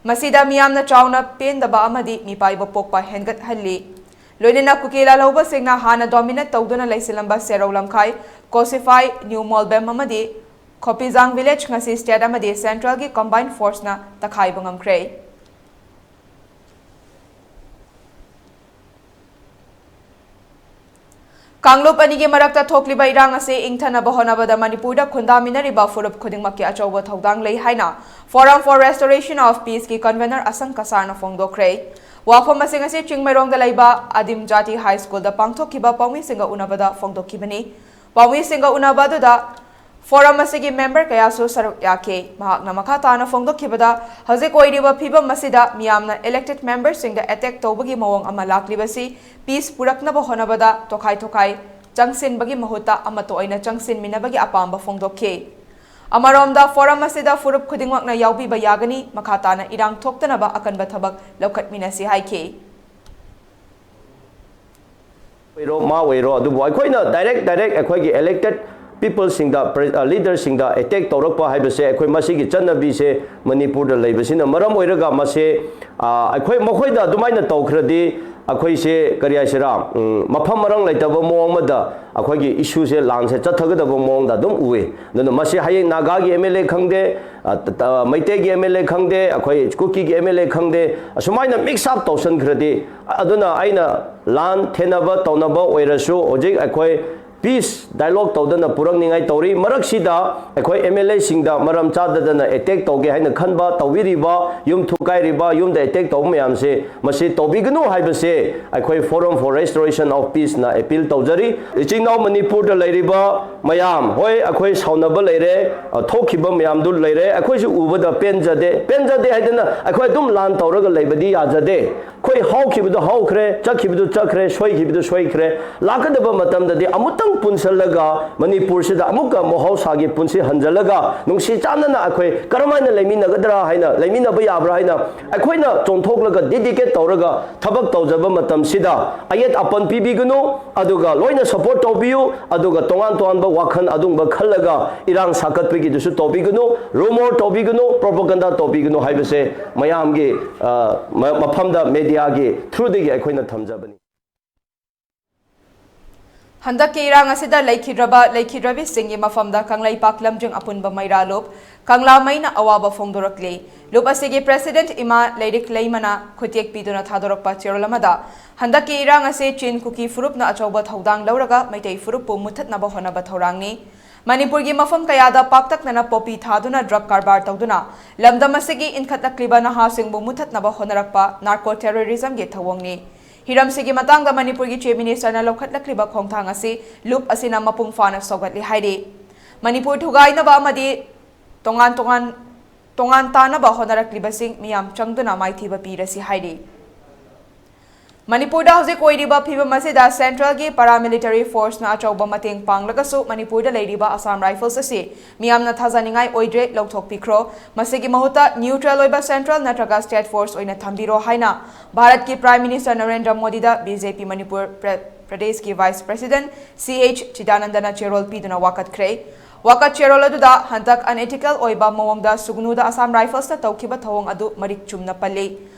ꯃꯁꯤꯗ ꯃꯤꯌꯥꯝꯅ ꯆꯥꯎꯅ ꯄꯦꯟꯗꯕ ꯑꯃꯗꯤ ꯃꯤꯄꯥꯏꯕ ꯄꯣꯛꯄ ꯍꯦꯟꯒꯠꯍꯜꯂꯤ꯫ ꯂꯣꯏꯅꯅ ꯀꯨꯀꯤ ꯂꯥꯜꯍꯧꯕꯁꯤꯡꯅ ꯍꯥꯟꯅ ꯗꯣꯃꯤꯅꯦꯠ ꯇꯧꯗꯨꯅ ꯂꯩꯁꯤꯜꯂꯝꯕ ꯁꯦꯔꯧ ꯂꯝꯈꯥꯏ, ꯀꯣꯁꯤꯐꯥꯏ, ꯅ꯭ꯌꯨ ꯃꯣꯜꯕꯦꯝ ꯑꯃꯗꯤ ꯈꯣꯄꯤꯖꯥꯡ ꯚꯤꯂꯦꯖ ꯉꯁꯤ ꯁ꯭ꯇꯦꯠ ꯑꯃꯗꯤ ꯁꯦꯟꯇ꯭ꯔꯦꯜꯒꯤ ꯀꯝꯕꯥꯏꯟ ꯐꯣꯔꯁꯅ ꯇꯛꯈꯥꯏꯕ ꯉꯝꯈ꯭ꯔꯦ꯫ ꯀꯥꯡꯂꯨꯞ ꯑꯅꯤꯒꯤ ꯃꯔꯛꯇ ꯊꯣꯛꯂꯤꯕ ꯏꯔꯥꯡ ꯑꯁꯤ ꯏꯪꯊꯅꯕ ꯍꯣꯠꯅꯕꯗ ꯃꯅꯤꯄꯨꯔꯗ ꯈꯨꯟꯗꯥꯃꯤꯟꯅꯔꯤꯕ ꯐꯨꯔꯨꯞ ꯈꯨꯗꯤꯡꯃꯛꯀꯤ ꯑꯆꯧꯕ ꯊꯧꯗꯥꯡ ꯂꯩ ꯍꯥꯏꯅ Forum for Restoration of Peaceꯀꯤ convener ꯑꯁꯪ ꯀꯁꯥꯔꯅ ꯐꯣꯡꯗꯣꯛꯈ꯭ꯔꯦ꯫ ꯋꯥꯐꯝ ꯑꯁꯤ ꯉꯁꯤ ꯆꯤꯡꯃꯩꯔꯣꯡꯗ ꯂꯩꯕ ꯑꯗꯤꯝ ꯖꯥꯇꯤ ꯍꯥꯏ ꯁ꯭ꯀꯨꯜꯗ ꯄꯥꯡꯊꯣꯛꯈꯤꯕ ꯄꯥꯎꯃꯤꯁꯤꯡꯒ ꯎꯅꯕꯗ ꯐꯣꯡꯗꯣꯛꯈꯤꯕꯅꯤ꯫ ꯄꯥꯎꯃꯤꯁꯤꯡꯒ ꯎꯅꯕ ꯑꯗꯨꯗ ꯐꯣꯔꯝ ꯑꯁꯤꯒꯤ ꯃꯦꯝꯕꯔ ꯀꯌꯥꯁꯨ ꯁꯔꯨꯛ ꯌꯥꯈꯤ꯫ ꯃꯍꯥꯛꯅ ꯃꯈꯥ ꯇꯥꯅ ꯐꯣꯡꯗꯣꯛꯈꯤꯕꯗ, ꯍꯧꯖꯤꯛ ꯑꯣꯏꯔꯤꯕ ꯐꯤꯕꯝ ꯑꯁꯤꯗ ꯃꯤꯌꯥꯝꯅ ꯏꯂꯦꯛꯇꯦꯗ ꯃꯦꯝꯕꯔꯁꯤꯡꯗ ꯑꯦꯇꯦꯛ ꯇꯧꯕꯒꯤ ꯃꯑꯣꯡ ꯑꯃ ꯂꯥꯛꯂꯤꯕꯁꯤ ꯄꯤꯁ ꯄꯨꯔꯛꯅꯕ ꯍꯣꯠꯅꯕꯗ ꯇꯣꯈꯥꯏ ꯇꯣꯈꯥꯏ ꯆꯪꯁꯤꯟꯕꯒꯤ ꯃꯍꯨꯠꯇ ꯑꯃꯠꯇ ꯑꯣꯏꯅ ꯆꯪꯁꯤꯟꯃꯤꯟꯅꯕꯒꯤ ꯑꯄꯥꯝꯕ ꯐꯣꯡꯗꯣꯛꯈꯤ꯫ ꯑꯃꯔꯣꯝꯗ, ꯐꯣꯔꯝ ꯑꯁꯤꯗ ꯐꯨꯔꯨꯞ ꯈꯨꯗꯤꯡꯃꯛꯅ ꯌꯥꯎꯕꯤꯕ ꯌꯥꯒꯅꯤ, ꯃꯈꯥ ꯇꯥꯅ ꯏꯔꯥꯡ ꯊꯣꯛꯇꯅꯕ ꯑꯀꯟꯕ ꯊꯕꯛ ꯂꯧꯈꯠꯃꯤꯟꯅꯁꯤ ꯍꯥꯏꯈꯤ꯫ ꯑꯣꯏꯔꯣ, ꯃꯥ ꯑꯣꯏꯔꯣ, ꯑꯗꯨꯕꯨ ꯑꯩꯈꯣꯏꯅ ꯗꯥꯏꯔꯦꯛ ꯗꯥꯏꯔꯦꯛ ꯑꯩꯈꯣꯏꯒꯤ ꯏꯂꯦꯛꯇꯦꯗ ꯄꯤꯄꯜꯁꯤꯡꯗ, ꯂꯤꯗꯔꯁꯤꯡꯗ ꯑꯦꯇꯦꯛ ꯇꯧꯔꯛꯄ ꯍꯥꯏꯕꯁꯦ, ꯑꯩꯈꯣꯏ ꯃꯁꯤꯒꯤ ꯆꯠꯅꯕꯤꯁꯦ ꯃꯅꯤꯄꯨꯔꯗ ꯂꯩꯕꯁꯤꯅ ꯃꯔꯝ ꯑꯣꯏꯔꯒ, ꯃꯁꯦ, ꯑ, ꯑꯩꯈꯣꯏ, ꯃꯈꯣꯏꯗ ꯑꯗꯨꯃꯥꯏꯅ ꯇꯧꯈ꯭ꯔꯗꯤ, ꯑꯩꯈꯣꯏꯁꯦ, ꯀꯔꯤ ꯍꯥꯏꯁꯤꯔꯥ, ꯎꯝ, ꯃꯐꯝ ꯃꯔꯥꯡ ꯂꯩꯇꯕ ꯃꯑꯣꯡ ꯑꯃꯗ ꯑꯩꯈꯣꯏꯒꯤ ꯏꯁꯨꯁꯦ, ꯂꯥꯟꯁꯦ ꯆꯠꯊꯒꯗꯕ ꯃꯑꯣꯡꯗ ꯑꯗꯨꯝ ꯎꯏ꯫ ꯑꯗꯨꯅ ꯃꯁꯤ ꯍꯌꯦꯡ ꯅꯥꯒꯥꯒꯤ ꯑꯦꯝ ꯑꯦꯜ ꯑꯦ ꯈꯪꯗꯦ, ꯑ, ꯇ-, ꯇ-, ꯃꯩꯇꯩꯒꯤ ꯑꯦꯝ ꯑꯦꯜ ꯑꯦ ꯈꯪꯗꯦ, ꯑꯩꯈꯣꯏ ꯀꯨꯀꯤꯒꯤ ꯑꯦꯝ ꯑꯦꯜ ꯑꯦ ꯈꯪꯗꯦ, ꯑꯁꯨꯃꯥꯏꯅ ꯃꯤꯛꯁ ꯑꯞ ꯇꯧꯁꯟꯈ꯭ꯔꯗꯤ, ꯑꯗꯨꯅ ꯑꯩꯅ ꯂꯥꯟ ꯊꯦꯅꯕ ꯇꯧꯅꯕ ꯑꯣꯏꯔꯁꯨ, ꯍꯧꯖꯤꯛ ꯑꯩꯈꯣꯏ ꯄꯤꯁ ꯗꯥꯏꯂꯣꯒ ꯇꯧꯗꯅ ꯄꯨꯔꯛꯅꯤꯡꯉꯥꯏ ꯇꯧꯔꯤ꯫ ꯃꯔꯛꯁꯤꯗ ꯑꯩꯈꯣꯏ ꯑꯦꯝ ꯑꯦꯜ ꯑꯦꯁꯤꯡꯗ ꯃꯔꯝ ꯆꯥꯗꯗꯅ ꯑꯦꯇꯦꯛ ꯇꯧꯒꯦ ꯍꯥꯏꯅ ꯈꯟꯕ, ꯇꯧꯕꯤꯔꯤꯕ, ꯌꯨꯝ ꯊꯨꯒꯥꯏꯔꯤꯕ, ꯌꯨꯝꯗ ꯑꯦꯇꯦꯛ ꯇꯧꯕ ꯃꯌꯥꯝꯁꯦ, ꯃꯁꯤ ꯇꯧꯕꯤꯒꯅꯨ ꯍꯥꯏꯕꯁꯦ ꯑꯩꯈꯣꯏ Forum for Restoration of Peaceꯅ ꯑꯦꯄꯤꯜ ꯇꯧꯖꯔꯤ꯫ ꯏꯆꯤꯟ ꯏꯅꯥꯎ ꯃꯅꯤꯄꯨꯔꯗ ꯂꯩꯔꯤꯕ ꯃꯌꯥꯝ, ꯍꯣꯏ, ꯑꯩꯈꯣꯏ ꯁꯥꯎꯅꯕ ꯂꯩꯔꯦ, ꯑ, ꯊꯣꯛꯈꯤꯕ ꯃꯌꯥꯝꯗꯨ ꯂꯩꯔꯦ, ꯑꯩꯈꯣꯏꯁꯨ ꯎꯕꯗ ꯄꯦꯟꯖꯗꯦ꯫ ꯄꯦꯟꯖꯗꯦ ꯍꯥꯏꯗꯅ ꯑꯩꯈꯣꯏ ꯑꯗꯨꯝ ꯂꯥꯟ ꯇꯧꯔꯒ ꯂꯩꯕꯗꯤ ꯌꯥꯖꯗꯦ꯫ ꯑꯩꯈꯣꯏ ꯍꯧꯈꯤꯕꯗꯨ ꯍꯧꯈ꯭ꯔꯦ, ꯆꯠꯈꯤꯕꯗꯨ ꯆꯠꯈ꯭ꯔꯦ, ꯁꯣꯏꯈꯤꯕꯗꯨ ꯁꯣꯏꯈ꯭ꯔꯦ꯫ ꯂꯥꯛꯀꯗꯕ ꯃꯇꯝꯗꯗꯤ ꯑꯃꯨꯛꯇꯪ ꯄꯨꯟꯁꯤꯜꯂꯒ ꯃꯅꯤꯄꯨꯔꯁꯤꯗ ꯑꯃꯨꯛꯀ ꯃꯍꯧꯁꯥꯒꯤ ꯄꯨꯟꯁꯤ ꯍꯟꯖꯤꯜꯂꯒ ꯅꯨꯡꯁꯤ ꯆꯥꯟꯅꯅ ꯑꯩꯈꯣꯏ ꯀꯔꯝꯍꯥꯏꯅ ꯂꯩꯃꯤꯟꯅꯒꯗ꯭ꯔꯥ ꯍꯥꯏꯅ, ꯂꯩꯃꯤꯟꯅꯕ ꯌꯥꯕ꯭ꯔꯥ ꯍꯥꯏꯅ ꯑꯩꯈꯣꯏꯅ ꯆꯣꯡꯊꯣꯛꯂꯒ, ꯗꯤꯗꯤꯀꯦꯠ ꯇꯧꯔꯒ ꯊꯕꯛ ꯇꯧꯖꯕ ꯃꯇꯝꯁꯤꯗ ꯑꯌꯦꯠ ꯑꯄꯟ ꯄꯤꯕꯤꯒꯅꯨ, ꯑꯗꯨꯒ ꯂꯣꯏꯅ ꯁꯄꯣꯔꯠ ꯇꯧꯕꯤꯌꯨ, ꯑꯗꯨꯒ ꯇꯣꯉꯥꯟ ꯇꯣꯉꯥꯟꯕ ꯋꯥꯈꯜ ꯑꯗꯨꯒꯨꯝꯕ ꯈꯜꯂꯒ ꯏꯔꯥꯡ ꯁꯥꯒꯠꯄꯒꯤꯗꯨꯁꯨ ꯇꯧꯕꯤꯒꯅꯨ, ꯔꯨꯃꯣꯔ ꯇꯧꯕꯤꯒꯅꯨ, ꯄ꯭ꯔꯣꯄꯒꯟꯗꯥ ꯇꯧꯕꯤꯒꯅꯨ ꯍꯥꯏꯕꯁꯦ ꯃꯌꯥꯝꯒꯤ, ꯑ, ꯃ-, ꯃꯐꯝꯗ ꯃꯦꯗꯤꯌꯥꯒꯤ ꯊ꯭ꯔꯨꯗꯒꯤ ꯑꯩꯈꯣꯏꯅ ꯊꯝꯖꯕꯅꯤ꯫ ꯍꯟꯗꯛꯀꯤ ꯏꯔꯥꯡ ꯑꯁꯤꯗ ꯂꯩꯈꯤꯗ꯭ꯔꯕ ꯂꯩꯈꯤꯗ꯭ꯔꯕꯤꯁꯤꯡꯒꯤ ꯃꯐꯝꯗ ꯀꯪꯂꯩꯄꯥꯛ ꯂꯝꯖꯤꯡ ꯑꯄꯨꯟꯕ ꯃꯩꯔꯥ ꯂꯨꯞ ꯀꯪꯂꯥ ꯃꯩꯅ ꯑꯋꯥꯕ ꯐꯣꯡꯗꯣꯔꯛꯂꯤ꯫ ꯂꯨꯞ ꯑꯁꯤꯒꯤ ꯄ꯭ꯔꯦꯁꯤꯗꯦꯟꯠ ꯏꯃꯥ ꯂꯩꯔꯤꯛ ꯂꯩꯃꯅ ꯈꯨꯠꯌꯦꯛ ꯄꯤꯗꯨꯅ ꯊꯥꯗꯣꯔꯛꯄ ꯆꯦꯔꯣꯜ ꯑꯃꯗ, ꯍꯟꯗꯛꯀꯤ ꯏꯔꯥꯡ ꯑꯁꯤ ꯆꯤꯟ ꯀꯨꯀꯤ ꯐꯨꯔꯨꯞꯅ ꯑꯆꯧꯕ ꯊꯧꯗꯥꯡ ꯂꯧꯔꯒ ꯃꯩꯇꯩ ꯐꯨꯔꯨꯞꯄꯨ ꯃꯨꯠꯊꯠꯅꯕ ꯍꯣꯠꯅꯕ ꯊꯧꯔꯥꯡꯅꯤ꯫ ꯃꯅꯤꯄꯨꯔꯒꯤ ꯃꯐꯝ ꯀꯌꯥꯗ ꯄꯥꯛꯇꯛꯅꯅ ꯄꯣꯄꯤ ꯊꯥꯗꯨꯅ ꯗ꯭ꯔꯒ ꯀꯔꯕꯥꯔ ꯇꯧꯗꯨꯅ ꯂꯝꯗꯝ ꯑꯁꯤꯒꯤ ꯏꯟꯈꯠꯂꯛꯂꯤꯕ ꯅꯍꯥꯁꯤꯡꯕꯨ ꯃꯨꯠꯊꯠꯅꯕ ꯍꯣꯠꯅꯔꯛꯄ ꯅꯥꯔꯀꯣ ꯇꯦꯔꯣꯔꯤꯖꯝꯒꯤ ꯊꯧꯑꯣꯡꯅꯤ꯫ ꯍꯤꯔꯝꯁꯤꯒꯤ ꯃꯇꯥꯡꯗ ꯃꯅꯤꯄꯨꯔꯒꯤ ꯆꯤꯐ ꯃꯤꯅꯤꯁꯇꯔꯅ ꯂꯧꯈꯠꯂꯛꯂꯤꯕ ꯈꯣꯡꯊꯥꯡ ꯑꯁꯤ ꯂꯨꯞ ꯑꯁꯤꯅ ꯃꯄꯨꯡ ꯐꯥꯅ ꯁꯧꯒꯠꯂꯤ ꯍꯥꯏꯔꯤ꯫ ꯃꯅꯤꯄꯨꯔ ꯊꯨꯒꯥꯏꯅꯕ ꯑꯃꯗꯤ ꯇꯣꯉꯥꯟ ꯇꯣꯉꯥꯟ, ꯇꯣꯉꯥꯟ ꯇꯥꯅꯕ ꯍꯣꯠꯅꯔꯛꯂꯤꯕꯁꯤꯡ ꯃꯤꯌꯥꯝ ꯆꯪꯗꯨꯅ ꯃꯥꯏꯊꯤꯕ ꯄꯤꯔꯁꯤ ꯍꯥꯏꯔꯤ꯫ ꯃꯅꯤꯄꯨꯔꯗ ꯍꯧꯖꯤꯛ ꯑꯣꯏꯔꯤꯕ ꯐꯤꯕꯝ ꯑꯁꯤꯗ ꯁꯦꯟꯇ꯭ꯔꯦꯜꯒꯤ ꯄꯥꯔꯥꯃꯤꯂꯤꯇꯔꯤ ꯐꯣꯔꯁꯅ ꯑꯆꯧꯕ ꯃꯇꯦꯡ ꯄꯥꯡꯂꯒꯁꯨ ꯃꯅꯤꯄꯨꯔꯗ ꯂꯩꯔꯤꯕ ꯑꯁꯥꯝ ꯔꯥꯏꯐꯜꯁ ꯑꯁꯤ ꯃꯤꯌꯥꯝꯅ ꯊꯥꯖꯅꯤꯡꯉꯥꯏ ꯑꯣꯏꯗ꯭ꯔꯦ, ꯂꯧꯊꯣꯛꯄꯤꯈ꯭ꯔꯣ꯫ ꯃꯁꯤꯒꯤ ꯃꯍꯨꯠꯇ ꯅ꯭ꯌꯨꯇ꯭ꯔꯦꯜ ꯑꯣꯏꯕ ꯁꯦꯟꯇ꯭ꯔꯦꯜ ꯅꯠꯇ꯭ꯔꯒ ꯁ꯭ꯇꯦꯠ ꯐꯣꯔꯁ ꯑꯣꯏꯅ ꯊꯝꯕꯤꯔꯣ ꯍꯥꯏꯅ ꯚꯥꯔꯠꯀꯤ ꯄ꯭ꯔꯥꯏꯝ ꯃꯤꯅꯤꯁꯇꯔ ꯅꯔꯦꯟꯗ꯭ꯔ ꯃꯣꯗꯤꯗ ꯕꯤ ꯖꯦ ꯄꯤ ꯃꯅꯤꯄꯨꯔ ꯄ꯭ꯔ-, ꯄ꯭ꯔꯗꯦꯁꯀꯤ ꯚꯥꯏꯁ ꯄ꯭ꯔꯦꯁꯤꯗꯦꯟꯠ ꯁꯤ ꯑꯩꯆ ꯆꯤꯗꯥꯅꯟꯗꯅ ꯆꯦꯔꯣꯜ ꯄꯤꯗꯨꯅ ꯋꯥꯀꯠꯈ꯭ꯔꯦ꯫ ꯋꯥꯀꯠ ꯆꯦꯔꯣꯜ ꯑꯗꯨꯗ ꯍꯟꯗꯛ ꯑꯟꯑꯦꯊꯤꯀꯦꯜ ꯑꯣꯏꯕ ꯃꯑꯣꯡꯗ ꯁꯨꯒꯅꯨꯗ ꯑꯁꯥꯝ ꯔꯥꯏꯐꯜꯁꯅ ꯇꯧꯈꯤꯕ ꯊꯧꯑꯣꯡ ꯑꯗꯨ ꯃꯔꯤꯛ ꯆꯨꯝꯅ ꯄꯜꯂꯤ꯫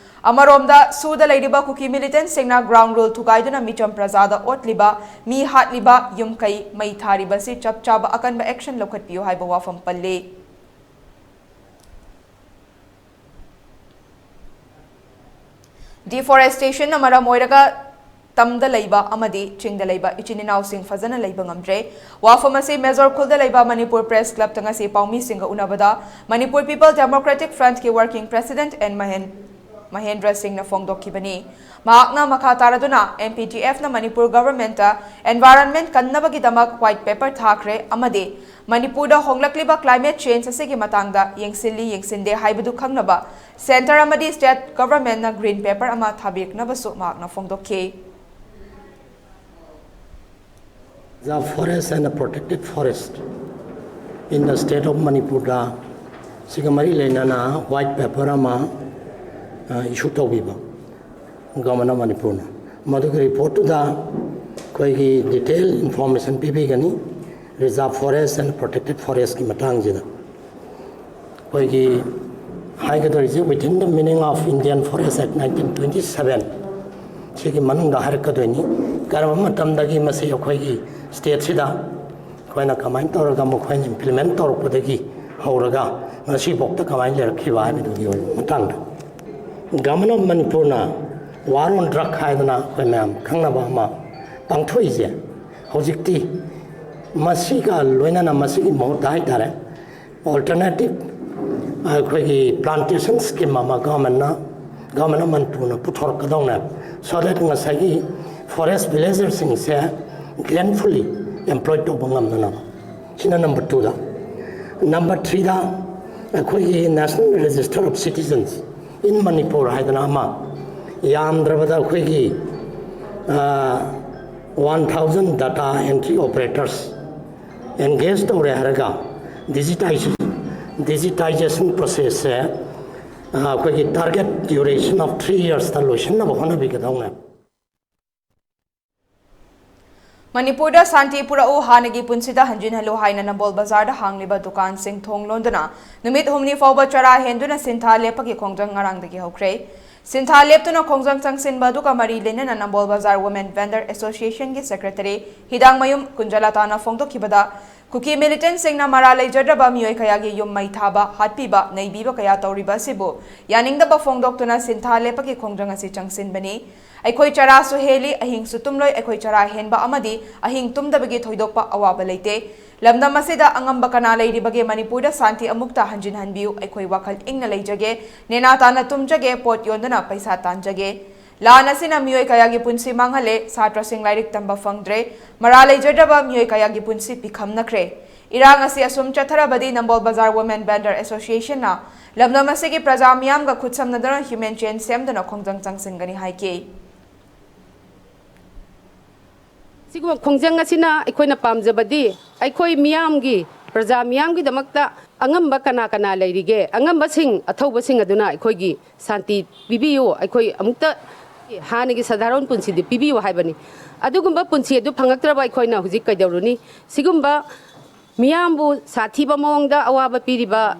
ꯑꯃꯔꯣꯝꯗ ꯁꯨꯗ ꯂꯩꯔꯤꯕ ꯀꯨꯀꯤ ꯃꯤꯂꯤꯇꯦꯟꯠꯁꯤꯡꯅ ꯒ꯭ꯔꯥꯎꯟ ꯔꯨꯜ ꯊꯨꯒꯥꯏꯗꯨꯅ ꯃꯤꯆꯝ ꯄ꯭ꯔꯖꯥꯗ ꯑꯣꯠꯂꯤꯕ, ꯃꯤ ꯍꯥꯠꯂꯤꯕ, ꯌꯨꯝ ꯀꯩ ꯃꯩ ꯊꯥꯔꯤꯕꯁꯤ ꯆꯞ ꯆꯥꯕ ꯑꯀꯟꯕ ꯑꯦꯛꯁꯟ ꯂꯧꯈꯠꯄꯤꯌꯨ ꯍꯥꯏꯕ ꯋꯥꯐꯝ ꯄꯜꯂꯤ꯫ ꯗꯤꯐꯣꯔꯦꯁꯇꯦꯁꯟꯅ ꯃꯔꯝ ꯑꯣꯏꯔꯒ ꯇꯝꯗ ꯂꯩꯕ ꯑꯃꯗꯤ ꯆꯤꯡꯗ ꯂꯩꯕ ꯏꯆꯤꯟ ꯏꯅꯥꯎꯁꯤꯡ ꯐꯖꯅ ꯂꯩꯕ ꯉꯝꯗ꯭ꯔꯦ꯫ ꯋꯥꯐꯝ ꯑꯁꯤ ꯃꯦꯖꯣꯔ ꯈꯨꯜꯗ ꯂꯩꯕ ꯃꯅꯤꯄꯨꯔ ꯄ꯭ꯔꯦꯁ ꯀ꯭ꯂꯕꯇ ꯉꯁꯤ ꯄꯥꯎꯃꯤꯁꯤꯡꯒ ꯎꯅꯕꯗ ꯃꯅꯤꯄꯨꯔ ꯄꯤꯄꯜ ꯗꯦꯃꯣꯀ꯭ꯔꯦꯇꯤꯛ ꯐ꯭ꯔꯟꯠꯀꯤ ꯋꯥꯔꯀꯤꯡ ꯄ꯭ꯔꯦꯁꯤꯗꯦꯟꯠ ꯑꯦꯟ ꯃꯍꯦꯟ-, ꯃꯍꯦꯟꯗ꯭ꯔ ꯁꯤꯡꯅ ꯐꯣꯡꯗꯣꯛꯈꯤꯕꯅꯤ꯫ ꯃꯍꯥꯛꯅ ꯃꯈꯥ ꯇꯥꯔꯗꯨꯅ ꯑꯦꯝ ꯄꯤ ꯗꯤ ꯑꯦꯐꯅ ꯃꯅꯤꯄꯨꯔ ꯒꯚꯔꯟꯃꯦꯟꯠꯇ ꯑꯦꯟꯚꯥꯏꯔꯟꯃꯦꯟꯠ ꯀꯟꯅꯕꯒꯤꯗꯃꯛ ꯋꯥꯏꯠ ꯄꯦꯄꯔ ꯊꯥꯈ꯭ꯔꯦ ꯑꯃꯗꯤ ꯃꯅꯤꯄꯨꯔꯗ ꯍꯣꯡꯂꯛꯂꯤꯕ ꯀ꯭ꯂꯥꯏꯃꯦꯠ ꯆꯦꯟꯖ ꯑꯁꯤꯒꯤ ꯃꯇꯥꯡꯗ ꯌꯦꯡꯁꯤꯜꯂꯤ ꯌꯦꯡꯁꯤꯟꯗꯦ ꯍꯥꯏꯕꯗꯨ ꯈꯪꯅꯕ ꯁꯦꯟꯇꯔ ꯑꯃꯗꯤ ꯁ꯭ꯇꯦꯠ ꯒꯚꯔꯟꯃꯦꯟꯠꯅ ꯒ꯭ꯔꯤꯟ ꯄꯦꯄꯔ ꯑꯃ ꯊꯥꯕꯤꯔꯛꯅꯕꯁꯨ ꯃꯍꯥꯛꯅ ꯐꯣꯡꯗꯣꯛꯈꯤ꯫ Reserve Forest and Protected Forest in the State of Manipurꯗ ꯁꯤꯒ ꯃꯔꯤ ꯂꯩꯅꯅ ꯋꯥꯏꯠ ꯄꯦꯄꯔ ꯑꯃ ꯏꯁꯨ ꯇꯧꯕꯤꯕ ꯒꯚꯔꯟꯃꯦꯟꯠ ꯑꯣꯐ ꯃꯅꯤꯄꯨꯔꯅ꯫ ꯃꯗꯨꯒꯤ ꯔꯤꯄꯣꯔꯠꯇꯨꯗ ꯑꯩꯈꯣꯏꯒꯤ ꯗꯤꯇꯦꯜ ꯏꯟꯐꯣꯔꯃꯦꯁꯟ ꯄꯤꯕꯤꯒꯅꯤ Reserve Forest and Protected Forestꯀꯤ ꯃꯇꯥꯡꯁꯤꯗ꯫ ꯑꯩꯈꯣꯏꯒꯤ ꯍꯥꯏꯒꯗꯧꯔꯤꯁꯦ within the meaning of Indian Forest Act nineteen twenty seven ꯁꯤꯒꯤ ꯃꯅꯨꯡꯗ ꯍꯥꯏꯔꯛꯀꯗꯣꯏꯅꯤ꯫ ꯀꯔꯝꯕ ꯃꯇꯝꯗꯒꯤ ꯃꯁꯤ ꯑꯩꯈꯣꯏꯒꯤ ꯁ꯭ꯇꯦꯠꯁꯤꯗ ꯑꯩꯈꯣꯏꯅ ꯀꯃꯥꯏꯅ ꯇꯧꯔꯒ ꯃꯈꯣꯏꯅ ꯏꯝꯄ꯭ꯂꯤꯃꯦꯟꯠ ꯇꯧꯔꯛꯄꯗꯒꯤ ꯍꯧꯔꯒ ꯉꯁꯤꯐꯥꯎꯗ ꯀꯃꯥꯏꯅ ꯂꯩꯔꯛꯈꯤꯕ ꯍꯥꯏꯕꯗꯨꯒꯤ ꯑꯣꯏꯕ ꯃꯇꯥꯡꯗ꯫ ꯒꯚꯔꯟꯃꯦꯟꯠ ꯑꯣꯐ ꯃꯅꯤꯄꯨꯔꯅ War on Drug ꯍꯥꯏꯗꯅ ꯑꯩꯈꯣꯏ ꯃꯌꯥꯝ ꯈꯪꯅꯕ ꯑꯃ ꯄꯥꯡꯊꯣꯛꯏꯁꯦ ꯍꯧꯖꯤꯛꯇꯤ ꯃꯁꯤꯒ ꯂꯣꯏꯅꯅ ꯃꯁꯤꯒꯤ ꯃꯍꯨꯠꯇ ꯍꯥꯏꯇꯥꯔꯦ ꯑꯣꯜꯇꯔꯅꯦꯇꯤꯚ ꯑꯩꯈꯣꯏꯒꯤ ꯄ꯭ꯂꯥꯟꯇꯦꯁꯟ ꯁ꯭ꯀꯤꯝ ꯑꯃ ꯒꯚꯔꯟꯃꯦꯟꯠꯅ, ꯒꯚꯔꯟꯃꯦꯟꯠ ꯑꯣꯐ ꯃꯅꯤꯄꯨꯔꯅ ꯄꯨꯊꯣꯔꯛꯀꯗꯧꯅꯦ꯫ So that ꯉꯁꯥꯏꯒꯤ ꯐꯣꯔꯦꯁ ꯚꯤꯂꯦꯖꯔꯁꯤꯡꯁꯦ ꯒꯦꯟꯐꯨꯜꯂꯤ ꯑꯦꯝꯄ꯭ꯂꯣꯏ ꯇꯧꯕ ꯉꯝꯅꯅꯕ꯫ ꯁꯤꯅ ꯅꯝꯕꯔ ꯇꯨꯗ꯫ ꯅꯝꯕꯔ ꯊ꯭ꯔꯤꯗ ꯑꯩꯈꯣꯏꯒꯤ National Register of Citizens in Manipur ꯍꯥꯏꯗꯅ ꯑꯃ ꯌꯥꯝꯗ꯭ꯔꯕꯗ ꯑꯩꯈꯣꯏꯒꯤ one thousand data entry operators engage ꯇꯧꯔꯦ ꯍꯥꯏꯔꯒ ꯗꯤꯖꯤꯇꯥꯏꯖꯦꯁꯟ ꯗꯤꯖꯤꯇꯥꯏꯖꯦꯁꯟ ꯄ꯭ꯔꯣꯁꯦꯁꯁꯦ ꯑꯩꯈꯣꯏꯒꯤ ꯇꯥꯔꯒꯦꯠ ꯗ꯭ꯌꯨꯔꯦꯁꯟ ꯑꯣꯐ ꯊ꯭ꯔꯤ ꯌꯔꯁꯇ ꯂꯣꯏꯁꯤꯟꯅꯕ ꯍꯣꯠꯅꯕꯤꯒꯗꯧꯅꯦ꯫ ꯃꯅꯤꯄꯨꯔꯗ ꯁꯥꯟꯇꯤ ꯄꯨꯔꯛꯎ, ꯍꯥꯟꯅꯒꯤ ꯄꯨꯟꯁꯤꯗ ꯍꯟꯖꯤꯟꯍꯜꯂꯨ ꯍꯥꯏꯅ ꯅꯝꯕꯣꯜ ꯕꯖꯥꯔꯗ ꯍꯥꯡꯂꯤꯕ ꯗꯨꯀꯥꯟꯁꯤꯡ ꯊꯣꯡ ꯂꯣꯟꯗꯨꯅ ꯅꯨꯃꯤꯠ ꯍꯨꯝꯅꯤ ꯐꯥꯎꯕ ꯆꯔꯥ ꯍꯦꯟꯗꯨꯅ ꯁꯤꯟꯊꯥ ꯂꯦꯞꯄꯒꯤ ꯈꯣꯡꯖꯪ ꯉꯔꯥꯡꯗꯒꯤ ꯍꯧꯈ꯭ꯔꯦ꯫ ꯁꯤꯟꯊꯥ ꯂꯦꯞꯇꯨꯅ ꯈꯣꯡꯖꯪ ꯆꯪꯁꯤꯟꯕ ꯑꯗꯨꯒ ꯃꯔꯤ ꯂꯩꯅꯅ ꯅꯝꯕꯣꯜ ꯕꯖꯥꯔ ꯋꯨꯃꯦꯟ ꯚꯦꯟꯗꯔ ꯑꯦꯁꯣꯁꯤꯌꯦꯁꯟꯒꯤ ꯁꯦꯀ꯭ꯔꯦꯇꯔꯤ ꯍꯤꯗꯥꯡꯃꯌꯨꯝ ꯀꯨꯟꯖꯂꯥꯇꯥꯅ ꯐꯣꯡꯗꯣꯛꯈꯤꯕꯗ, ꯀꯨꯀꯤ ꯃꯤꯂꯤꯇꯦꯟꯠꯁꯤꯡꯅ ꯃꯔꯥꯜ ꯂꯩꯖꯗ꯭ꯔꯕ ꯃꯤꯑꯣꯏ ꯀꯌꯥꯒꯤ ꯌꯨꯝ ꯃꯩ ꯊꯥꯕ, ꯍꯥꯠꯄꯤꯕ, ꯅꯩꯕꯤꯕ ꯀꯌꯥ ꯇꯧꯔꯤꯕ ꯑꯁꯤꯕꯨ ꯌꯥꯅꯤꯡꯗꯕ ꯐꯣꯡꯗꯣꯛꯇꯨꯅ ꯁꯤꯟꯊꯥ ꯂꯦꯞꯄꯒꯤ ꯈꯣꯡꯖꯪ ꯑꯁꯤ ꯆꯪꯁꯤꯟꯕꯅꯤ꯫ ꯑꯩꯈꯣꯏ ꯆꯔꯥꯁꯨ ꯍꯦꯜꯂꯤ, ꯑꯍꯤꯡꯁꯨ ꯇꯨꯝꯂꯣꯏ꯫ ꯑꯩꯈꯣꯏ ꯆꯔꯥ ꯍꯦꯟꯕ ꯑꯃꯗꯤ ꯑꯍꯤꯡ ꯇꯨꯝꯗꯕꯒꯤ ꯊꯣꯏꯗꯣꯛꯄ ꯑꯋꯥꯕ ꯂꯩꯇꯦ꯫ ꯂꯝꯗꯝ ꯑꯁꯤꯗ ꯑꯉꯝꯕ ꯀꯅꯥ ꯂꯩꯔꯤꯕꯒꯦ? ꯃꯅꯤꯄꯨꯔꯗ ꯁꯥꯟꯇꯤ ꯑꯃꯨꯛꯇ ꯍꯟꯖꯤꯟꯍꯟꯕꯤꯌꯨ꯫ ꯑꯩꯈꯣꯏ ꯋꯥꯈꯜ ꯏꯪꯅ ꯂꯩꯖꯒꯦ, ꯅꯦꯅꯥ ꯇꯥꯅ ꯇꯨꯝꯖꯒꯦ, ꯄꯣꯠ ꯌꯣꯟꯗꯨꯅ ꯄꯩꯁꯥ ꯇꯥꯟꯖꯒꯦ꯫ ꯂꯥꯟ ꯑꯁꯤꯅ ꯃꯤꯑꯣꯏ ꯀꯌꯥꯒꯤ ꯄꯨꯟꯁꯤ ꯃꯥꯡꯍꯜꯂꯦ, ꯁꯥꯇ꯭ꯔꯁꯤꯡ ꯂꯥꯏꯔꯤꯛ ꯇꯝꯕ ꯐꯪꯗ꯭ꯔꯦ, ꯃꯔꯥꯜ ꯂꯩꯖꯗ꯭ꯔꯕ ꯃꯤꯑꯣꯏ ꯀꯌꯥꯒꯤ ꯄꯨꯟꯁꯤ ꯄꯤꯈꯝꯅꯈ꯭ꯔꯦ꯫ ꯏꯔꯥꯡ ꯑꯁꯤ ꯑꯁꯨꯝ ꯆꯠꯊꯔꯕꯗꯤ ꯅꯝꯕꯣꯜ ꯕꯖꯥꯔ ꯋꯨꯃꯦꯟ ꯚꯦꯟꯗꯔ ꯑꯦꯁꯣꯁꯤꯌꯦꯁꯟꯅ ꯂꯝꯗꯝ ꯑꯁꯤꯒꯤ ꯄ꯭ꯔꯖꯥ ꯃꯤꯌꯥꯝꯒ ꯈꯨꯠꯁꯝꯅꯗꯨꯅ ꯍ꯭ꯌꯨꯃꯦꯟ ꯆꯦꯟ ꯁꯦꯝꯗꯨꯅ ꯈꯣꯡꯖꯪ ꯆꯪꯁꯤꯟꯒꯅꯤ ꯍꯥꯏꯈꯤ꯫ ꯁꯤꯒꯨꯝꯕ ꯈꯣꯡꯖꯪ ꯑꯁꯤꯅ ꯑꯩꯈꯣꯏꯅ ꯄꯥꯝꯖꯕꯗꯤ ꯑꯩꯈꯣꯏ ꯃꯤꯌꯥꯝꯒꯤ, ꯄ꯭ꯔꯖꯥ ꯃꯤꯌꯥꯝꯒꯤꯗꯃꯛꯇ ꯑꯉꯝꯕ ꯀꯅꯥ ꯀꯅꯥ ꯂꯩꯔꯤꯒꯦ? ꯑꯉꯝꯕꯁꯤꯡ, ꯑꯊꯧꯕꯁꯤꯡ ꯑꯗꯨꯅ ꯑꯩꯈꯣꯏꯒꯤ ꯁꯥꯟꯇꯤ ꯄꯤꯕꯤꯌꯨ, ꯑꯩꯈꯣꯏ ꯑꯃꯨꯛꯇ ꯍꯥꯟꯅꯒꯤ ꯁꯥꯙꯥꯔꯣꯟ ꯄꯨꯟꯁꯤꯗꯨ ꯄꯤꯕꯤꯌꯨ ꯍꯥꯏꯕꯅꯤ꯫ ꯑꯗꯨꯒꯨꯝꯕ ꯄꯨꯟꯁꯤ ꯑꯗꯨ ꯐꯪꯉꯛꯇ꯭ꯔꯕ ꯑꯩꯈꯣꯏꯅ ꯍꯧꯖꯤꯛ ꯀꯩꯗꯧꯔꯨꯅꯤ? ꯁꯤꯒꯨꯝꯕ ꯃꯤꯌꯥꯝꯕꯨ ꯁꯥꯊꯤꯕ ꯃꯑꯣꯡꯗ ꯑꯋꯥꯕ ꯄꯤꯔꯤꯕ,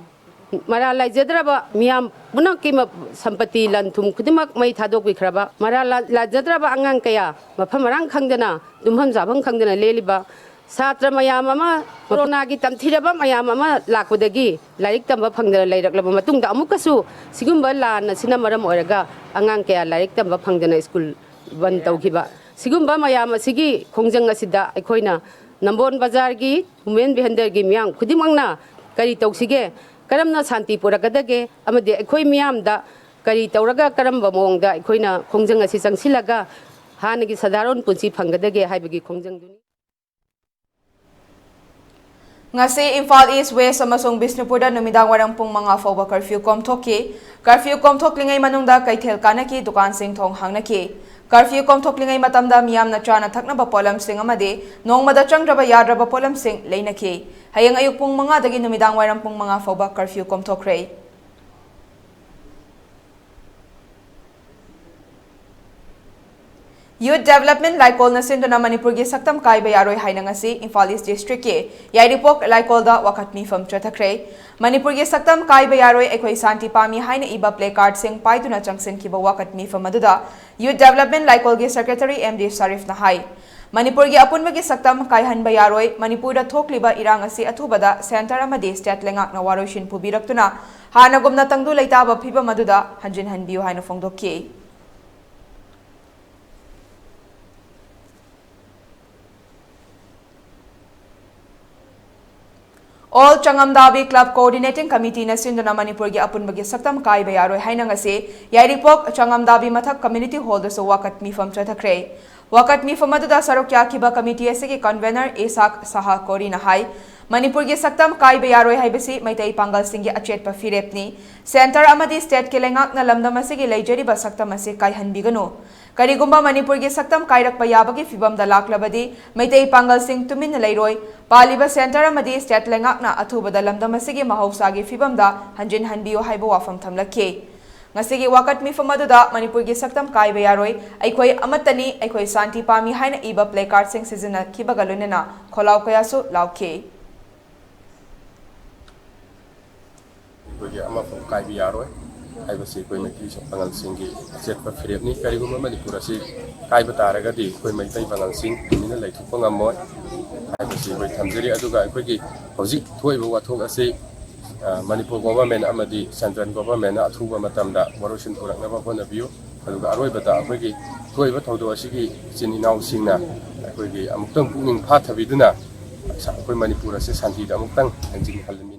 ꯃꯔꯥꯜ ꯂꯩꯖꯗ꯭ꯔꯕ ꯃꯤꯌꯥꯝ ꯄꯨꯝꯅꯃꯛꯀꯤ ꯃ-, ꯁꯝꯄꯇꯤ, ꯂꯟ ꯊꯨꯝ ꯈꯨꯗꯤꯡꯃꯛ ꯃꯩ ꯊꯥꯗꯣꯛꯄꯤꯈ꯭ꯔꯕ, ꯃꯔꯥꯜ ꯂ-, ꯂꯩꯖꯗ꯭ꯔꯕ ꯑꯉꯥꯡ ꯀꯌꯥ ꯃꯐꯝ ꯃꯔꯥꯡ ꯈꯪꯗꯅ, ꯇꯨꯝꯐꯝ ꯆꯥꯐꯝ ꯈꯪꯗꯅ ꯂꯦꯜꯂꯤꯕ, ꯁꯥꯇ꯭ꯔ ꯃꯌꯥꯝ ꯑꯃ, ꯀꯣꯔꯣꯅꯥꯒꯤ ꯇꯝꯊꯤꯔꯕ ꯃꯌꯥꯝ ꯑꯃ ꯂꯥꯛꯄꯗꯒꯤ ꯂꯥꯏꯔꯤꯛ ꯇꯝꯕ ꯐꯪꯗꯅ ꯂꯩꯔꯛꯂꯕ ꯃꯇꯨꯡꯗ, ꯑꯃꯨꯛꯀꯁꯨ ꯁꯤꯒꯨꯝꯕ ꯂꯥꯟ ꯑꯁꯤꯅ ꯃꯔꯝ ꯑꯣꯏꯔꯒ ꯑꯉꯥꯡ ꯀꯌꯥ ꯂꯥꯏꯔꯤꯛ ꯇꯝꯕ ꯐꯪꯗꯅ ꯁ꯭ꯀꯨꯜ ꯕꯟ ꯇꯧꯈꯤꯕ, ꯁꯤꯒꯨꯝꯕ ꯃꯌꯥꯝ ꯑꯁꯤꯒꯤ ꯈꯣꯡꯖꯪ ꯑꯁꯤꯗ ꯑꯩꯈꯣꯏꯅ ꯅꯝꯕꯣꯜ ꯕꯖꯥꯔꯒꯤ ꯋꯨꯃꯦꯟ ꯚꯦꯟꯗꯔꯒꯤ ꯃꯤꯌꯥꯝ ꯈꯨꯗꯤꯡꯃꯛꯅ ꯀꯔꯤ ꯇꯧꯁꯤꯒꯦ, ꯀꯔꯝꯅ ꯁꯥꯟꯇꯤ ꯄꯨꯔꯛꯀꯗꯒꯦ ꯑꯃꯗꯤ ꯑꯩꯈꯣꯏ ꯃꯤꯌꯥꯝꯗ ꯀꯔꯤ ꯇꯧꯔꯒ ꯀꯔꯝꯕ ꯃꯑꯣꯡꯗ ꯑꯩꯈꯣꯏꯅ ꯈꯣꯡꯖꯪ ꯑꯁꯤ ꯆꯪꯁꯤꯜꯂꯒ ꯍꯥꯟꯅꯒꯤ ꯁꯥꯙꯥꯔꯣꯟ ꯄꯨꯟꯁꯤ ꯐꯪꯒꯗꯒꯦ ꯍꯥꯏꯕꯒꯤ ꯈꯣꯡꯖꯪꯗꯨꯅꯤ꯫ ꯉꯁꯤ ꯏꯝꯐꯥꯜ ꯏꯁ, ꯋꯦꯁ ꯑꯃꯁꯨꯡ ꯕꯤꯁꯅꯨꯄꯨꯔꯗ ꯅꯨꯃꯤꯗꯥꯡ ꯋꯥꯏꯔꯝ ꯄꯨꯡ ꯃꯉꯥ ꯐꯥꯎꯕ ꯀꯔꯐ꯭ꯌꯨ ꯀꯣꯝꯊꯣꯛꯈꯤ꯫ ꯀꯔꯐ꯭ꯌꯨ ꯀꯣꯝꯊꯣꯛꯂꯤꯉꯩ ꯃꯅꯨꯡꯗ ꯀꯩꯊꯦꯜ ꯀꯥꯅꯈꯤ, ꯗꯨꯀꯥꯟꯁꯤꯡ ꯊꯣꯡ ꯍꯥꯡꯅꯈꯤ꯫ ꯀꯔꯐ꯭ꯌꯨ ꯀꯣꯝꯊꯣꯛꯂꯤꯉꯩ ꯃꯇꯝꯗ ꯃꯤꯌꯥꯝꯅ ꯆꯥꯅ ꯊꯛꯅꯕ ꯄꯣꯠꯂꯝꯁꯤꯡ ꯑꯃꯗꯤ ꯅꯣꯡꯃꯗ ꯆꯪꯗ꯭ꯔꯕ ꯌꯥꯗ꯭ꯔꯕ ꯄꯣꯠꯂꯝꯁꯤꯡ ꯂꯩꯅꯈꯤ꯫ ꯍꯌꯦꯡ ꯑꯌꯨꯛ ꯄꯨꯡ ꯃꯉꯥꯗꯒꯤ ꯅꯨꯃꯤꯗꯥꯡ ꯋꯥꯏꯔꯝ ꯄꯨꯡ ꯃꯉꯥ ꯐꯥꯎꯕ ꯀꯔꯐ꯭ꯌꯨ ꯀꯣꯝꯊꯣꯛꯈ꯭ꯔꯦ꯫ ꯌꯨꯊ ꯗꯦꯚꯂꯞꯃꯦꯟ ꯂꯥꯏꯀꯣꯜꯅ ꯁꯤꯟꯗꯨꯅ ꯃꯅꯤꯄꯨꯔꯒꯤ ꯁꯛꯇꯝ ꯀꯥꯏꯕ ꯌꯥꯔꯣꯏ ꯍꯥꯏꯅ ꯉꯁꯤ ꯏꯝꯐꯥꯜ ꯏꯁ ꯗꯤꯁꯇ꯭ꯔꯤꯛꯀꯤ ꯌꯥꯏꯔꯤꯄꯣꯛ ꯂꯥꯏꯀꯣꯜꯗ ꯋꯥꯀꯠ ꯃꯤꯐꯝ ꯆꯠꯊꯈ꯭ꯔꯦ꯫ ꯃꯅꯤꯄꯨꯔꯒꯤ ꯁꯛꯇꯝ ꯀꯥꯏꯕ ꯌꯥꯔꯣꯏ, ꯑꯩꯈꯣꯏ ꯁꯥꯟꯇꯤ ꯄꯥꯝꯃꯤ ꯍꯥꯏꯅ ꯏꯕ ꯄ꯭ꯂꯦ ꯀꯥꯔꯗꯁꯤꯡ ꯄꯥꯏꯗꯨꯅ ꯆꯪꯁꯤꯟꯈꯤꯕ ꯋꯥꯀꯠ ꯃꯤꯐꯝ ꯑꯗꯨꯗ ꯌꯨꯊ ꯗꯦꯚꯂꯞꯃꯦꯟ ꯂꯥꯏꯀꯣꯜꯒꯤ ꯁꯦꯀ꯭ꯔꯦꯇꯔꯤ ꯑꯦꯝ ꯗꯤ ꯁꯥꯔꯤꯐꯅ ꯍꯥꯏ, ꯃꯅꯤꯄꯨꯔꯒꯤ ꯑꯄꯨꯟꯕꯒꯤ ꯁꯛꯇꯝ ꯀꯥꯏꯍꯟꯕ ꯌꯥꯔꯣꯏ, ꯃꯅꯤꯄꯨꯔꯗ ꯊꯣꯛꯂꯤꯕ ꯏꯔꯥꯡ ꯑꯁꯤ ꯑꯊꯨꯕꯗ ꯁꯦꯟꯇꯔ ꯑꯃꯗꯤ ꯁ꯭ꯇꯦꯠ ꯂꯩꯉꯥꯛꯅ ꯋꯥꯔꯣꯏꯁꯤꯟ ꯄꯨꯕꯤꯔꯛꯇꯨꯅ ꯍꯥꯟꯅꯒꯨꯝꯅ ꯇꯪꯗꯨ ꯂꯩꯇꯥꯕ ꯐꯤꯕꯝ ꯑꯗꯨꯗ ꯍꯟꯖꯤꯟꯍꯟꯕꯤꯌꯨ ꯍꯥꯏꯅ ꯐꯣꯡꯗꯣꯛꯈꯤ꯫ ꯑꯣꯜ ꯆꯉꯝꯗꯥꯕꯤ ꯀ꯭ꯂꯕ ꯀꯣꯑꯣꯔꯗꯤꯅꯦꯇꯤꯡ ꯀꯃꯤꯇꯤꯅ ꯁꯤꯟꯗꯨꯅ ꯃꯅꯤꯄꯨꯔꯒꯤ ꯑꯄꯨꯟꯕꯒꯤ ꯁꯛꯇꯝ ꯀꯥꯏꯕ ꯌꯥꯔꯣꯏ ꯍꯥꯏꯅ ꯉꯁꯤ ꯌꯥꯏꯔꯤꯄꯣꯛ ꯆꯉꯝꯗꯥꯕꯤ ꯃꯊꯛ ꯀꯝꯃ꯭ꯌꯨꯅꯤꯇꯤ ꯍꯣꯜꯗꯁꯨ ꯋꯥꯀꯠ ꯃꯤꯐꯝ ꯆꯠꯊꯈ꯭ꯔꯦ꯫ ꯋꯥꯀꯠ ꯃꯤꯐꯝ ꯑꯗꯨꯗ ꯁꯔꯨꯛ ꯌꯥꯈꯤꯕ ꯀꯃꯤꯇꯤ ꯑꯁꯤꯒꯤ ꯀꯟꯚꯦꯅꯔ ꯏꯁꯥꯛ ꯁꯍꯥ ꯀꯣꯔꯤꯅ ꯍꯥꯏ, ꯃꯅꯤꯄꯨꯔꯒꯤ ꯁꯛꯇꯝ ꯀꯥꯏꯕ ꯌꯥꯔꯣꯏ ꯍꯥꯏꯕꯁꯤ ꯃꯩꯇꯩ ꯄꯥꯡꯒꯜꯁꯤꯡꯒꯤ ꯑꯆꯦꯠꯄ ꯐꯤꯔꯦꯞꯅꯤ꯫ ꯁꯦꯟꯇꯔ ꯑꯃꯗꯤ ꯁ꯭ꯇꯦꯠꯀꯤ ꯂꯩꯉꯥꯛꯅ ꯂꯝꯗꯝ ꯑꯁꯤꯒꯤ ꯂꯩꯖꯔꯤꯕ ꯁꯛꯇꯝ ꯑꯁꯤ ꯀꯥꯏꯍꯟꯕꯤꯒꯅꯨ꯫ ꯀꯔꯤꯒꯨꯝꯕ ꯃꯅꯤꯄꯨꯔꯒꯤ ꯁꯛꯇꯝ ꯀꯥꯏꯔꯛꯄ ꯌꯥꯕꯒꯤ ꯐꯤꯕꯝꯗ ꯂꯥꯛꯂꯕꯗꯤ ꯃꯩꯇꯩ ꯄꯥꯡꯒꯜꯁꯤꯡ ꯇꯨꯃꯤꯟꯅ ꯂꯩꯔꯣꯏ꯫ ꯄꯥꯜꯂꯤꯕ ꯁꯦꯟꯇꯔ ꯑꯃꯗꯤ ꯁ꯭ꯇꯦꯠ ꯂꯩꯉꯥꯛꯅ ꯑꯊꯨꯕꯗ ꯂꯝꯗꯝ ꯑꯁꯤꯒꯤ ꯃꯍꯧꯁꯥꯒꯤ ꯐꯤꯕꯝꯗ ꯍꯟꯖꯤꯟꯍꯟꯕꯤꯌꯨ ꯍꯥꯏꯕ ꯋꯥꯐꯝ ꯊꯝꯂꯛꯈꯤ꯫ ꯉꯁꯤꯒꯤ ꯋꯥꯀꯠ ꯃꯤꯐꯝ ꯑꯗꯨꯗ ꯃꯅꯤꯄꯨꯔꯒꯤ ꯁꯛꯇꯝ ꯀꯥꯏꯕ ꯌꯥꯔꯣꯏ, ꯑꯩꯈꯣꯏ ꯑꯃꯠꯇꯅꯤ, ꯑꯩꯈꯣꯏ ꯁꯥꯟꯇꯤ ꯄꯥꯝꯃꯤ ꯍꯥꯏꯅ ꯏꯕ ꯄ꯭ꯂꯦ ꯀꯥꯔꯗꯁꯤꯡ ꯁꯤꯖꯤꯟꯅꯈꯤꯕꯒ ꯂꯣꯏꯅꯅ ꯈꯣꯜꯂꯥꯎ ꯀꯌꯥꯁꯨ ꯂꯥꯎꯈꯤ꯫ ꯑꯩꯈꯣꯏꯒꯤ ꯑꯃꯐꯥꯎ ꯀꯥꯏꯕ ꯌꯥꯔꯣꯏ ꯍꯥꯏꯕꯁꯤ ꯑꯩꯈꯣꯏ ꯃꯩꯇꯩ ꯄꯥꯉꯜꯁꯤꯡꯒꯤ ꯑꯆꯦꯠꯄ ꯐꯤꯔꯦꯞꯅꯤ꯫ ꯀꯔꯤꯒꯨꯝꯕ ꯃꯅꯤꯄꯨꯔ ꯑꯁꯤ ꯀꯥꯏꯕ ꯇꯥꯔꯒꯗꯤ ꯑꯩꯈꯣꯏ ꯃꯩꯇꯩ ꯄꯥꯉꯜꯁꯤꯡ ꯇꯨꯃꯤꯟꯅ ꯂꯩꯊꯣꯛꯄ ꯉꯝꯃꯣꯏ ꯍꯥꯏꯕꯁꯤ ꯑꯩꯈꯣꯏ ꯊꯝꯖꯔꯤ꯫ ꯑꯗꯨꯒ ꯑꯩꯈꯣꯏꯒꯤ ꯍꯧꯖꯤꯛ ꯊꯣꯛꯏꯕ ꯋꯥꯊꯣꯛ ꯑꯁꯤ, ꯑ, ꯃꯅꯤꯄꯨꯔ ꯒꯣꯚꯔꯟꯃꯦꯟ ꯑꯃꯗꯤ ꯁꯦꯟꯇ꯭ꯔꯦꯜ ꯒꯣꯚꯔꯟꯃꯦꯟꯅ ꯑꯊꯨꯕ ꯃꯇꯝꯗ ꯋꯥꯔꯣꯏꯁꯤꯟ ꯄꯨꯔꯛꯅꯕ ꯍꯣꯠꯅꯕꯤꯌꯨ꯫ ꯑꯗꯨꯒ ꯑꯔꯣꯏꯕꯗ ꯑꯩꯈꯣꯏꯒꯤ ꯊꯣꯛꯏꯕ ꯊꯧꯗꯣꯛ ꯑꯁꯤꯒꯤ ꯏꯆꯤꯟ ꯏꯅꯥꯎꯁꯤꯡꯅ ꯑꯩꯈꯣꯏꯒꯤ ꯑꯃꯨꯛꯇꯪ ꯄꯨꯛꯅꯤꯡ ꯐꯥꯊꯕꯤꯗꯨꯅ ꯑꯩꯈꯣꯏ ꯃꯅꯤꯄꯨꯔ ꯑꯁꯤ ꯁꯥꯟꯇꯤꯗ ꯑꯃꯨꯛꯇꯪ ꯍꯟꯖꯤꯟꯍꯜꯂꯃꯤꯟꯅꯁꯤ꯫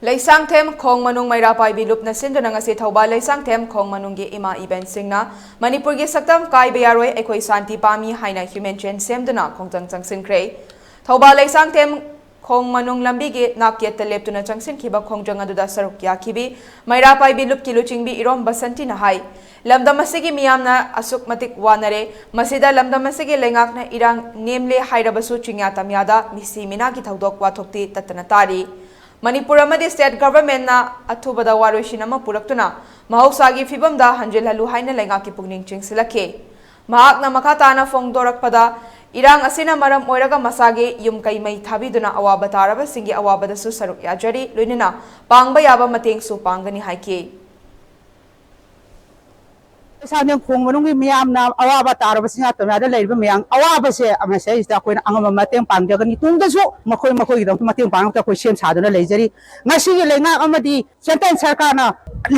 ꯂꯩꯁꯥꯡꯊꯦꯝ ꯈꯣꯡ ꯃꯅꯨꯡ ꯃꯩꯔꯥ ꯄꯥꯏꯕꯤ ꯂꯨꯞꯅ ꯁꯤꯟꯗꯨꯅ ꯉꯁꯤ ꯊꯧꯕꯥꯜ ꯂꯩꯁꯥꯡꯊꯦꯝ ꯈꯣꯡ ꯃꯅꯨꯡꯒꯤ ꯏꯃꯥ ꯏꯕꯦꯟꯁꯤꯡꯅ ꯃꯅꯤꯄꯨꯔꯒꯤ ꯁꯛꯇꯝ ꯀꯥꯏꯕ ꯌꯥꯔꯣꯏ, ꯑꯩꯈꯣꯏ ꯁꯥꯟꯇꯤ ꯄꯥꯝꯃꯤ ꯍꯥꯏꯅ human chain ꯁꯦꯝꯗꯨꯅ ꯈꯣꯡꯖꯪ ꯆꯪꯁꯤꯟꯈ꯭ꯔꯦ꯫ ꯊꯧꯕꯥꯜ ꯂꯩꯁꯥꯡꯊꯦꯝ ꯈꯣꯡ ꯃꯅꯨꯡ ꯂꯝꯕꯤꯒꯤ ꯅꯥꯛꯌꯦꯠꯇ ꯂꯦꯞꯇꯨꯅ ꯆꯪꯁꯤꯟꯈꯤꯕ ꯈꯣꯡꯖꯪ ꯑꯗꯨꯗ ꯁꯔꯨꯛ ꯌꯥꯈꯤꯕꯤ ꯃꯩꯔꯥ ꯄꯥꯏꯕꯤ ꯂꯨꯞꯀꯤ ꯂꯨꯆꯤꯡꯕꯤ ꯏꯔꯣꯝ ꯕꯁꯟꯇꯤꯅ ꯍꯥꯏ, ꯂꯝꯗꯝ ꯑꯁꯤꯒꯤ ꯃꯤꯌꯥꯝꯅ ꯑꯁꯨꯛ ꯃꯇꯤꯛ ꯋꯥꯅꯔꯦ, ꯃꯁꯤꯗ ꯂꯝꯗꯝ ꯑꯁꯤꯒꯤ ꯂꯩꯉꯥꯛꯅ ꯏꯔꯥꯡ ꯅꯦꯝꯂꯦ ꯍꯥꯏꯔꯕꯁꯨ ꯆꯤꯡꯌꯥ ꯇꯝꯌꯥꯗ ꯃꯤꯁꯤ ꯃꯤꯅꯥꯒꯤ ꯊꯧꯗꯣꯛ ꯋꯥꯊꯣꯛꯇꯤ ꯇꯠꯇꯅ ꯇꯥꯔꯤ꯫ ꯃꯅꯤꯄꯨꯔ ꯑꯃꯗꯤ state government ꯅ ꯑꯊꯨꯕꯗ ꯋꯥꯔꯣꯏꯁꯤꯟ ꯑꯃ ꯄꯨꯔꯛꯇꯨꯅ ꯃꯍꯧꯁꯥꯒꯤ ꯐꯤꯕꯝꯗ ꯍꯟꯖꯤꯜꯍꯜꯂꯨ ꯍꯥꯏꯅ ꯂꯩꯉꯥꯛꯀꯤ ꯄꯨꯛꯅꯤꯡ ꯆꯤꯡꯁꯤꯜꯂꯛꯈꯤ꯫ ꯃꯍꯥꯛꯅ ꯃꯈꯥ ꯇꯥꯅ ꯐꯣꯡꯗꯣꯔꯛꯄꯗ, ꯏꯔꯥꯡ ꯑꯁꯤꯅ ꯃꯔꯝ ꯑꯣꯏꯔꯒ ꯃꯁꯥꯒꯤ ꯌꯨꯝ ꯀꯩ ꯃꯩ ꯊꯥꯕꯤꯗꯨꯅ ꯑꯋꯥꯕ ꯇꯥꯔꯕꯁꯤꯡꯒꯤ ꯑꯋꯥꯕꯗꯁꯨ ꯁꯔꯨꯛ ꯌꯥꯖꯔꯤ, ꯂꯣꯏꯅꯅ ꯄꯥꯡꯕ ꯌꯥꯕ ꯃꯇꯦꯡꯁꯨ ꯄꯥꯡꯒꯅꯤ ꯍꯥꯏꯈꯤ꯫ ꯂꯩꯁꯥꯡꯊꯦꯝ ꯈꯣꯡ ꯃꯅꯨꯡꯒꯤ ꯃꯤꯌꯥꯝꯅ ꯑꯋꯥꯕ ꯇꯥꯔꯕ ꯆꯤꯡꯌꯥ ꯇꯝꯌꯥꯗ ꯂꯩꯔꯤꯕ ꯃꯌꯥꯝ ꯑꯋꯥꯕꯁꯦ ꯃꯁꯤꯗꯩꯁꯤꯗ ꯑꯩꯈꯣꯏꯅ ꯑꯉꯝꯕ ꯃꯇꯦꯡ ꯄꯥꯡꯖꯒꯅꯤ꯫ ꯇꯨꯡꯗꯁꯨ ꯃꯈꯣꯏ ꯃꯈꯣꯏꯒꯤꯗꯃꯛꯇ ꯃꯇꯦꯡ ꯄꯥꯡꯅꯕ ꯑꯩꯈꯣꯏ ꯁꯦꯝ ꯁꯥꯗꯨꯅ ꯂꯩꯖꯔꯤ꯫ ꯉꯁꯤꯒꯤ ꯂꯩꯉꯥꯛ ꯑꯃꯗꯤ central ꯁꯔꯀꯥꯔꯅ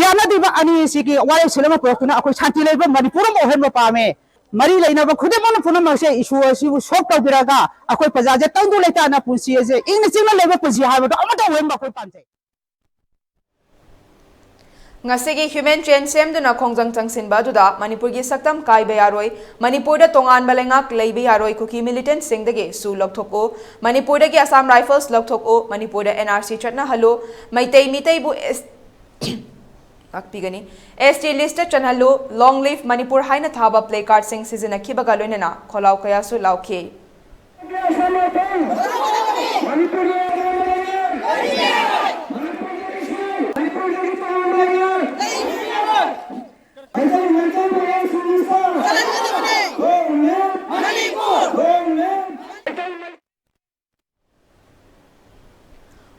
ꯌꯥꯅꯗ꯭ꯔꯤꯕ ꯑꯅꯤꯁꯤꯒꯤ ꯋꯥꯔꯦꯞꯁꯤꯜ ꯑꯃ ꯄꯨꯔꯛꯇꯨꯅ ꯑꯩꯈꯣꯏ ꯁꯥꯟꯇꯤ ꯂꯩꯕ ꯃꯅꯤꯄꯨꯔ ꯑꯃ ꯑꯣꯏꯍꯟꯕ ꯄꯥꯝꯃꯦ꯫ ꯃꯔꯤ ꯂꯩꯅꯕ ꯈꯨꯗꯤꯡꯃꯛꯅ ꯄꯨꯝꯅꯃꯛꯁꯦ issue ꯑꯁꯤꯕꯨ solve ꯇꯧꯕꯤꯔꯒ ꯑꯩꯈꯣꯏ ꯄ꯭ꯔꯖꯥꯁꯦ ꯇꯪꯗꯨ ꯂꯩꯇꯥꯅ ꯄꯨꯟꯁꯤ ꯑꯁꯦ ꯏꯪꯅ ꯆꯤꯛꯅ ꯂꯩꯕ ꯄꯨꯟꯁꯤ ꯍꯥꯏꯕꯗꯣ ꯑꯃꯠꯇ ꯑꯣꯏꯍꯟꯕ ꯑꯩꯈꯣꯏ ꯄꯥꯝꯖꯩ꯫ ꯉꯁꯤꯒꯤ human chain ꯁꯦꯝꯗꯨꯅ ꯈꯣꯡꯖꯪ ꯆꯪꯁꯤꯟꯕ ꯑꯗꯨꯗ ꯃꯅꯤꯄꯨꯔꯒꯤ ꯁꯛꯇꯝ ꯀꯥꯏꯕ ꯌꯥꯔꯣꯏ, ꯃꯅꯤꯄꯨꯔꯗ ꯇꯣꯉꯥꯟꯕ ꯂꯩꯉꯥꯛ ꯂꯩꯕ ꯌꯥꯔꯣꯏ, ꯀꯨꯀꯤ militant ꯁꯤꯡꯗꯒꯤ ꯁꯨ ꯂꯧꯊꯣꯛꯎ, ꯃꯅꯤꯄꯨꯔꯗꯒꯤ Assam Rifles ꯂꯧꯊꯣꯛꯎ, ꯃꯅꯤꯄꯨꯔꯗ N R C ꯆꯠꯅꯍꯜꯂꯨ, ꯃꯩꯇꯩ ꯃꯤꯇꯩꯕꯨ ꯑꯦꯁ-, ꯉꯥꯛꯄꯤꯒꯅꯤ, S T list ꯇ ꯆꯟꯍꯜꯂꯨ, Long Live Manipur ꯍꯥꯏꯅ ꯊꯥꯕ placard ꯁꯤꯡ ꯁꯤꯖꯤꯟꯅꯈꯤꯕꯒ ꯂꯣꯏꯅꯅ ꯈꯣꯜꯂꯥꯎ ꯀꯌꯥꯁꯨ ꯂꯥꯎꯈꯤ꯫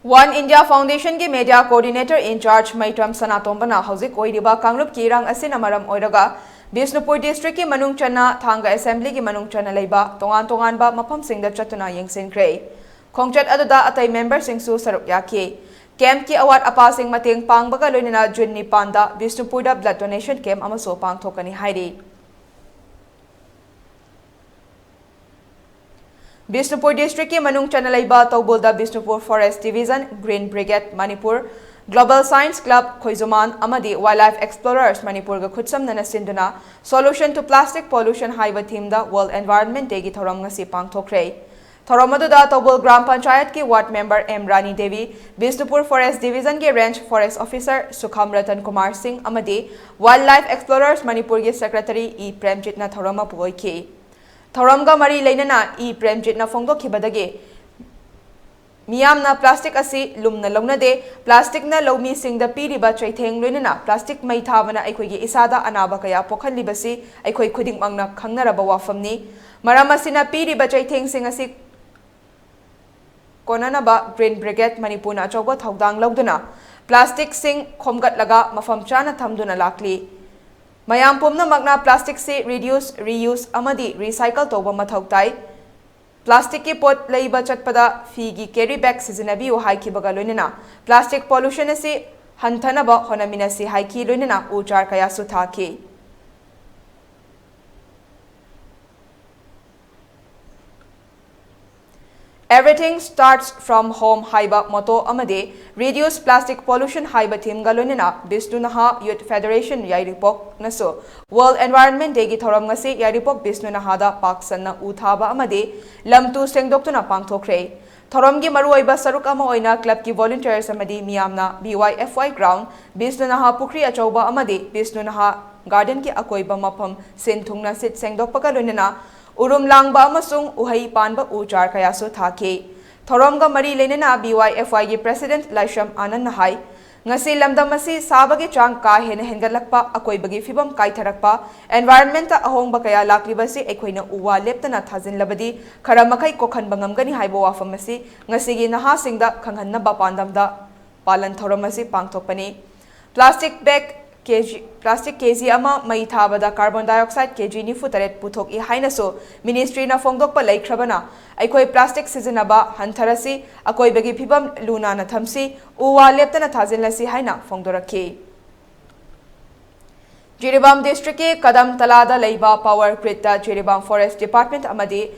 One India Foundation ꯒꯤ media coordinator in charge ꯃꯩꯇ꯭ꯔꯝ ꯁꯅꯥꯇꯣꯝꯕꯅ ꯍꯧꯖꯤꯛ ꯑꯣꯏꯔꯤꯕ ꯀꯥꯡꯂꯨꯞꯀꯤ ꯏꯔꯥꯡ ꯑꯁꯤꯅ ꯃꯔꯝ ꯑꯣꯏꯔꯒ ꯕꯤꯁꯅꯨꯄꯨꯔ district ꯀꯤ ꯃꯅꯨꯡ ꯆꯟꯅ ꯊꯥꯡꯒ assembly ꯒꯤ ꯃꯅꯨꯡ ꯆꯟꯅ ꯂꯩꯕ ꯇꯣꯉꯥꯟ ꯇꯣꯉꯥꯟꯕ ꯃꯐꯝꯁꯤꯡꯗ ꯆꯠꯇꯨꯅ ꯌꯦꯡꯁꯤꯟꯈ꯭ꯔꯦ꯫ ꯈꯣꯡꯆꯠ ꯑꯗꯨꯗ ꯑꯇꯩ member ꯁꯤꯡꯁꯨ ꯁꯔꯨꯛ ꯌꯥꯈꯤ꯫ Camp ꯀꯤ ꯑꯋꯥꯠ ꯑꯄꯥꯁꯤꯡ ꯃꯇꯦꯡ ꯄꯥꯡꯕꯒ ꯂꯣꯏꯅꯅ June ꯅꯤꯄꯥꯟꯗ ꯕꯤꯁꯅꯨꯄꯨꯔꯗ blood donation camp ꯑꯃꯁꯨ ꯄꯥꯡꯊꯣꯛꯀꯅꯤ ꯍꯥꯏꯔꯤ꯫ ꯕꯤꯁꯅꯨꯄꯨꯔ district ꯀꯤ ꯃꯅꯨꯡ ꯆꯟꯅ ꯂꯩꯕ ꯇꯧꯕꯨꯜꯗ Bishnupur Forest Division, Green Brigade Manipur, Global Science Club ꯈꯣꯏꯖꯨꯃꯥꯟ ꯑꯃꯗꯤ Wildlife Explorers ꯃꯅꯤꯄꯨꯔꯒ ꯈꯨꯠꯁꯝꯅꯅ ꯁꯤꯟꯗꯨꯅ Solution to Plastic Pollution ꯍꯥꯏꯕ theme ꯗ World Environment Day ꯒꯤ ꯊꯧꯔꯝ ꯉꯁꯤ ꯄꯥꯡꯊꯣꯛꯈ꯭ꯔꯦ꯫ ꯊꯧꯔꯝ ꯑꯗꯨꯗ ꯇꯧꯕꯨꯜ ꯒ꯭ꯔꯥꯝ ꯄꯟꯆꯥꯌꯠꯀꯤ ward member M Rani Devi, Bishnupur Forest Division ꯒꯤ Range Forest Officer Sukham Ratan Kumar Singh ꯑꯃꯗꯤ Wildlife Explorers ꯃꯅꯤꯄꯨꯔꯒꯤ secretary ꯏ ꯄ꯭ꯔꯦꯝꯖꯤꯠꯅ ꯊꯧꯔꯝ ꯃꯄꯨ ꯑꯣꯏꯈꯤ꯫ ꯊꯧꯔꯝꯒ ꯃꯔꯤ ꯂꯩꯅꯅ ꯏ ꯄ꯭ꯔꯦꯝꯖꯤꯠꯅ ꯐꯣꯡꯗꯣꯛꯈꯤꯕꯗꯒꯤ ꯃꯤꯌꯥꯝꯅ plastic ꯑꯁꯤ ꯂꯨꯝꯅ ꯂꯧꯅꯗꯦ, plastic ꯅ ꯂꯧꯃꯤꯁꯤꯡꯗ ꯄꯤꯔꯤꯕ ꯆꯩꯊꯦꯡ ꯂꯣꯏꯅꯅ plastic ꯃꯩ ꯊꯥꯕꯅ ꯑꯩꯈꯣꯏꯒꯤ ꯏꯁꯥꯗ ꯑꯅꯥꯕ ꯀꯌꯥ ꯄꯣꯛꯍꯜꯂꯤꯕꯁꯤ ꯑꯩꯈꯣꯏ ꯈꯨꯗꯤꯡꯃꯛꯅ ꯈꯪꯅꯔꯕ ꯋꯥꯐꯝꯅꯤ꯫ ꯃꯔꯝ ꯑꯁꯤꯅ ꯄꯤꯔꯤꯕ ꯆꯩꯊꯦꯡꯁꯤꯡ ꯑꯁꯤ ꯀꯣꯟꯅꯅꯕ Green Brigade ꯃꯅꯤꯄꯨꯔꯅ ꯑꯆꯧꯕ ꯊꯧꯗꯥꯡ ꯂꯧꯗꯨꯅ plastic ꯁꯤꯡ ꯈꯣꯝꯒꯠꯂꯒ ꯃꯐꯝ ꯆꯥꯅ ꯊꯝꯗꯨꯅ ꯂꯥꯛꯂꯤ꯫ ꯃꯌꯥꯝ ꯄꯨꯝꯅꯃꯛꯅ plastic ꯁꯤ reduce, reuse ꯑꯃꯗꯤ recycle ꯇꯧꯕ ꯃꯊꯧ ꯇꯥꯏ꯫ Plastic ꯀꯤ ꯄꯣꯠ ꯂꯩꯕ ꯆꯠꯄꯗ ꯐꯤꯒꯤ carry bag ꯁꯤꯖꯤꯟꯅꯕꯤꯌꯨ ꯍꯥꯏꯈꯤꯕꯒ ꯂꯣꯏꯅꯅ plastic pollution ꯑꯁꯤ ꯍꯟꯊꯅꯕ ꯍꯣꯠꯅꯃꯤꯟꯅꯁꯤ ꯍꯥꯏꯈꯤ, ꯂꯣꯏꯅꯅ ꯎ ꯆꯥꯔ ꯀꯌꯥꯁꯨ ꯊꯥꯈꯤ꯫ Everything starts from home ꯍꯥꯏꯕ motto ꯑꯃꯗꯤ Reduce Plastic Pollution ꯍꯥꯏꯕ theme ꯒ ꯂꯣꯏꯅꯅ ꯕꯤꯁꯅꯨ ꯅꯍꯥ Youth Federation ꯌꯥꯏꯔꯤꯄꯣꯛꯅꯁꯨ World Environment Day ꯒꯤ ꯊꯧꯔꯝ ꯉꯁꯤ ꯌꯥꯏꯔꯤꯄꯣꯛ ꯕꯤꯁꯅꯨ ꯅꯍꯥꯗ ꯄꯥꯛ ꯁꯟꯅ ꯎ ꯊꯥꯕ ꯑꯃꯗꯤ ꯂꯝ ꯇꯨ ꯁꯦꯡꯗꯣꯛꯇꯨꯅ ꯄꯥꯡꯊꯣꯛꯈ꯭ꯔꯦ꯫ ꯊꯧꯔꯝꯒꯤ ꯃꯔꯨꯑꯣꯏꯕ ꯁꯔꯨꯛ ꯑꯃ ꯑꯣꯏꯅ club ꯀꯤ volunteers ꯑꯃꯗꯤ ꯃꯤꯌꯥꯝꯅ B Y F Y ground, Bishnu ꯅꯍꯥ ꯄꯨꯈ꯭ꯔꯤ ꯑꯆꯧꯕ ꯑꯃꯗꯤ ꯕꯤꯁꯅꯨ ꯅꯍꯥ garden ꯒꯤ ꯑꯀꯣꯏꯕ ꯃꯐꯝ ꯁꯤꯟ ꯊꯨꯡꯅ ꯁꯤꯠ ꯁꯦꯡꯗꯣꯛꯄꯒ ꯂꯣꯏꯅꯅ ꯎꯔꯨꯝ ꯂꯥꯡꯕ ꯑꯃꯁꯨꯡ ꯎꯍꯩ ꯄꯥꯟꯕ ꯎ ꯆꯥꯔ ꯀꯌꯥꯁꯨ ꯊꯥꯈꯤ꯫ ꯊꯧꯔꯝꯒ ꯃꯔꯤ ꯂꯩꯅꯅ B Y F Y ꯒꯤ president ꯂꯥꯏꯁ꯭ꯔꯝ ꯑꯥꯅꯟꯅ ꯍꯥꯏ, ꯉꯁꯤ ꯂꯝꯗꯝ ꯑꯁꯤ ꯁꯥꯕꯒꯤ ꯆꯥꯡ ꯀꯥ ꯍꯦꯟꯅ ꯍꯦꯟꯒꯠꯂꯛꯄ, ꯑꯀꯣꯏꯕꯒꯤ ꯐꯤꯕꯝ ꯀꯥꯏꯊꯔꯛꯄ, environment ꯇ ꯑꯍꯣꯡꯕ ꯀꯌꯥ ꯂꯥꯛꯂꯤꯕꯁꯤ ꯑꯩꯈꯣꯏꯅ ꯎ ꯋꯥ ꯂꯦꯞꯇꯅ ꯊꯥꯖꯤꯜꯂꯕꯗꯤ ꯈꯔ ꯃꯈꯩ ꯀꯣꯛꯍꯟꯕ ꯉꯝꯒꯅꯤ ꯍꯥꯏꯕ ꯋꯥꯐꯝ ꯑꯁꯤ ꯉꯁꯤꯒꯤ ꯅꯍꯥꯁꯤꯡꯗ ꯈꯪꯍꯟꯅꯕ ꯄꯥꯟꯗꯝꯗ ꯄꯥꯂꯟ ꯊꯧꯔꯝ ꯑꯁꯤ ꯄꯥꯡꯊꯣꯛꯄꯅꯤ꯫ Plastic bag ꯀꯦꯖꯤ, plastic ꯀꯦꯖꯤ ꯑꯃ ꯃꯩ ꯊꯥꯕꯗ carbon dioxide ꯀꯦꯖꯤ ꯅꯤꯐꯨ ꯇꯔꯦꯠ ꯄꯨꯊꯣꯛꯏ ꯍꯥꯏꯅꯁꯨ ministry ꯅ ꯐꯣꯡꯗꯣꯛꯄ ꯂꯩꯈ꯭ꯔꯕꯅ, ꯑꯩꯈꯣꯏ plastic ꯁꯤꯖꯤꯟꯅꯕ ꯍꯟꯊꯔꯁꯤ, ꯑꯀꯣꯏꯕꯒꯤ ꯐꯤꯕꯝ ꯂꯨ ꯅꯥꯟꯅ ꯊꯝꯁꯤ, ꯎ ꯋꯥ ꯂꯦꯞꯇꯅ ꯊꯥꯖꯤꯜꯂꯁꯤ ꯍꯥꯏꯅ ꯐꯣꯡꯗꯣꯔꯛꯈꯤ꯫ ꯖꯤꯔꯤꯕꯥꯝ district ꯀꯤ ꯀꯗꯝ ꯇꯂꯥꯗ ꯂꯩꯕ power grid ꯇ ꯖꯤꯔꯤꯕꯥꯝ Forest Department ꯑꯃꯗꯤ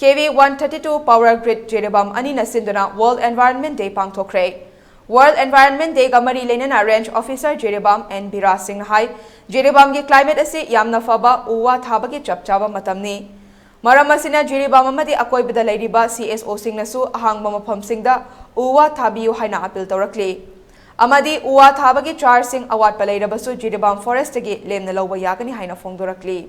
K V one thirty two Power Grid Jiribam ꯑꯅꯤꯅ ꯁꯤꯟꯗꯨꯅ World Environment Day ꯄꯥꯡꯊꯣꯛꯈ꯭ꯔꯦ꯫ World Environment Day ꯒ ꯃꯔꯤ ꯂꯩꯅꯅ Range Officer ꯖꯤꯔꯤꯕꯥꯝ ꯑꯦꯟ ꯕꯤꯔꯥꯖ ꯁꯤꯡꯅ ꯍꯥꯏ, ꯖꯤꯔꯤꯕꯥꯝꯒꯤ climate ꯑꯁꯤ ꯌꯥꯝꯅ ꯐꯕ ꯎ ꯋꯥ ꯊꯥꯕꯒꯤ ꯆꯞ ꯆꯥꯕ ꯃꯇꯝꯅꯤ꯫ ꯃꯔꯝ ꯑꯁꯤꯅ ꯖꯤꯔꯤꯕꯥꯝ ꯑꯃꯗꯤ ꯑꯀꯣꯏꯕꯗ ꯂꯩꯔꯤꯕ C S O ꯁꯤꯡꯅꯁꯨ ꯑꯍꯥꯡꯕ ꯃꯐꯝꯁꯤꯡꯗ ꯎ ꯋꯥ ꯊꯥꯕꯤꯌꯨ ꯍꯥꯏꯅ appeal ꯇꯧꯔꯛꯂꯤ꯫ ꯑꯃꯗꯤ ꯎ ꯋꯥ ꯊꯥꯕꯒꯤ charge ꯁꯤꯡ ꯑꯋꯥꯠꯄ ꯂꯩꯔꯕꯁꯨ ꯖꯤꯔꯤꯕꯥꯝ Forest ꯇꯒꯤ ꯂꯦꯝꯅ ꯂꯧꯕ ꯌꯥꯒꯅꯤ ꯍꯥꯏꯅ ꯐꯣꯡꯗꯣꯔꯛꯂꯤ꯫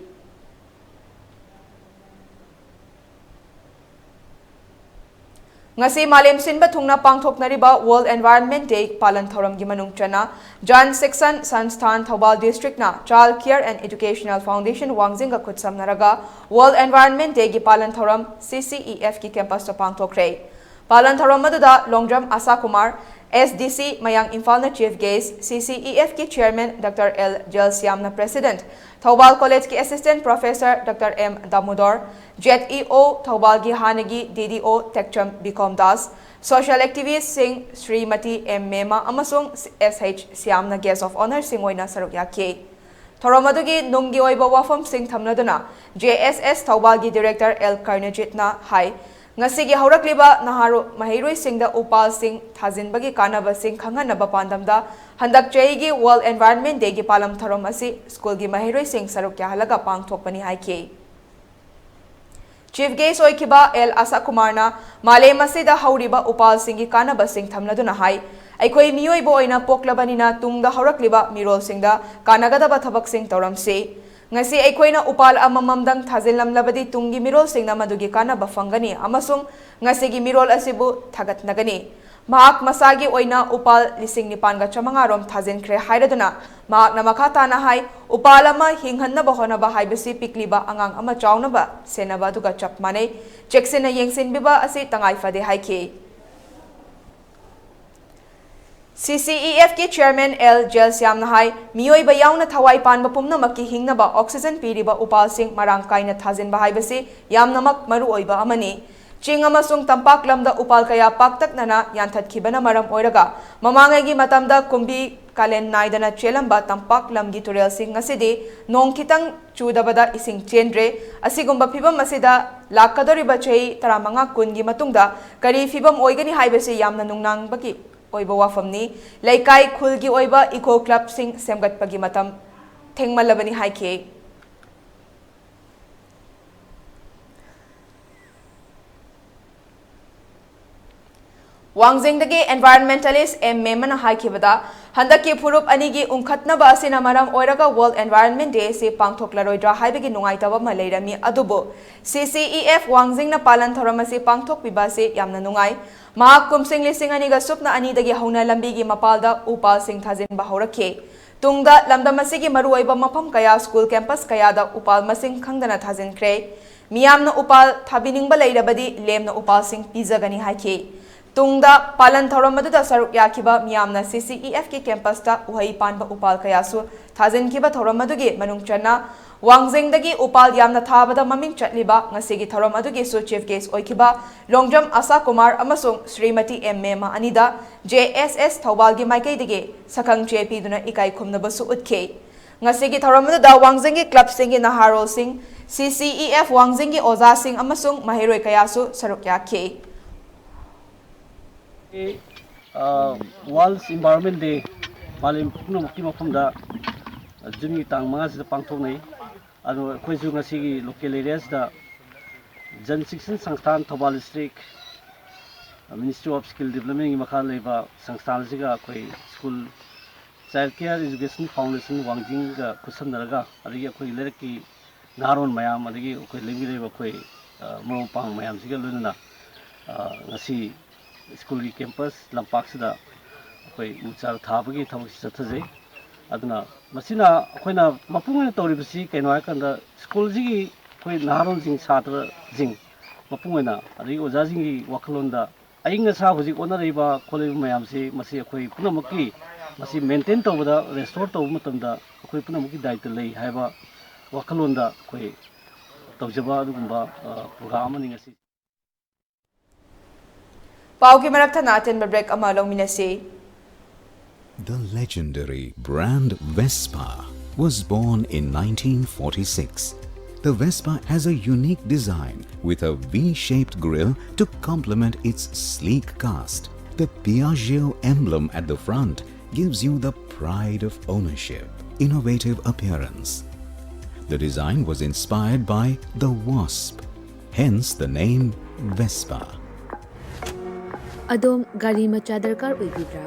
ꯉꯁꯤ ꯃꯥꯂꯦꯝ ꯁꯤꯟꯕ ꯊꯨꯡꯅ ꯄꯥꯡꯊꯣꯛꯅꯔꯤꯕ World Environment Day ꯄꯥꯂꯟ ꯊꯧꯔꯝꯒꯤ ꯃꯅꯨꯡ ꯆꯟꯅ Jal Shikshan Sansthan Thoubal District ꯅ Child Care and Educational Foundation ꯋꯥꯡꯖꯤꯡꯒ ꯈꯨꯠꯁꯝꯅꯔꯒ World Environment Day ꯒꯤ ꯄꯥꯂꯟ ꯊꯧꯔꯝ C C E F ꯀꯤ campus ꯇ ꯄꯥꯡꯊꯣꯛꯈ꯭ꯔꯦ꯫ ꯄꯥꯂꯟ ꯊꯧꯔꯝ ꯑꯗꯨꯗ ꯂꯣꯡꯗ꯭ꯔꯝ ꯑꯁꯥ ꯀꯨꯃꯥꯔ, S D C ꯃꯌꯥꯡ ꯏꯝꯐꯥꯜꯅ chief guest, C C E F ꯀꯤ chairman Doctor L ꯖꯦꯜꯁ꯭ꯌꯥꯝꯅ president, Thoubal College ꯀꯤ assistant professor Doctor M ꯗꯥꯃꯣꯗꯣꯔ, Z E O ꯊꯧꯕꯥꯜꯒꯤ ꯍꯥꯟꯅꯒꯤ D D O Tekcham Bikom Das, social activist ꯁꯤꯡ ꯁ꯭ꯔꯤꯃꯇꯤ M ꯃꯦꯃꯥ ꯑꯃꯁꯨꯡ S H ꯁ꯭ꯌꯥꯝꯅ guest of honour ꯁꯤꯡ ꯑꯣꯏꯅ ꯁꯔꯨꯛ ꯌꯥꯈꯤ꯫ ꯊꯧꯔꯝ ꯑꯗꯨꯒꯤ ꯅꯨꯡꯒꯤ ꯑꯣꯏꯕ ꯋꯥꯐꯝꯁꯤꯡ ꯊꯝꯅꯗꯨꯅ J S S ꯊꯧꯕꯥꯜꯒꯤ director L ꯀꯔꯅꯖꯤꯠꯅ ꯍꯥꯏ, ꯉꯁꯤꯒꯤ ꯍꯧꯔꯛꯂꯤꯕ ꯅꯍꯥꯔꯣ-, ꯃꯍꯩꯔꯣꯏꯁꯤꯡꯗ ꯎꯄꯥꯜꯁꯤꯡ ꯊꯥꯖꯤꯟꯕꯒꯤ ꯀꯥꯟꯅꯕꯁꯤꯡ ꯈꯪꯍꯟꯅꯕ ꯄꯥꯟꯗꯝꯗ ꯍꯟꯗꯛ ꯆꯍꯤꯒꯤ World Environment Day ꯒꯤ ꯄꯥꯂꯝ ꯊꯧꯔꯝ ꯑꯁꯤ ꯁ꯭ꯀꯨꯜꯒꯤ ꯃꯍꯩꯔꯣꯏꯁꯤꯡ ꯁꯔꯨꯛ ꯌꯥꯍꯜꯂꯒ ꯄꯥꯡꯊꯣꯛꯄꯅꯤ ꯍꯥꯏꯈꯤ꯫ Chief guest ꯑꯣꯏꯈꯤꯕ L ꯑꯁꯥ ꯀꯨꯃꯥꯔꯅ ꯃꯥꯂꯦꯝ ꯑꯁꯤꯗ ꯍꯧꯔꯤꯕ ꯎꯄꯥꯜꯁꯤꯡꯒꯤ ꯀꯥꯟꯅꯕꯁꯤꯡ ꯊꯝꯅꯗꯨꯅ ꯍꯥꯏ, ꯑꯩꯈꯣꯏ ꯃꯤꯑꯣꯏꯕ ꯑꯣꯏꯅ ꯄꯣꯛꯂꯕꯅꯤꯅ ꯇꯨꯡꯗ ꯍꯧꯔꯛꯂꯤꯕ ꯃꯤꯔꯣꯜꯁꯤꯡꯗ ꯀꯥꯟꯅꯒꯗꯕ ꯊꯕꯛꯁꯤꯡ ꯇꯧꯔꯝꯁꯤ꯫ ꯉꯁꯤ ꯑꯩꯈꯣꯏꯅ ꯎꯄꯥꯜ ꯑꯃꯃꯝꯗꯪ ꯊꯥꯖꯤꯜꯂꯝꯂꯕꯗꯤ ꯇꯨꯡꯒꯤ ꯃꯤꯔꯣꯜꯁꯤꯡꯅ ꯃꯗꯨꯒꯤ ꯀꯥꯟꯅꯕ ꯐꯪꯒꯅꯤ ꯑꯃꯁꯨꯡ ꯉꯁꯤꯒꯤ ꯃꯤꯔꯣꯜ ꯑꯁꯤꯕꯨ ꯊꯥꯒꯠꯅꯒꯅꯤ꯫ ꯃꯍꯥꯛ ꯃꯁꯥꯒꯤ ꯑꯣꯏꯅ ꯎꯄꯥꯜ ꯂꯤꯁꯤꯡ ꯅꯤꯄꯥꯟꯒ ꯆꯥꯃꯉꯥ ꯔꯣꯝ ꯊꯥꯖꯤꯟꯈ꯭ꯔꯦ ꯍꯥꯏꯔꯗꯨꯅ ꯃꯍꯥꯛꯅ ꯃꯈꯥ ꯇꯥꯅ ꯍꯥꯏ, ꯎꯄꯥꯜ ꯑꯃ ꯍꯤꯡꯍꯟꯅꯕ ꯍꯣꯠꯅꯕ ꯍꯥꯏꯕꯁꯤ ꯄꯤꯛꯂꯤꯕ ꯑꯉꯥꯡ ꯑꯃ ꯆꯥꯎꯅꯕ ꯁꯦꯟꯅꯕ ꯑꯗꯨꯒ ꯆꯞ ꯃꯥꯟꯅꯩ꯫ ꯆꯦꯛꯁꯤꯟꯅ ꯌꯦꯡꯁꯤꯟꯕꯤꯕ ꯑꯁꯤ ꯇꯉꯥꯏ ꯐꯗꯦ ꯍꯥꯏꯈꯤ꯫ C C E F ꯀꯤ chairman L ꯖꯦꯜꯁ꯭ꯌꯥꯝꯅ ꯍꯥꯏ, ꯃꯤꯑꯣꯏꯕ ꯌꯥꯎꯅ ꯊꯋꯥꯏ ꯄꯥꯟꯕ ꯄꯨꯝꯅꯃꯛꯀꯤ ꯍꯤꯡꯅꯕ oxygen ꯄꯤꯔꯤꯕ ꯎꯄꯥꯜꯁꯤꯡ ꯃꯔꯥꯡ ꯀꯥꯏꯅ ꯊꯥꯖꯤꯟꯕ ꯍꯥꯏꯕꯁꯤ ꯌꯥꯝꯅꯃꯛ ꯃꯔꯨ ꯑꯣꯏꯕ ꯑꯃꯅꯤ꯫ ꯆꯤꯡ ꯑꯃꯁꯨꯡ ꯇꯝꯄꯥꯛ ꯂꯝꯗ ꯎꯄꯥꯜ ꯀꯌꯥ ꯄꯥꯛꯇꯛꯅꯅ ꯌꯥꯟꯊꯠꯈꯤꯕꯅ ꯃꯔꯝ ꯑꯣꯏꯔꯒ ꯃꯃꯥꯡꯉꯩꯒꯤ ꯃꯇꯝꯗ ꯀꯨꯝꯕꯤ ꯀꯥꯂꯦꯟ ꯅꯥꯏꯗꯅ ꯆꯦꯜꯂꯝꯕ ꯇꯝꯄꯥꯛ ꯂꯝꯒꯤ ꯇꯨꯔꯦꯜꯁꯤꯡ ꯉꯁꯤꯗꯤ ꯅꯣꯡ ꯈꯤꯇꯪ ꯆꯨꯗꯕꯗ ꯏꯁꯤꯡ ꯆꯦꯟꯗ꯭ꯔꯦ꯫ ꯑꯁꯤꯒꯨꯝꯕ ꯐꯤꯕꯝ ꯑꯁꯤꯗ ꯂꯥꯛꯀꯗꯧꯔꯤꯕ ꯆꯍꯤ ꯇꯔꯥꯃꯉꯥ ꯀꯨꯟꯒꯤ ꯃꯇꯨꯡꯗ ꯀꯔꯤ ꯐꯤꯕꯝ ꯑꯣꯏꯒꯅꯤ ꯍꯥꯏꯕꯁꯤ ꯌꯥꯝꯅ ꯅꯨꯡꯅꯥꯡꯕꯒꯤ ꯑꯣꯏꯕ ꯋꯥꯐꯝꯅꯤ꯫ ꯂꯩꯀꯥꯏ ꯈꯨꯜꯒꯤ ꯑꯣꯏꯕ ꯏꯀꯣ ꯀ꯭ꯂꯕꯁꯤꯡ ꯁꯦꯝꯒꯠꯄꯒꯤ ꯃꯇꯝ ꯊꯦꯡꯃꯜꯂꯕꯅꯤ ꯍꯥꯏꯈꯤ꯫ ꯋꯥꯡꯖꯤꯡꯗꯒꯤ environmentalist ꯑꯦꯝ ꯃꯦꯃꯅ ꯍꯥꯏꯈꯤꯕꯗ, ꯍꯟꯗꯛꯀꯤ ꯐꯨꯔꯨꯞ ꯑꯅꯤꯒꯤ ꯎꯪꯈꯠꯅꯕ ꯑꯁꯤꯅ ꯃꯔꯝ ꯑꯣꯏꯔꯒ World Environment Day ꯑꯁꯤ ꯄꯥꯡꯊꯣꯛꯂꯔꯣꯏꯗ꯭ꯔꯥ ꯍꯥꯏꯕꯒꯤ ꯅꯨꯡꯉꯥꯏꯇꯕ ꯑꯃ ꯂꯩꯔꯝꯃꯤ, ꯑꯗꯨꯕꯨ C C E F ꯋꯥꯡꯖꯤꯡꯅ ꯄꯥꯂꯟ ꯊꯧꯔꯝ ꯑꯁꯤ ꯄꯥꯡꯊꯣꯛꯄꯤꯕ ꯑꯁꯤ ꯌꯥꯝꯅ ꯅꯨꯡꯉꯥꯏ꯫ ꯃꯍꯥꯛ ꯀꯨꯝꯁꯤꯡ ꯂꯤꯁꯤꯡ ꯑꯅꯤꯒ ꯁꯨꯞꯅ ꯑꯅꯤꯗꯒꯤ ꯍꯧꯅ ꯂꯝꯕꯤꯒꯤ ꯃꯄꯥꯜꯗ ꯎꯄꯥꯜꯁꯤꯡ ꯊꯥꯖꯤꯟꯕ ꯍꯧꯔꯛꯈꯤ꯫ ꯇꯨꯡꯗ ꯂꯝꯗꯝ ꯑꯁꯤꯒꯤ ꯃꯔꯨꯑꯣꯏꯕ ꯃꯐꯝ ꯀꯌꯥ, ꯁ꯭ꯀꯨꯜ ꯀꯦꯝꯄꯁ ꯀꯌꯥꯗ ꯎꯄꯥꯜ ꯃꯁꯤꯡ ꯈꯪꯗꯅ ꯊꯥꯖꯤꯟꯈ꯭ꯔꯦ꯫ ꯃꯤꯌꯥꯝꯅ ꯎꯄꯥꯜ ꯊꯥꯕꯤꯅꯤꯡꯕ ꯂꯩꯔꯕꯗꯤ ꯂꯦꯝꯅ ꯎꯄꯥꯜꯁꯤꯡ ꯄꯤꯖꯒꯅꯤ ꯍꯥꯏꯈꯤ꯫ ꯇꯨꯡꯗ ꯄꯥꯂꯟ ꯊꯧꯔꯝ ꯑꯗꯨꯗ ꯁꯔꯨꯛ ꯌꯥꯈꯤꯕ ꯃꯤꯌꯥꯝꯅ C C E F ꯀꯤ ꯀꯦꯝꯄꯁꯇ ꯎꯍꯩ ꯄꯥꯟꯕ ꯎꯄꯥꯜ ꯀꯌꯥꯁꯨ ꯊꯥꯖꯤꯟꯈꯤꯕ ꯊꯧꯔꯝ ꯑꯗꯨꯒꯤ ꯃꯅꯨꯡ ꯆꯟꯅ ꯋꯥꯡꯖꯤꯡꯗꯒꯤ ꯎꯄꯥꯜ ꯌꯥꯝꯅ ꯊꯥꯕꯗ ꯃꯃꯤꯡ ꯆꯠꯂꯤꯕ ꯉꯁꯤꯒꯤ ꯊꯧꯔꯝ ꯑꯗꯨꯒꯤꯁꯨ chief guest ꯑꯣꯏꯈꯤꯕ ꯂꯣꯡꯖꯝ ꯑꯁꯥ ꯀꯨꯃꯥꯔ ꯑꯃꯁꯨꯡ ꯁ꯭ꯔꯤꯃꯇꯤ ꯑꯦꯝ ꯃꯦꯃ ꯑꯅꯤꯗ J S S ꯊꯧꯕꯥꯜꯒꯤ ꯃꯥꯏꯀꯩꯗꯒꯤ ꯁꯛꯈꯪ ꯆꯦ ꯄꯤꯗꯨꯅ ꯏꯀꯥꯏ ꯈꯨꯝꯅꯕꯁꯨ ꯎꯠꯈꯤ꯫ ꯉꯁꯤꯒꯤ ꯊꯧꯔꯝ ꯑꯗꯨꯗ ꯋꯥꯡꯖꯤꯡꯒꯤ ꯀ꯭ꯂꯕꯁꯤꯡꯒꯤ ꯅꯍꯥꯔꯣꯜꯁꯤꯡ, C C E F ꯋꯥꯡꯖꯤꯡꯒꯤ ꯑꯣꯖꯥꯁꯤꯡ ꯑꯃꯁꯨꯡ ꯃꯍꯩꯔꯣꯏ ꯀꯌꯥꯁꯨ ꯁꯔꯨꯛ ꯌꯥꯈꯤ꯫ ꯑ, World Environment Day ꯃꯥꯂꯦꯝ ꯄꯨꯝꯅꯃꯛꯀꯤ ꯃꯐꯝꯗ ꯖꯨꯟꯒꯤ ꯇꯥꯡ ꯃꯉꯥꯁꯤꯗ ꯄꯥꯡꯊꯣꯛꯅꯩ꯫ ꯑꯗꯣ ꯑꯩꯈꯣꯏꯁꯨ ꯉꯁꯤꯒꯤ local areaꯁꯤꯗ ꯖꯟ ꯁꯤꯛꯁꯟ ꯁꯪꯁꯊꯥꯟ Thoubal district, Ministry of Skill Developmentꯀꯤ ꯃꯈꯥꯗ ꯂꯩꯕ ꯁꯪꯁꯊꯥꯟꯁꯤꯒ ꯑꯩꯈꯣꯏ school Child Care Education Foundation ꯋꯥꯡꯖꯤꯡꯒ ꯈꯨꯠꯁꯝꯅꯔꯒ, ꯑꯗꯒꯤ ꯑꯩꯈꯣꯏꯒꯤ ꯂꯩꯔꯛꯀꯤ ꯅꯍꯥꯔꯣꯜ ꯃꯌꯥꯝ, ꯑꯗꯒꯤ ꯑꯩꯈꯣꯏ ꯂꯩꯃꯤꯟꯅꯔꯤꯕ ꯑꯩꯈꯣꯏ, ꯑ, ꯃꯔꯨꯞ ꯃꯄꯥꯡ ꯃꯌꯥꯝꯁꯤꯒ ꯂꯣꯏꯅꯅ, ꯑ, ꯉꯁꯤ schoolꯒꯤ campus ꯂꯝꯄꯥꯛꯁꯤꯗ ꯑꯩꯈꯣꯏ ꯎ ꯆꯥꯔ ꯊꯥꯕꯒꯤ ꯊꯕꯛꯁꯤ ꯆꯠꯊꯖꯩ꯫ ꯑꯗꯨꯅ ꯃꯁꯤꯅ ꯑꯩꯈꯣꯏꯅ ꯃꯄꯨꯡ ꯑꯣꯏꯅ ꯇꯧꯔꯤꯕꯁꯤ ꯀꯩꯅꯣ ꯍꯥꯏꯔꯀꯥꯟꯗ, schoolꯁꯤꯒꯤ ꯑꯩꯈꯣꯏ ꯅꯍꯥꯔꯣꯜꯁꯤꯡ, ꯁꯥꯇ꯭ꯔꯁꯤꯡ ꯃꯄꯨꯡ ꯑꯣꯏꯅ, ꯑꯗꯒꯤ ꯑꯣꯖꯥꯁꯤꯡꯒꯤ ꯋꯥꯈꯜꯂꯣꯟꯗ ꯑꯏꯪ ꯑꯁꯥ ꯍꯧꯖꯤꯛ ꯑꯣꯟꯅꯔꯛꯏꯕ ꯈꯣꯠꯂꯛꯏꯕ ꯃꯌꯥꯝꯁꯤ, ꯃꯁꯤ ꯑꯩꯈꯣꯏ ꯄꯨꯝꯅꯃꯛꯀꯤ, ꯃꯁꯤ maintain ꯇꯧꯕꯗ, restore ꯇꯧꯕ ꯃꯇꯝꯗ ꯑꯩꯈꯣꯏ ꯄꯨꯝꯅꯃꯛꯀꯤ ꯗꯥꯏꯇ ꯂꯩ ꯍꯥꯏꯕ ꯋꯥꯈꯜꯂꯣꯟꯗ ꯑꯩꯈꯣꯏ ꯇꯧꯖꯕ ꯑꯗꯨꯒꯨꯝꯕ, ꯑ, program ꯑꯃꯅꯤ ꯉꯁꯤ꯫ ꯄꯥꯎꯒꯤ ꯃꯔꯛ ꯊꯠꯅ ꯑꯇꯦꯟꯕ break ꯑꯃ ꯂꯧꯃꯤꯟꯅꯁꯤ꯫ The legendary brand Vespa was born in nineteen forty-six. The Vespa has a unique design with a V-shaped grille to complement its sleek cast. The Piaggio emblem at the front gives you the pride of ownership, innovative appearance. The design was inspired by the wasp, hence the name Vespa. ꯑꯗꯣꯝ ꯒꯥꯔꯤ ꯃꯆꯥ ꯗꯔꯀꯥꯔ ꯑꯣꯏꯕꯤꯕ꯭ꯔꯥ?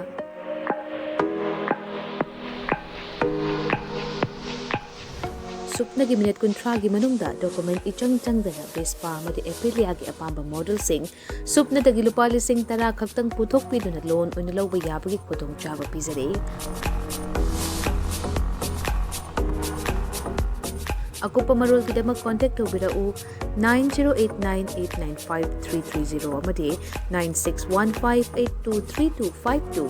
ꯁꯨꯞꯅꯒꯤ minute ꯀꯨꯟꯊ꯭ꯔꯥꯒꯤ ꯃꯅꯨꯡꯗ document ꯏꯆꯪ ꯆꯪꯗꯅ Vespa ꯑꯃꯗꯤ ꯑꯦꯄꯤꯂꯤꯌꯥꯒꯤ ꯑꯄꯥꯝꯕ ꯃꯣꯗꯦꯜꯁꯤꯡ ꯁꯨꯞꯅꯗꯒꯤ ꯂꯨꯄꯥ ꯂꯤꯁꯤꯡ ꯇꯔꯥ ꯈꯛꯇꯪ ꯄꯨꯊꯣꯛꯄꯤꯗꯨꯅ ꯂꯣꯟ ꯑꯣꯏꯅ ꯂꯧꯕ ꯌꯥꯕꯒꯤ ꯈꯨꯗꯣꯡꯆꯥꯕ ꯄꯤꯖꯔꯤ꯫ ꯑꯀꯨꯞꯄ ꯃꯔꯣꯜꯒꯤꯗꯃꯛ ꯀꯣꯟꯇꯦꯛ ꯇꯧꯕꯤꯔꯛꯎ nine zero eight nine eight nine five three three zero ꯑꯃꯗꯤ nine six one five eight two three two five two꯫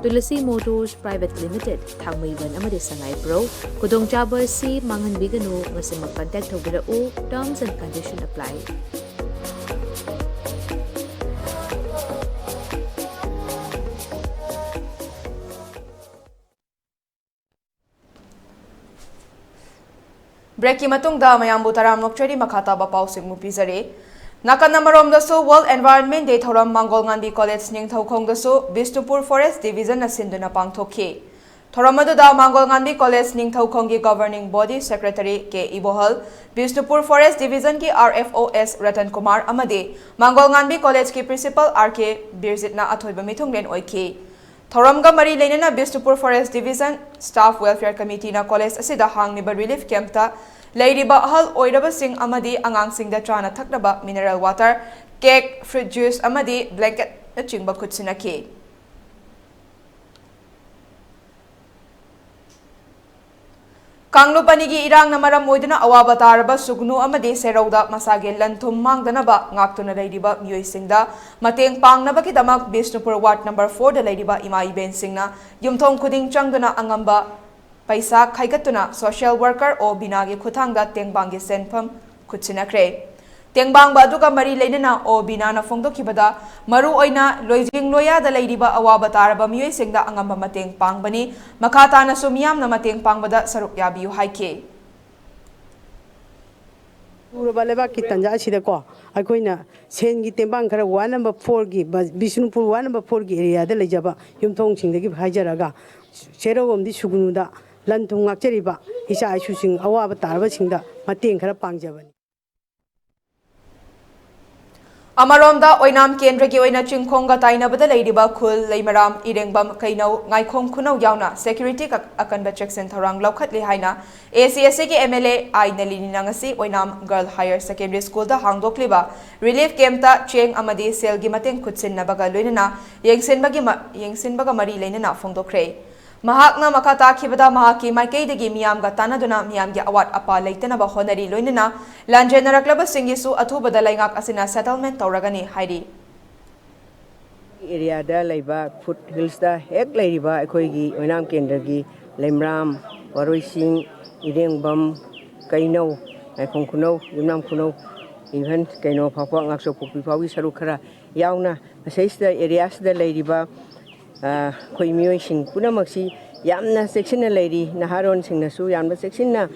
Tulsi motors private limited, Thangmeiban ꯑꯃꯗꯤ ꯁꯉꯥꯏꯄ꯭ꯔꯧ꯫ ꯈꯨꯗꯣꯡꯆꯥꯕ ꯑꯁꯤ ꯃꯥꯡꯍꯟꯕꯤꯒꯅꯨ, ꯉꯁꯤꯃꯛ ꯀꯟꯇꯦꯛ ꯇꯧꯕꯤꯔꯛꯎ, terms and condition apply꯫ ꯕ꯭ꯔꯦꯛꯀꯤ ꯃꯇꯨꯡꯗ ꯃꯌꯥꯝꯕꯨ ꯇꯔꯥꯝꯅ ꯑꯣꯛꯆꯔꯤ꯫ ꯃꯈꯥ ꯇꯥꯕ ꯄꯥꯎꯁꯤꯡꯕꯨ ꯄꯤꯖꯔꯤ꯫ ꯅꯥꯀꯟ ꯑꯃꯔꯣꯝꯗꯁꯨ World Environment Day ꯊꯧꯔꯝ ꯃꯥꯡꯒꯣꯜ ꯉꯥꯟꯕꯤ ꯀꯣꯂꯦꯖ ꯅꯤꯡꯊꯧꯈꯣꯡꯗꯁꯨ ꯕꯤꯁꯅꯨꯄꯨꯔ ꯐꯣꯔꯦꯁ ꯗꯤꯕꯤꯖꯟꯅ ꯁꯤꯟꯗꯨꯅ ꯄꯥꯡꯊꯣꯛꯈꯤ꯫ ꯊꯧꯔꯝ ꯑꯗꯨꯗ ꯃꯥꯡꯒꯣꯜ ꯉꯥꯟꯕꯤ ꯀꯣꯂꯦꯖ ꯅꯤꯡꯊꯧꯈꯣꯡꯒꯤ governing body secretary K Ibohal, Bishnupur forest ꯗꯤꯕꯤꯖꯟꯒꯤ R F O S Ratan Kumar ꯑꯃꯗꯤ ꯃꯥꯡꯒꯣꯜ ꯉꯥꯟꯕꯤ ꯀꯣꯂꯦꯖꯀꯤ ꯄ꯭ꯔꯤꯟꯁꯤꯄꯜ ꯑꯥꯔ ꯀꯦ ꯕꯤꯔꯖꯤꯠꯅ ꯑꯊꯣꯏꯕ ꯃꯤꯊꯨꯡꯂꯦꯟ ꯑꯣꯏꯈꯤ꯫ ꯊꯧꯔꯝꯒ ꯃꯔꯤ ꯂꯩꯅꯅ Bishnupur forest division staff welfare ꯀꯃꯤꯇꯤꯅ ꯀꯣꯂꯦꯖ ꯑꯁꯤꯗ ꯍꯥꯡꯂꯤꯕ ꯔꯤꯂꯤꯐ ꯀꯦꯝꯞꯇ ꯂꯩꯔꯤꯕ ꯑꯍꯜ ꯑꯣꯏꯔꯕꯁꯤꯡ ꯑꯃꯗꯤ ꯑꯉꯥꯡꯁꯤꯡꯗ ꯆꯥꯅ ꯊꯛꯅꯕ mineral water, cake, fruit juice ꯑꯃꯗꯤ ꯕ꯭ꯂꯦꯡꯀꯦꯠꯅꯆꯤꯡꯕ ꯈꯨꯠꯁꯤꯟꯅꯈꯤ꯫ ꯀꯥꯡꯂꯨꯞ ꯑꯅꯤꯒꯤ ꯏꯔꯥꯡꯅ ꯃꯔꯝ ꯑꯣꯏꯗꯨꯅ ꯑꯋꯥꯕ ꯇꯥꯔꯕ ꯁꯨꯒꯅꯨ ꯑꯃꯗꯤ ꯁꯦꯔꯧꯗ ꯃꯁꯥꯒꯤ ꯂꯟ ꯊꯨꯝ ꯃꯥꯡꯗꯅꯕ ꯉꯥꯛꯇꯨꯅ ꯂꯩꯔꯤꯕ ꯃꯤꯑꯣꯏꯁꯤꯡꯗ ꯃꯇꯦꯡ ꯄꯥꯡꯅꯕꯒꯤꯗꯃꯛ ꯕꯤꯁꯅꯨꯄꯨꯔ ꯋꯥꯔꯗ ꯅꯝꯕꯔ ꯐꯣꯔꯗ ꯂꯩꯔꯤꯕ ꯏꯃꯥ ꯏꯕꯦꯟꯁꯤꯡꯅ ꯌꯨꯝꯊꯣꯡ ꯈꯨꯗꯤꯡ ꯆꯪꯗꯨꯅ ꯑꯉꯝꯕ ꯄꯩꯁꯥ ꯈꯥꯏꯒꯠꯇꯨꯅ social worker ꯑꯣ ꯕꯤꯅꯥꯒꯤ ꯈꯨꯠꯊꯥꯡꯗ ꯇꯦꯡꯕꯥꯡꯒꯤ ꯁꯦꯟꯐꯝ ꯈꯨꯠꯁꯤꯟꯅꯈ꯭ꯔꯦ꯫ ꯇꯦꯡꯕꯥꯡꯕ ꯑꯗꯨꯒ ꯃꯔꯤ ꯂꯩꯅꯅ ꯑꯣ ꯕꯤꯅꯥꯅ ꯐꯣꯡꯗꯣꯛꯈꯤꯕꯗ, ꯃꯔꯨ ꯑꯣꯏꯅ ꯂꯣꯏꯖꯤꯡ ꯂꯣꯌꯥꯗ ꯂꯩꯔꯤꯕ ꯑꯋꯥꯕ ꯇꯥꯔꯕ ꯃꯤꯑꯣꯏꯁꯤꯡꯗ ꯑꯉꯝꯕ ꯃꯇꯦꯡ ꯄꯥꯡꯕꯅꯤ꯫ ꯃꯈꯥ ꯇꯥꯅꯁꯨ ꯃꯤꯌꯥꯝꯅ ꯃꯇꯦꯡ ꯄꯥꯡꯕꯗ ꯁꯔꯨꯛ ꯌꯥꯕꯤꯌꯨ ꯍꯥꯏꯈꯤ꯫ ꯂꯨꯔꯕ ꯂꯩꯕꯥꯛꯀꯤ ꯇꯥꯟꯖꯥ ꯑꯁꯤꯗꯀꯣ, ꯑꯩꯈꯣꯏꯅ ꯁꯦꯟꯒꯤ ꯇꯦꯡꯕꯥꯡ ꯈꯔ ꯋꯥꯔꯗ ꯅꯝꯕꯔ ꯐꯣꯔꯒꯤ, ꯕꯤꯁꯅꯨꯄꯨꯔ ꯋꯥꯔꯗ ꯅꯝꯕꯔ ꯐꯣꯔꯒꯤ ꯑꯦꯔꯤꯌꯥꯗ ꯂꯩꯖꯕ ꯌꯨꯝꯊꯣꯡꯁꯤꯡꯗꯒꯤ ꯍꯥꯏꯖꯔꯒ, ꯁꯦꯔꯧ ꯑꯃꯗꯤ ꯁꯨꯒꯅꯨꯗ ꯂꯟ ꯊꯨꯝ ꯉꯥꯛꯆꯔꯤꯕ ꯏꯆꯥ ꯏꯁꯨꯁꯤꯡ, ꯑꯋꯥꯕ ꯇꯥꯔꯕꯁꯤꯡꯗ ꯃꯇꯦꯡ ꯈꯔ ꯄꯥꯡꯖꯕꯅꯤ꯫ ꯑꯃꯔꯣꯝꯗ, ꯑꯣꯏꯅꯥꯝ ꯀꯦꯟꯗ꯭ꯔꯒꯤ ꯑꯣꯏꯅ ꯆꯤꯡꯈꯣꯡꯒ ꯇꯥꯏꯅꯕꯗ ꯂꯩꯔꯤꯕ ꯈꯨꯜ ꯂꯩꯃꯔꯥꯝ, ꯏꯔꯦꯡꯕꯝ, ꯀꯩꯅꯧ, ꯉꯥꯏꯈꯣꯡ ꯈꯨꯅꯧ ꯌꯥꯎꯅ ꯁꯦꯀ꯭ꯌꯨꯔꯤꯇꯤ ꯀ-, ꯑꯀꯟꯕ ꯆꯦꯛꯁꯤꯟ ꯊꯧꯔꯥꯡ ꯂꯧꯈꯠꯂꯤ ꯍꯥꯏꯅ ꯑꯦ ꯁꯤ ꯑꯦꯁ ꯁꯤꯒꯤ ꯑꯦꯝ ꯑꯦꯜ ꯑꯦ ꯑꯥꯏ ꯅꯂꯤꯅꯤꯅ ꯉꯁꯤ ꯑꯣꯏꯅꯥꯝ ꯒꯔꯜ ꯍꯥꯌꯔ ꯁꯦꯀꯦꯟꯗꯔꯤ ꯁ꯭ꯀꯨꯜꯗ ꯍꯥꯡꯗꯣꯛꯂꯤꯕ ꯔꯤꯂꯤꯐ ꯀꯦꯝꯞꯇ ꯆꯦꯡ ꯑꯃꯗꯤ ꯁꯦꯜꯒꯤ ꯃꯇꯦꯡ ꯈꯨꯠꯁꯤꯟꯅꯕꯒ ꯂꯣꯏꯅꯅ ꯌꯦꯡꯁꯤꯟꯕꯒꯤ ꯃ-, ꯌꯦꯡꯁꯤꯟꯕꯒ ꯃꯔꯤ ꯂꯩꯅꯅ ꯐꯣꯡꯗꯣꯛꯈ꯭ꯔꯦ꯫ ꯃꯍꯥꯛꯅ ꯃꯈꯥ ꯇꯥꯈꯤꯕꯗ, ꯃꯍꯥꯛꯀꯤ ꯃꯥꯏꯀꯩꯗꯒꯤ ꯃꯤꯌꯥꯝꯒ ꯇꯥꯟꯅꯗꯨꯅ ꯃꯤꯌꯥꯝꯒꯤ ꯑꯋꯥꯠ ꯑꯄꯥ ꯂꯩꯇꯅꯕ ꯍꯣꯠꯅꯔꯤ, ꯂꯣꯏꯅꯅ ꯂꯥꯟꯖꯦꯟꯅꯔꯛꯂꯕꯁꯤꯡꯒꯤꯁꯨ ꯑꯊꯨꯕꯗ ꯂꯩꯉꯥꯛ ꯑꯁꯤꯅ ꯁꯦꯇꯜꯃꯦꯟ ꯇꯧꯔꯒꯅꯤ ꯍꯥꯏꯔꯤ꯫ ꯑꯦꯔꯤꯌꯥꯗ ꯂꯩꯕ ꯐꯨꯠ ꯍꯤꯜꯁꯇ ꯍꯦꯛ ꯂꯩꯔꯤꯕ ꯑꯩꯈꯣꯏꯒꯤ ꯑꯣꯏꯅꯥꯝ ꯀꯦꯟꯗ꯭ꯔꯒꯤ ꯂꯩꯃꯔꯥꯝ, ꯋꯥꯔꯣꯏꯁꯤꯡ, ꯏꯔꯦꯡꯕꯝ, ꯀꯩꯅꯧ, ꯉꯥꯏꯈꯣꯡ ꯈꯨꯅꯧ, ꯌꯨꯝꯅꯥꯝ ꯈꯨꯅꯧ, even ꯀꯩꯅꯣ ꯐꯥꯎꯕ, ꯉꯥꯛꯆꯧ ꯄꯣꯛꯄꯤ ꯐꯥꯎꯒꯤ ꯁꯔꯨꯛ ꯈꯔ ꯌꯥꯎꯅ ꯃꯁꯤꯗꯩꯁꯤꯗ ꯑꯦꯔꯤꯌꯥꯁꯤꯗ ꯂꯩꯔꯤꯕ ꯑꯩꯈꯣꯏ ꯃꯤꯑꯣꯏꯁꯤꯡ ꯄꯨꯝꯅꯃꯛꯁꯤ ꯌꯥꯝꯅ ꯆꯦꯛꯁꯤꯟꯅ ꯂꯩꯔꯤ꯫ ꯅꯍꯥꯔꯣꯟꯁꯤꯡꯅꯁꯨ ꯌꯥꯝꯅ ꯆꯦꯛꯁꯤꯟꯅ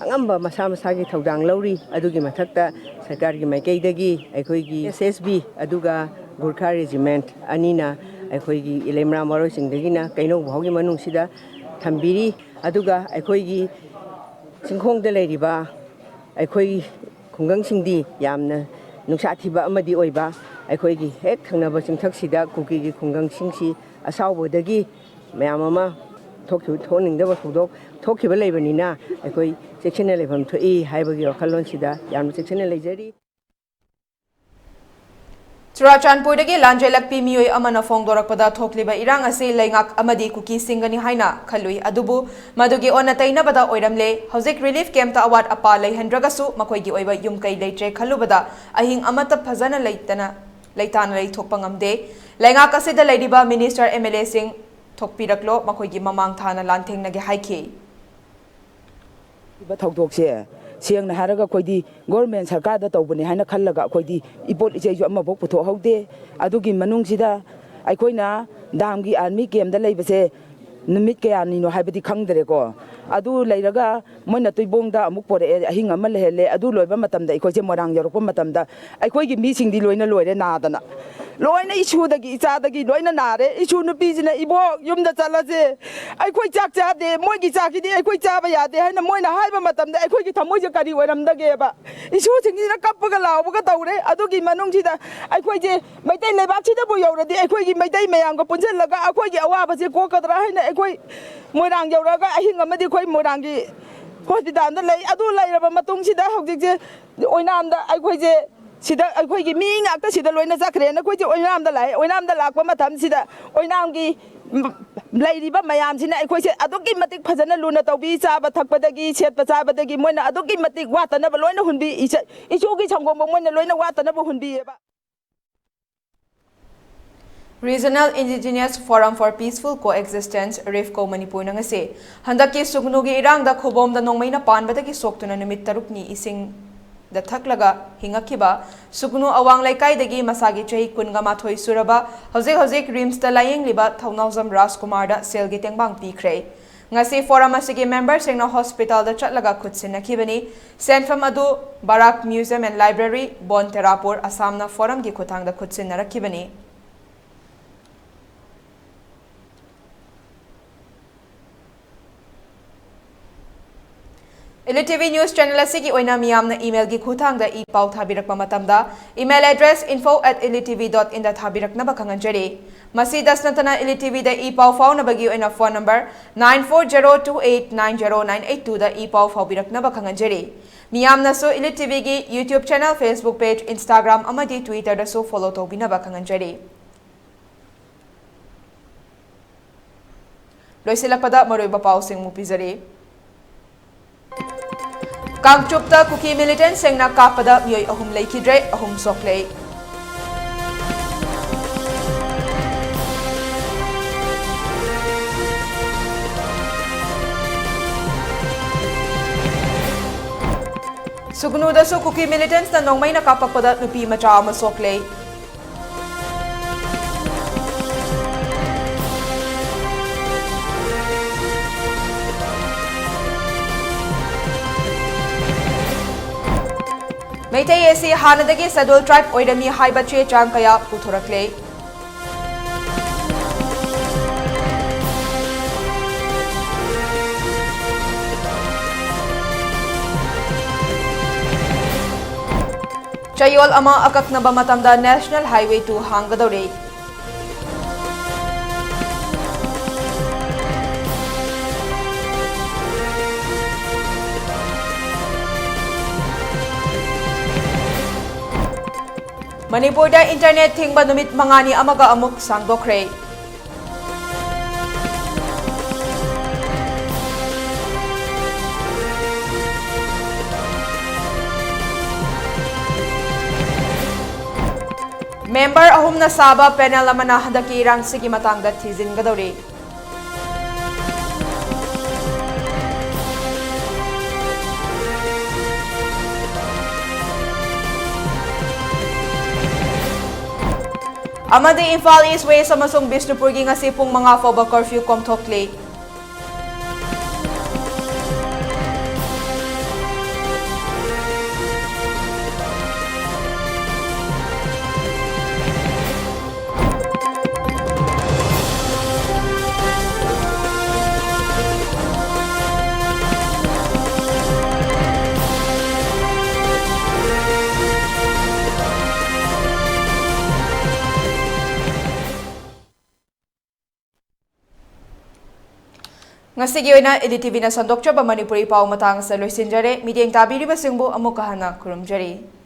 ꯑꯉꯝꯕ ꯃꯁꯥ ꯃꯁꯥꯒꯤ ꯊꯧꯗꯥꯡ ꯂꯧꯔꯤ꯫ ꯑꯗꯨꯒꯤ ꯃꯊꯛꯇ ꯁꯔꯀꯥꯔꯒꯤ ꯃꯥꯏꯀꯩꯗꯒꯤ ꯑꯩꯈꯣꯏꯒꯤ ꯑꯦꯁ ꯑꯦꯁ ꯕꯤ ꯑꯗꯨꯒ ꯒꯨꯔꯈꯥ ꯔꯦꯖꯤꯃꯦꯟꯠ ꯑꯅꯤꯅ ꯑꯩꯈꯣꯏꯒꯤ ꯏꯂꯩꯃꯔꯥꯝ ꯋꯥꯔꯣꯏꯁꯤꯡꯗꯒꯤꯅ ꯀꯩꯅꯧ ꯐꯥꯎꯒꯤ ꯃꯅꯨꯡꯁꯤꯗ ꯊꯝꯕꯤꯔꯤ꯫ ꯑꯗꯨꯒ ꯑꯩꯈꯣꯏꯒꯤ ꯆꯤꯡꯈꯣꯡꯗ ꯂꯩꯔꯤꯕ ꯑꯩꯈꯣꯏ ꯈꯨꯡꯒꯪꯁꯤꯡꯗꯤ ꯌꯥꯝꯅ ꯅꯨꯡꯁꯥ ꯊꯤꯕ ꯑꯃꯗꯤ ꯑꯣꯏꯕ, ꯑꯩꯈꯣꯏꯒꯤ ꯍꯦꯛ ꯊꯪꯅꯕ ꯆꯤꯡꯊꯛꯁꯤꯗ ꯀꯨꯀꯤꯒꯤ ꯈꯨꯡꯒꯪꯁꯤꯡꯁꯤ ꯑꯁꯥꯎꯕꯗꯒꯤ ꯃꯌꯥꯝ ꯑꯃ ꯊꯣꯛꯈꯤꯕ, ꯊꯣꯛꯅꯤꯡꯗꯕ ꯊꯧꯗꯣꯛ ꯊꯣꯛꯈꯤꯕ ꯂꯩꯕꯅꯤꯅ, ꯑꯩꯈꯣꯏ ꯆꯦꯛꯁꯤꯟꯅ ꯂꯩꯐꯝ ꯊꯣꯛꯏ ꯍꯥꯏꯕꯒꯤ ꯋꯥꯈꯜꯂꯣꯟꯁꯤꯗ ꯌꯥꯝꯅ ꯆꯦꯛꯁꯤꯟꯅ ꯂꯩꯖꯔꯤ꯫ ꯆꯨꯔꯥꯆꯥꯟꯄꯨꯔꯗꯒꯤ ꯂꯥꯟꯖꯦꯜꯂꯛꯄꯤ ꯃꯤꯑꯣꯏ ꯑꯃꯅ ꯐꯣꯡꯗꯣꯔꯛꯄꯗ, ꯊꯣꯛꯂꯤꯕ ꯏꯔꯥꯡ ꯑꯁꯤ ꯂꯩꯉꯥꯛ ꯑꯃꯗꯤ ꯀꯨꯀꯤꯁꯤꯡꯒꯅꯤ ꯍꯥꯏꯅ ꯈꯜꯂꯨꯏ, ꯑꯗꯨꯕꯨ ꯃꯗꯨꯒꯤ ꯑꯣꯟꯅ ꯇꯩꯅꯕꯗ ꯑꯣꯏꯔꯝꯂꯦ꯫ ꯍꯧꯖꯤꯛ ꯔꯤꯂꯤꯐ ꯀꯦꯝꯞꯇ ꯑꯋꯥꯠ ꯑꯄꯥ ꯂꯩꯍꯟꯗ꯭ꯔꯒꯁꯨ, ꯃꯈꯣꯏꯒꯤ ꯑꯣꯏꯕ ꯌꯨꯝ ꯀꯩ ꯂꯩꯇ꯭ꯔꯦ ꯈꯜꯂꯨꯕꯗ ꯑꯍꯤꯡ ꯑꯃꯠꯇ ꯐꯖꯅ ꯂꯩꯇꯅ, ꯂꯩꯇꯥꯅ ꯂꯩꯊꯣꯛꯄ ꯉꯝꯗꯦ꯫ ꯂꯩꯉꯥꯛ ꯑꯁꯤꯗ ꯂꯩꯔꯤꯕ ꯃꯤꯅꯤꯁꯇꯔ, ꯑꯦꯝ ꯑꯦꯜ ꯑꯦꯁꯤꯡ ꯊꯣꯛꯄꯤꯔꯛꯂꯣ, ꯃꯈꯣꯏꯒꯤ ꯃꯃꯥꯡ ꯊꯥꯅ ꯂꯥꯟꯊꯦꯡꯅꯒꯦ ꯍꯥꯏꯈꯤ꯫ ꯊꯧꯗꯣꯛꯁꯦ ꯁꯦꯡꯅ ꯍꯥꯏꯔꯒ ꯑꯩꯈꯣꯏꯗꯤ ꯒꯣꯔꯃꯦꯟ ꯁꯔꯀꯥꯔꯗ ꯇꯧꯕꯅꯤ ꯍꯥꯏꯅ ꯈꯜꯂꯒ ꯑꯩꯈꯣꯏꯗꯤ ꯏꯄꯣꯠ ꯏꯆꯩꯁꯨ ꯑꯃꯐꯥꯎ ꯄꯨꯊꯣꯛꯍꯧꯗꯦ꯫ ꯑꯗꯨꯒꯤ ꯃꯅꯨꯡꯁꯤꯗ ꯑꯩꯈꯣꯏꯅ ꯗꯥꯝꯒꯤ ꯑꯥꯔꯃꯤ ꯀꯦꯝꯗ ꯂꯩꯕꯁꯦ ꯅꯨꯃꯤꯠ ꯀꯌꯥꯅꯤꯅꯣ ꯍꯥꯏꯕꯗꯤ ꯈꯪꯗ꯭ꯔꯦꯀꯣ꯫ ꯑꯗꯨ ꯂꯩꯔꯒ ꯃꯣꯏꯅ ꯇꯨꯏꯕꯣꯡꯗ ꯑꯃꯨꯛ ꯄꯣꯔꯛꯑꯦ, ꯑꯍꯤꯡ ꯑꯃ ꯂꯩꯍꯜꯂꯦ꯫ ꯑꯗꯨ ꯂꯣꯏꯕ ꯃꯇꯝꯗ ꯑꯩꯈꯣꯏꯁꯦ ꯃꯣꯏꯔꯥꯡ ꯌꯧꯔꯛꯄ ꯃꯇꯝꯗ ꯑꯩꯈꯣꯏꯒꯤ ꯃꯤꯁꯤꯡꯗꯤ ꯂꯣꯏꯅ ꯂꯣꯏꯔꯦ ꯅꯥꯗꯅ꯫ ꯂꯣꯏꯅ ꯏꯁꯨꯗꯒꯤ ꯏꯆꯥꯗꯒꯤ ꯂꯣꯏꯅ ꯅꯥꯔꯦ꯫ ꯏꯁꯨ ꯅꯨꯄꯤꯁꯤꯅ, "ꯏꯕꯣꯛ, ꯌꯨꯝꯗ ꯆꯠꯂꯁꯦ, ꯑꯩꯈꯣꯏ ꯆꯥꯛ ꯆꯥꯗꯦ, ꯃꯣꯏꯒꯤ ꯆꯥꯛꯁꯤꯗꯤ ꯑꯩꯈꯣꯏ ꯆꯥꯕ ꯌꯥꯗꯦ" ꯍꯥꯏꯅ ꯃꯣꯏꯅ ꯍꯥꯏꯕ ꯃꯇꯝꯗ ꯑꯩꯈꯣꯏꯒꯤ ꯊꯃꯣꯏꯁꯦ ꯀꯔꯤ ꯑꯣꯏꯔꯝꯗꯒꯦꯕ? ꯏꯁꯨꯁꯤꯡꯁꯤꯅ ꯀꯞꯄꯒ ꯂꯥꯎꯕꯒ ꯇꯧꯔꯦ꯫ ꯑꯗꯨꯒꯤ ꯃꯅꯨꯡꯁꯤꯗ ꯑꯩꯈꯣꯏꯁꯦ ꯃꯩꯇꯩ ꯂꯩꯕꯥꯛꯁꯤꯗꯕꯨ ꯌꯧꯔꯗꯤ ꯑꯩꯈꯣꯏꯒꯤ ꯃꯩꯇꯩ ꯃꯌꯥꯝꯒ ꯄꯨꯟꯁꯤꯜꯂꯒ ꯑꯩꯈꯣꯏꯒꯤ ꯑꯋꯥꯕꯁꯦ ꯀꯣꯛꯀꯗ꯭ꯔꯥ ꯍꯥꯏꯅ ꯑꯩꯈꯣꯏ ꯃꯣꯏꯔꯥꯡ ꯌꯧꯔꯛꯑꯒ ꯑꯍꯤꯡ ꯑꯃꯗꯤ ꯑꯩꯈꯣꯏ ꯃꯣꯏꯔꯥꯡꯒꯤ ꯍꯣꯁꯄꯤꯇꯥꯜꯗ ꯂꯩ꯫ ꯑꯗꯨ ꯂꯩꯔꯕ ꯃꯇꯨꯡꯁꯤꯗ ꯍꯧꯖꯤꯛꯁꯦ ꯑꯣꯏꯅꯥꯝꯗ ꯑꯩꯈꯣꯏꯁꯦ ꯁꯤꯗ ꯑꯩꯈꯣꯏꯒꯤ ꯃꯤ ꯉꯥꯛꯇ ꯁꯤꯗ ꯂꯣꯏꯅ ꯆꯠꯈ꯭ꯔꯦ꯫ ꯅꯈꯣꯏꯁꯦ ꯑꯣꯏꯅꯥꯝꯗ ꯂꯥꯛꯑꯦ꯫ ꯑꯣꯏꯅꯥꯝꯗ ꯂꯥꯛꯄ ꯃꯇꯝꯁꯤꯗ ꯑꯣꯏꯅꯥꯝꯒꯤ ꯂꯩꯔꯤꯕ ꯃꯌꯥꯝꯁꯤꯅ ꯑꯩꯈꯣꯏꯁꯦ ꯑꯗꯨꯛꯀꯤ ꯃꯇꯤꯛ ꯐꯖꯅ ꯂꯨꯅ ꯇꯧꯕꯤ꯫ ꯆꯥꯕ ꯊꯛꯄꯗꯒꯤ, ꯁꯦꯠꯄ ꯆꯥꯕꯗꯒꯤ ꯃꯣꯏꯅ ꯑꯗꯨꯛꯀꯤ ꯃꯇꯤꯛ ꯋꯥꯠꯇꯅꯕ ꯂꯣꯏꯅ ꯍꯨꯟꯕꯤ꯫ ꯏꯆ-, ꯏꯁꯨꯒꯤ ꯁꯪꯒꯣꯝꯕ ꯃꯣꯏꯅ ꯂꯣꯏꯅ ꯋꯥꯠꯇꯅꯕ ꯍꯨꯟꯕꯤꯌꯦꯕ꯫ Regional Indigenous Forum for Peaceful Coexistence, ꯔꯤꯐꯀꯣ ꯃꯅꯤꯄꯨꯔꯅ ꯉꯁꯤ ꯍꯟꯗꯛꯀꯤ ꯁꯨꯒꯅꯨꯒꯤ ꯏꯔꯥꯡꯗ ꯈꯨꯕꯣꯝꯗ ꯅꯣꯡꯃꯩꯅ ꯄꯥꯟꯕꯗꯒꯤ ꯁꯣꯛꯇꯨꯅ ꯅꯨꯃꯤꯠ ꯇꯔꯨꯛꯅꯤ ꯏꯁꯤꯡꯗ ꯊꯛꯂꯒ ꯍꯤꯡꯉꯛꯈꯤꯕ ꯁꯨꯒꯅꯨ ꯑꯋꯥꯡ ꯂꯩꯀꯥꯏꯗꯒꯤ ꯃꯁꯥꯒꯤ ꯆꯍꯤ ꯀꯨꯟꯒ ꯃꯥꯊꯣꯏ ꯁꯨꯔꯕ, ꯍꯧꯖꯤꯛ ꯍꯧꯖꯤꯛ ꯔꯤꯝꯁꯇ ꯂꯥꯌꯦꯡꯂꯤꯕ ꯊꯧꯅꯥꯎꯖꯝ ꯔꯥꯖꯀꯨꯃꯥꯔꯗ ꯁꯦꯜꯒꯤ ꯇꯦꯡꯕꯥꯡ ꯄꯤꯈ꯭ꯔꯦ꯫ ꯉꯁꯤ ꯐꯣꯔꯝ ꯑꯁꯤꯒꯤ ꯃꯦꯝꯕꯔꯁꯤꯡꯅ ꯍꯣꯁꯄꯤꯇꯥꯜꯗ ꯆꯠꯂꯒ ꯈꯨꯠ ꯁꯤꯟꯅꯈꯤꯕꯅꯤ꯫ ꯁꯦꯟꯐꯝ ꯑꯗꯨ ꯕꯔꯥꯛ Museum and Library, ꯕꯣꯟ ꯇꯦꯔꯥꯄꯨꯔ, ꯑꯁꯥꯝꯅ ꯐꯣꯔꯝꯒꯤ ꯈꯨꯠꯊꯥꯡꯗ ꯈꯨꯠꯁꯤꯟꯅꯔꯛꯈꯤꯕꯅꯤ꯫ Elite TV News Channel ꯑꯁꯤꯒꯤ ꯑꯣꯏꯅ ꯃꯤꯌꯥꯝꯅ email ꯒꯤ ꯈꯨꯠꯊꯥꯡꯗ ꯏ ꯄꯥꯎ ꯊꯥꯕꯤꯔꯛꯄ ꯃꯇꯝꯗ, email address info at elite TV dot in ꯗ ꯊꯥꯕꯤꯔꯛꯅꯕ ꯈꯪꯍꯟꯖꯔꯤ꯫ ꯃꯁꯤꯗꯁꯨ ꯅꯠꯇꯅ Elite TV ꯗ ꯏ ꯄꯥꯎ ꯐꯥꯎꯅꯕꯒꯤ ꯑꯣꯏꯅ phone number nine four zero two eight nine zero nine eight two ꯗ ꯏ ꯄꯥꯎ ꯐꯥꯎꯕꯤꯔꯛꯅꯕ ꯈꯪꯍꯟꯖꯔꯤ꯫ ꯃꯤꯌꯥꯝꯅꯁꯨ Elite TV ꯒꯤ YouTube channel, Facebook page, Instagram ꯑꯃꯗꯤ Twitter ꯗꯁꯨ follow ꯇꯧꯕꯤꯅꯕ ꯈꯪꯍꯟꯖꯔꯤ꯫ ꯂꯣꯏꯁꯤꯜꯂꯛꯄꯗ ꯃꯔꯨꯑꯣꯏꯕ ꯄꯥꯎꯁꯤꯡ ꯑꯃꯨꯛ ꯄꯤꯖꯔꯤ꯫ ꯀꯥꯡꯆꯨꯞꯇ ꯀꯨꯀꯤ militant ꯁꯤꯡꯅ ꯀꯥꯞꯄꯗ ꯃꯤꯑꯣꯏ ꯑꯍꯨꯝ ꯂꯩꯈꯤꯗ꯭ꯔꯦ, ꯑꯍꯨꯝ ꯁꯣꯛꯂꯦ꯫ ꯁꯨꯒꯅꯨꯗꯁꯨ ꯀꯨꯀꯤ militants ꯅ ꯅꯣꯡꯃꯩꯅ ꯀꯥꯞꯄꯛꯄꯗ ꯅꯨꯄꯤ ꯃꯆꯥ ꯑꯃ ꯁꯣꯛꯂꯦ꯫ ꯃꯩꯇꯩ ꯑꯁꯤ ꯍꯥꯟꯅꯗꯒꯤ Scheduled Tribe ꯑꯣꯏꯔꯝꯃꯤ ꯍꯥꯏꯕ ꯆꯦ ꯆꯥꯡ ꯀꯌꯥ ꯄꯨꯊꯣꯔꯛꯂꯦ꯫ ꯆꯌꯣꯜ ꯑꯃ ꯑꯀꯛꯅꯕ ꯃꯇꯝꯗ National Highway two ꯍꯥꯡꯒꯗꯧꯔꯦ꯫ ꯃꯅꯤꯄꯨꯔꯗ internet ꯊꯤꯡꯕ ꯅꯨꯃꯤꯠ ꯃꯉꯥꯅꯤ ꯑꯃꯒ ꯑꯃꯨꯛ ꯁꯥꯡꯗꯣꯛꯈ꯭ꯔꯦ꯫ Member ꯑꯍꯨꯝꯅ ꯁꯥꯕ panel ꯑꯃꯅ ꯍꯟꯗꯛꯀꯤ ꯏꯔꯥꯡꯁꯤꯒꯤ ꯃꯇꯥꯡꯗ ꯊꯤꯖꯤꯟꯒꯗꯧꯔꯤ꯫ ꯑꯃꯗꯤ ꯏꯝꯐꯥꯜ East, West ꯑꯃꯁꯨꯡ ꯕꯤꯁꯅꯨꯄꯨꯔꯒꯤ ꯉꯁꯤ ꯄꯨꯡ ꯃꯉꯥ ꯐꯥꯎꯕ curfew ꯀꯣꯝꯊꯣꯛꯂꯤ꯫ ꯉꯁꯤꯒꯤ ꯑꯣꯏꯅ Elite TVꯅ ꯁꯟꯗꯣꯛꯆꯕ ꯃꯅꯤꯄꯨꯔꯤ ꯄꯥꯎ ꯃꯇꯥꯡ ꯑꯁꯤꯗ ꯂꯣꯏꯁꯤꯟꯖꯔꯦ꯫ ꯃꯤꯠꯌꯦꯡ ꯇꯥꯕꯤꯔꯤꯕꯁꯤꯡꯕꯨ ꯑꯃꯨꯛꯀ ꯍꯟꯅ ꯈꯨꯔꯨꯝꯖꯔꯤ꯫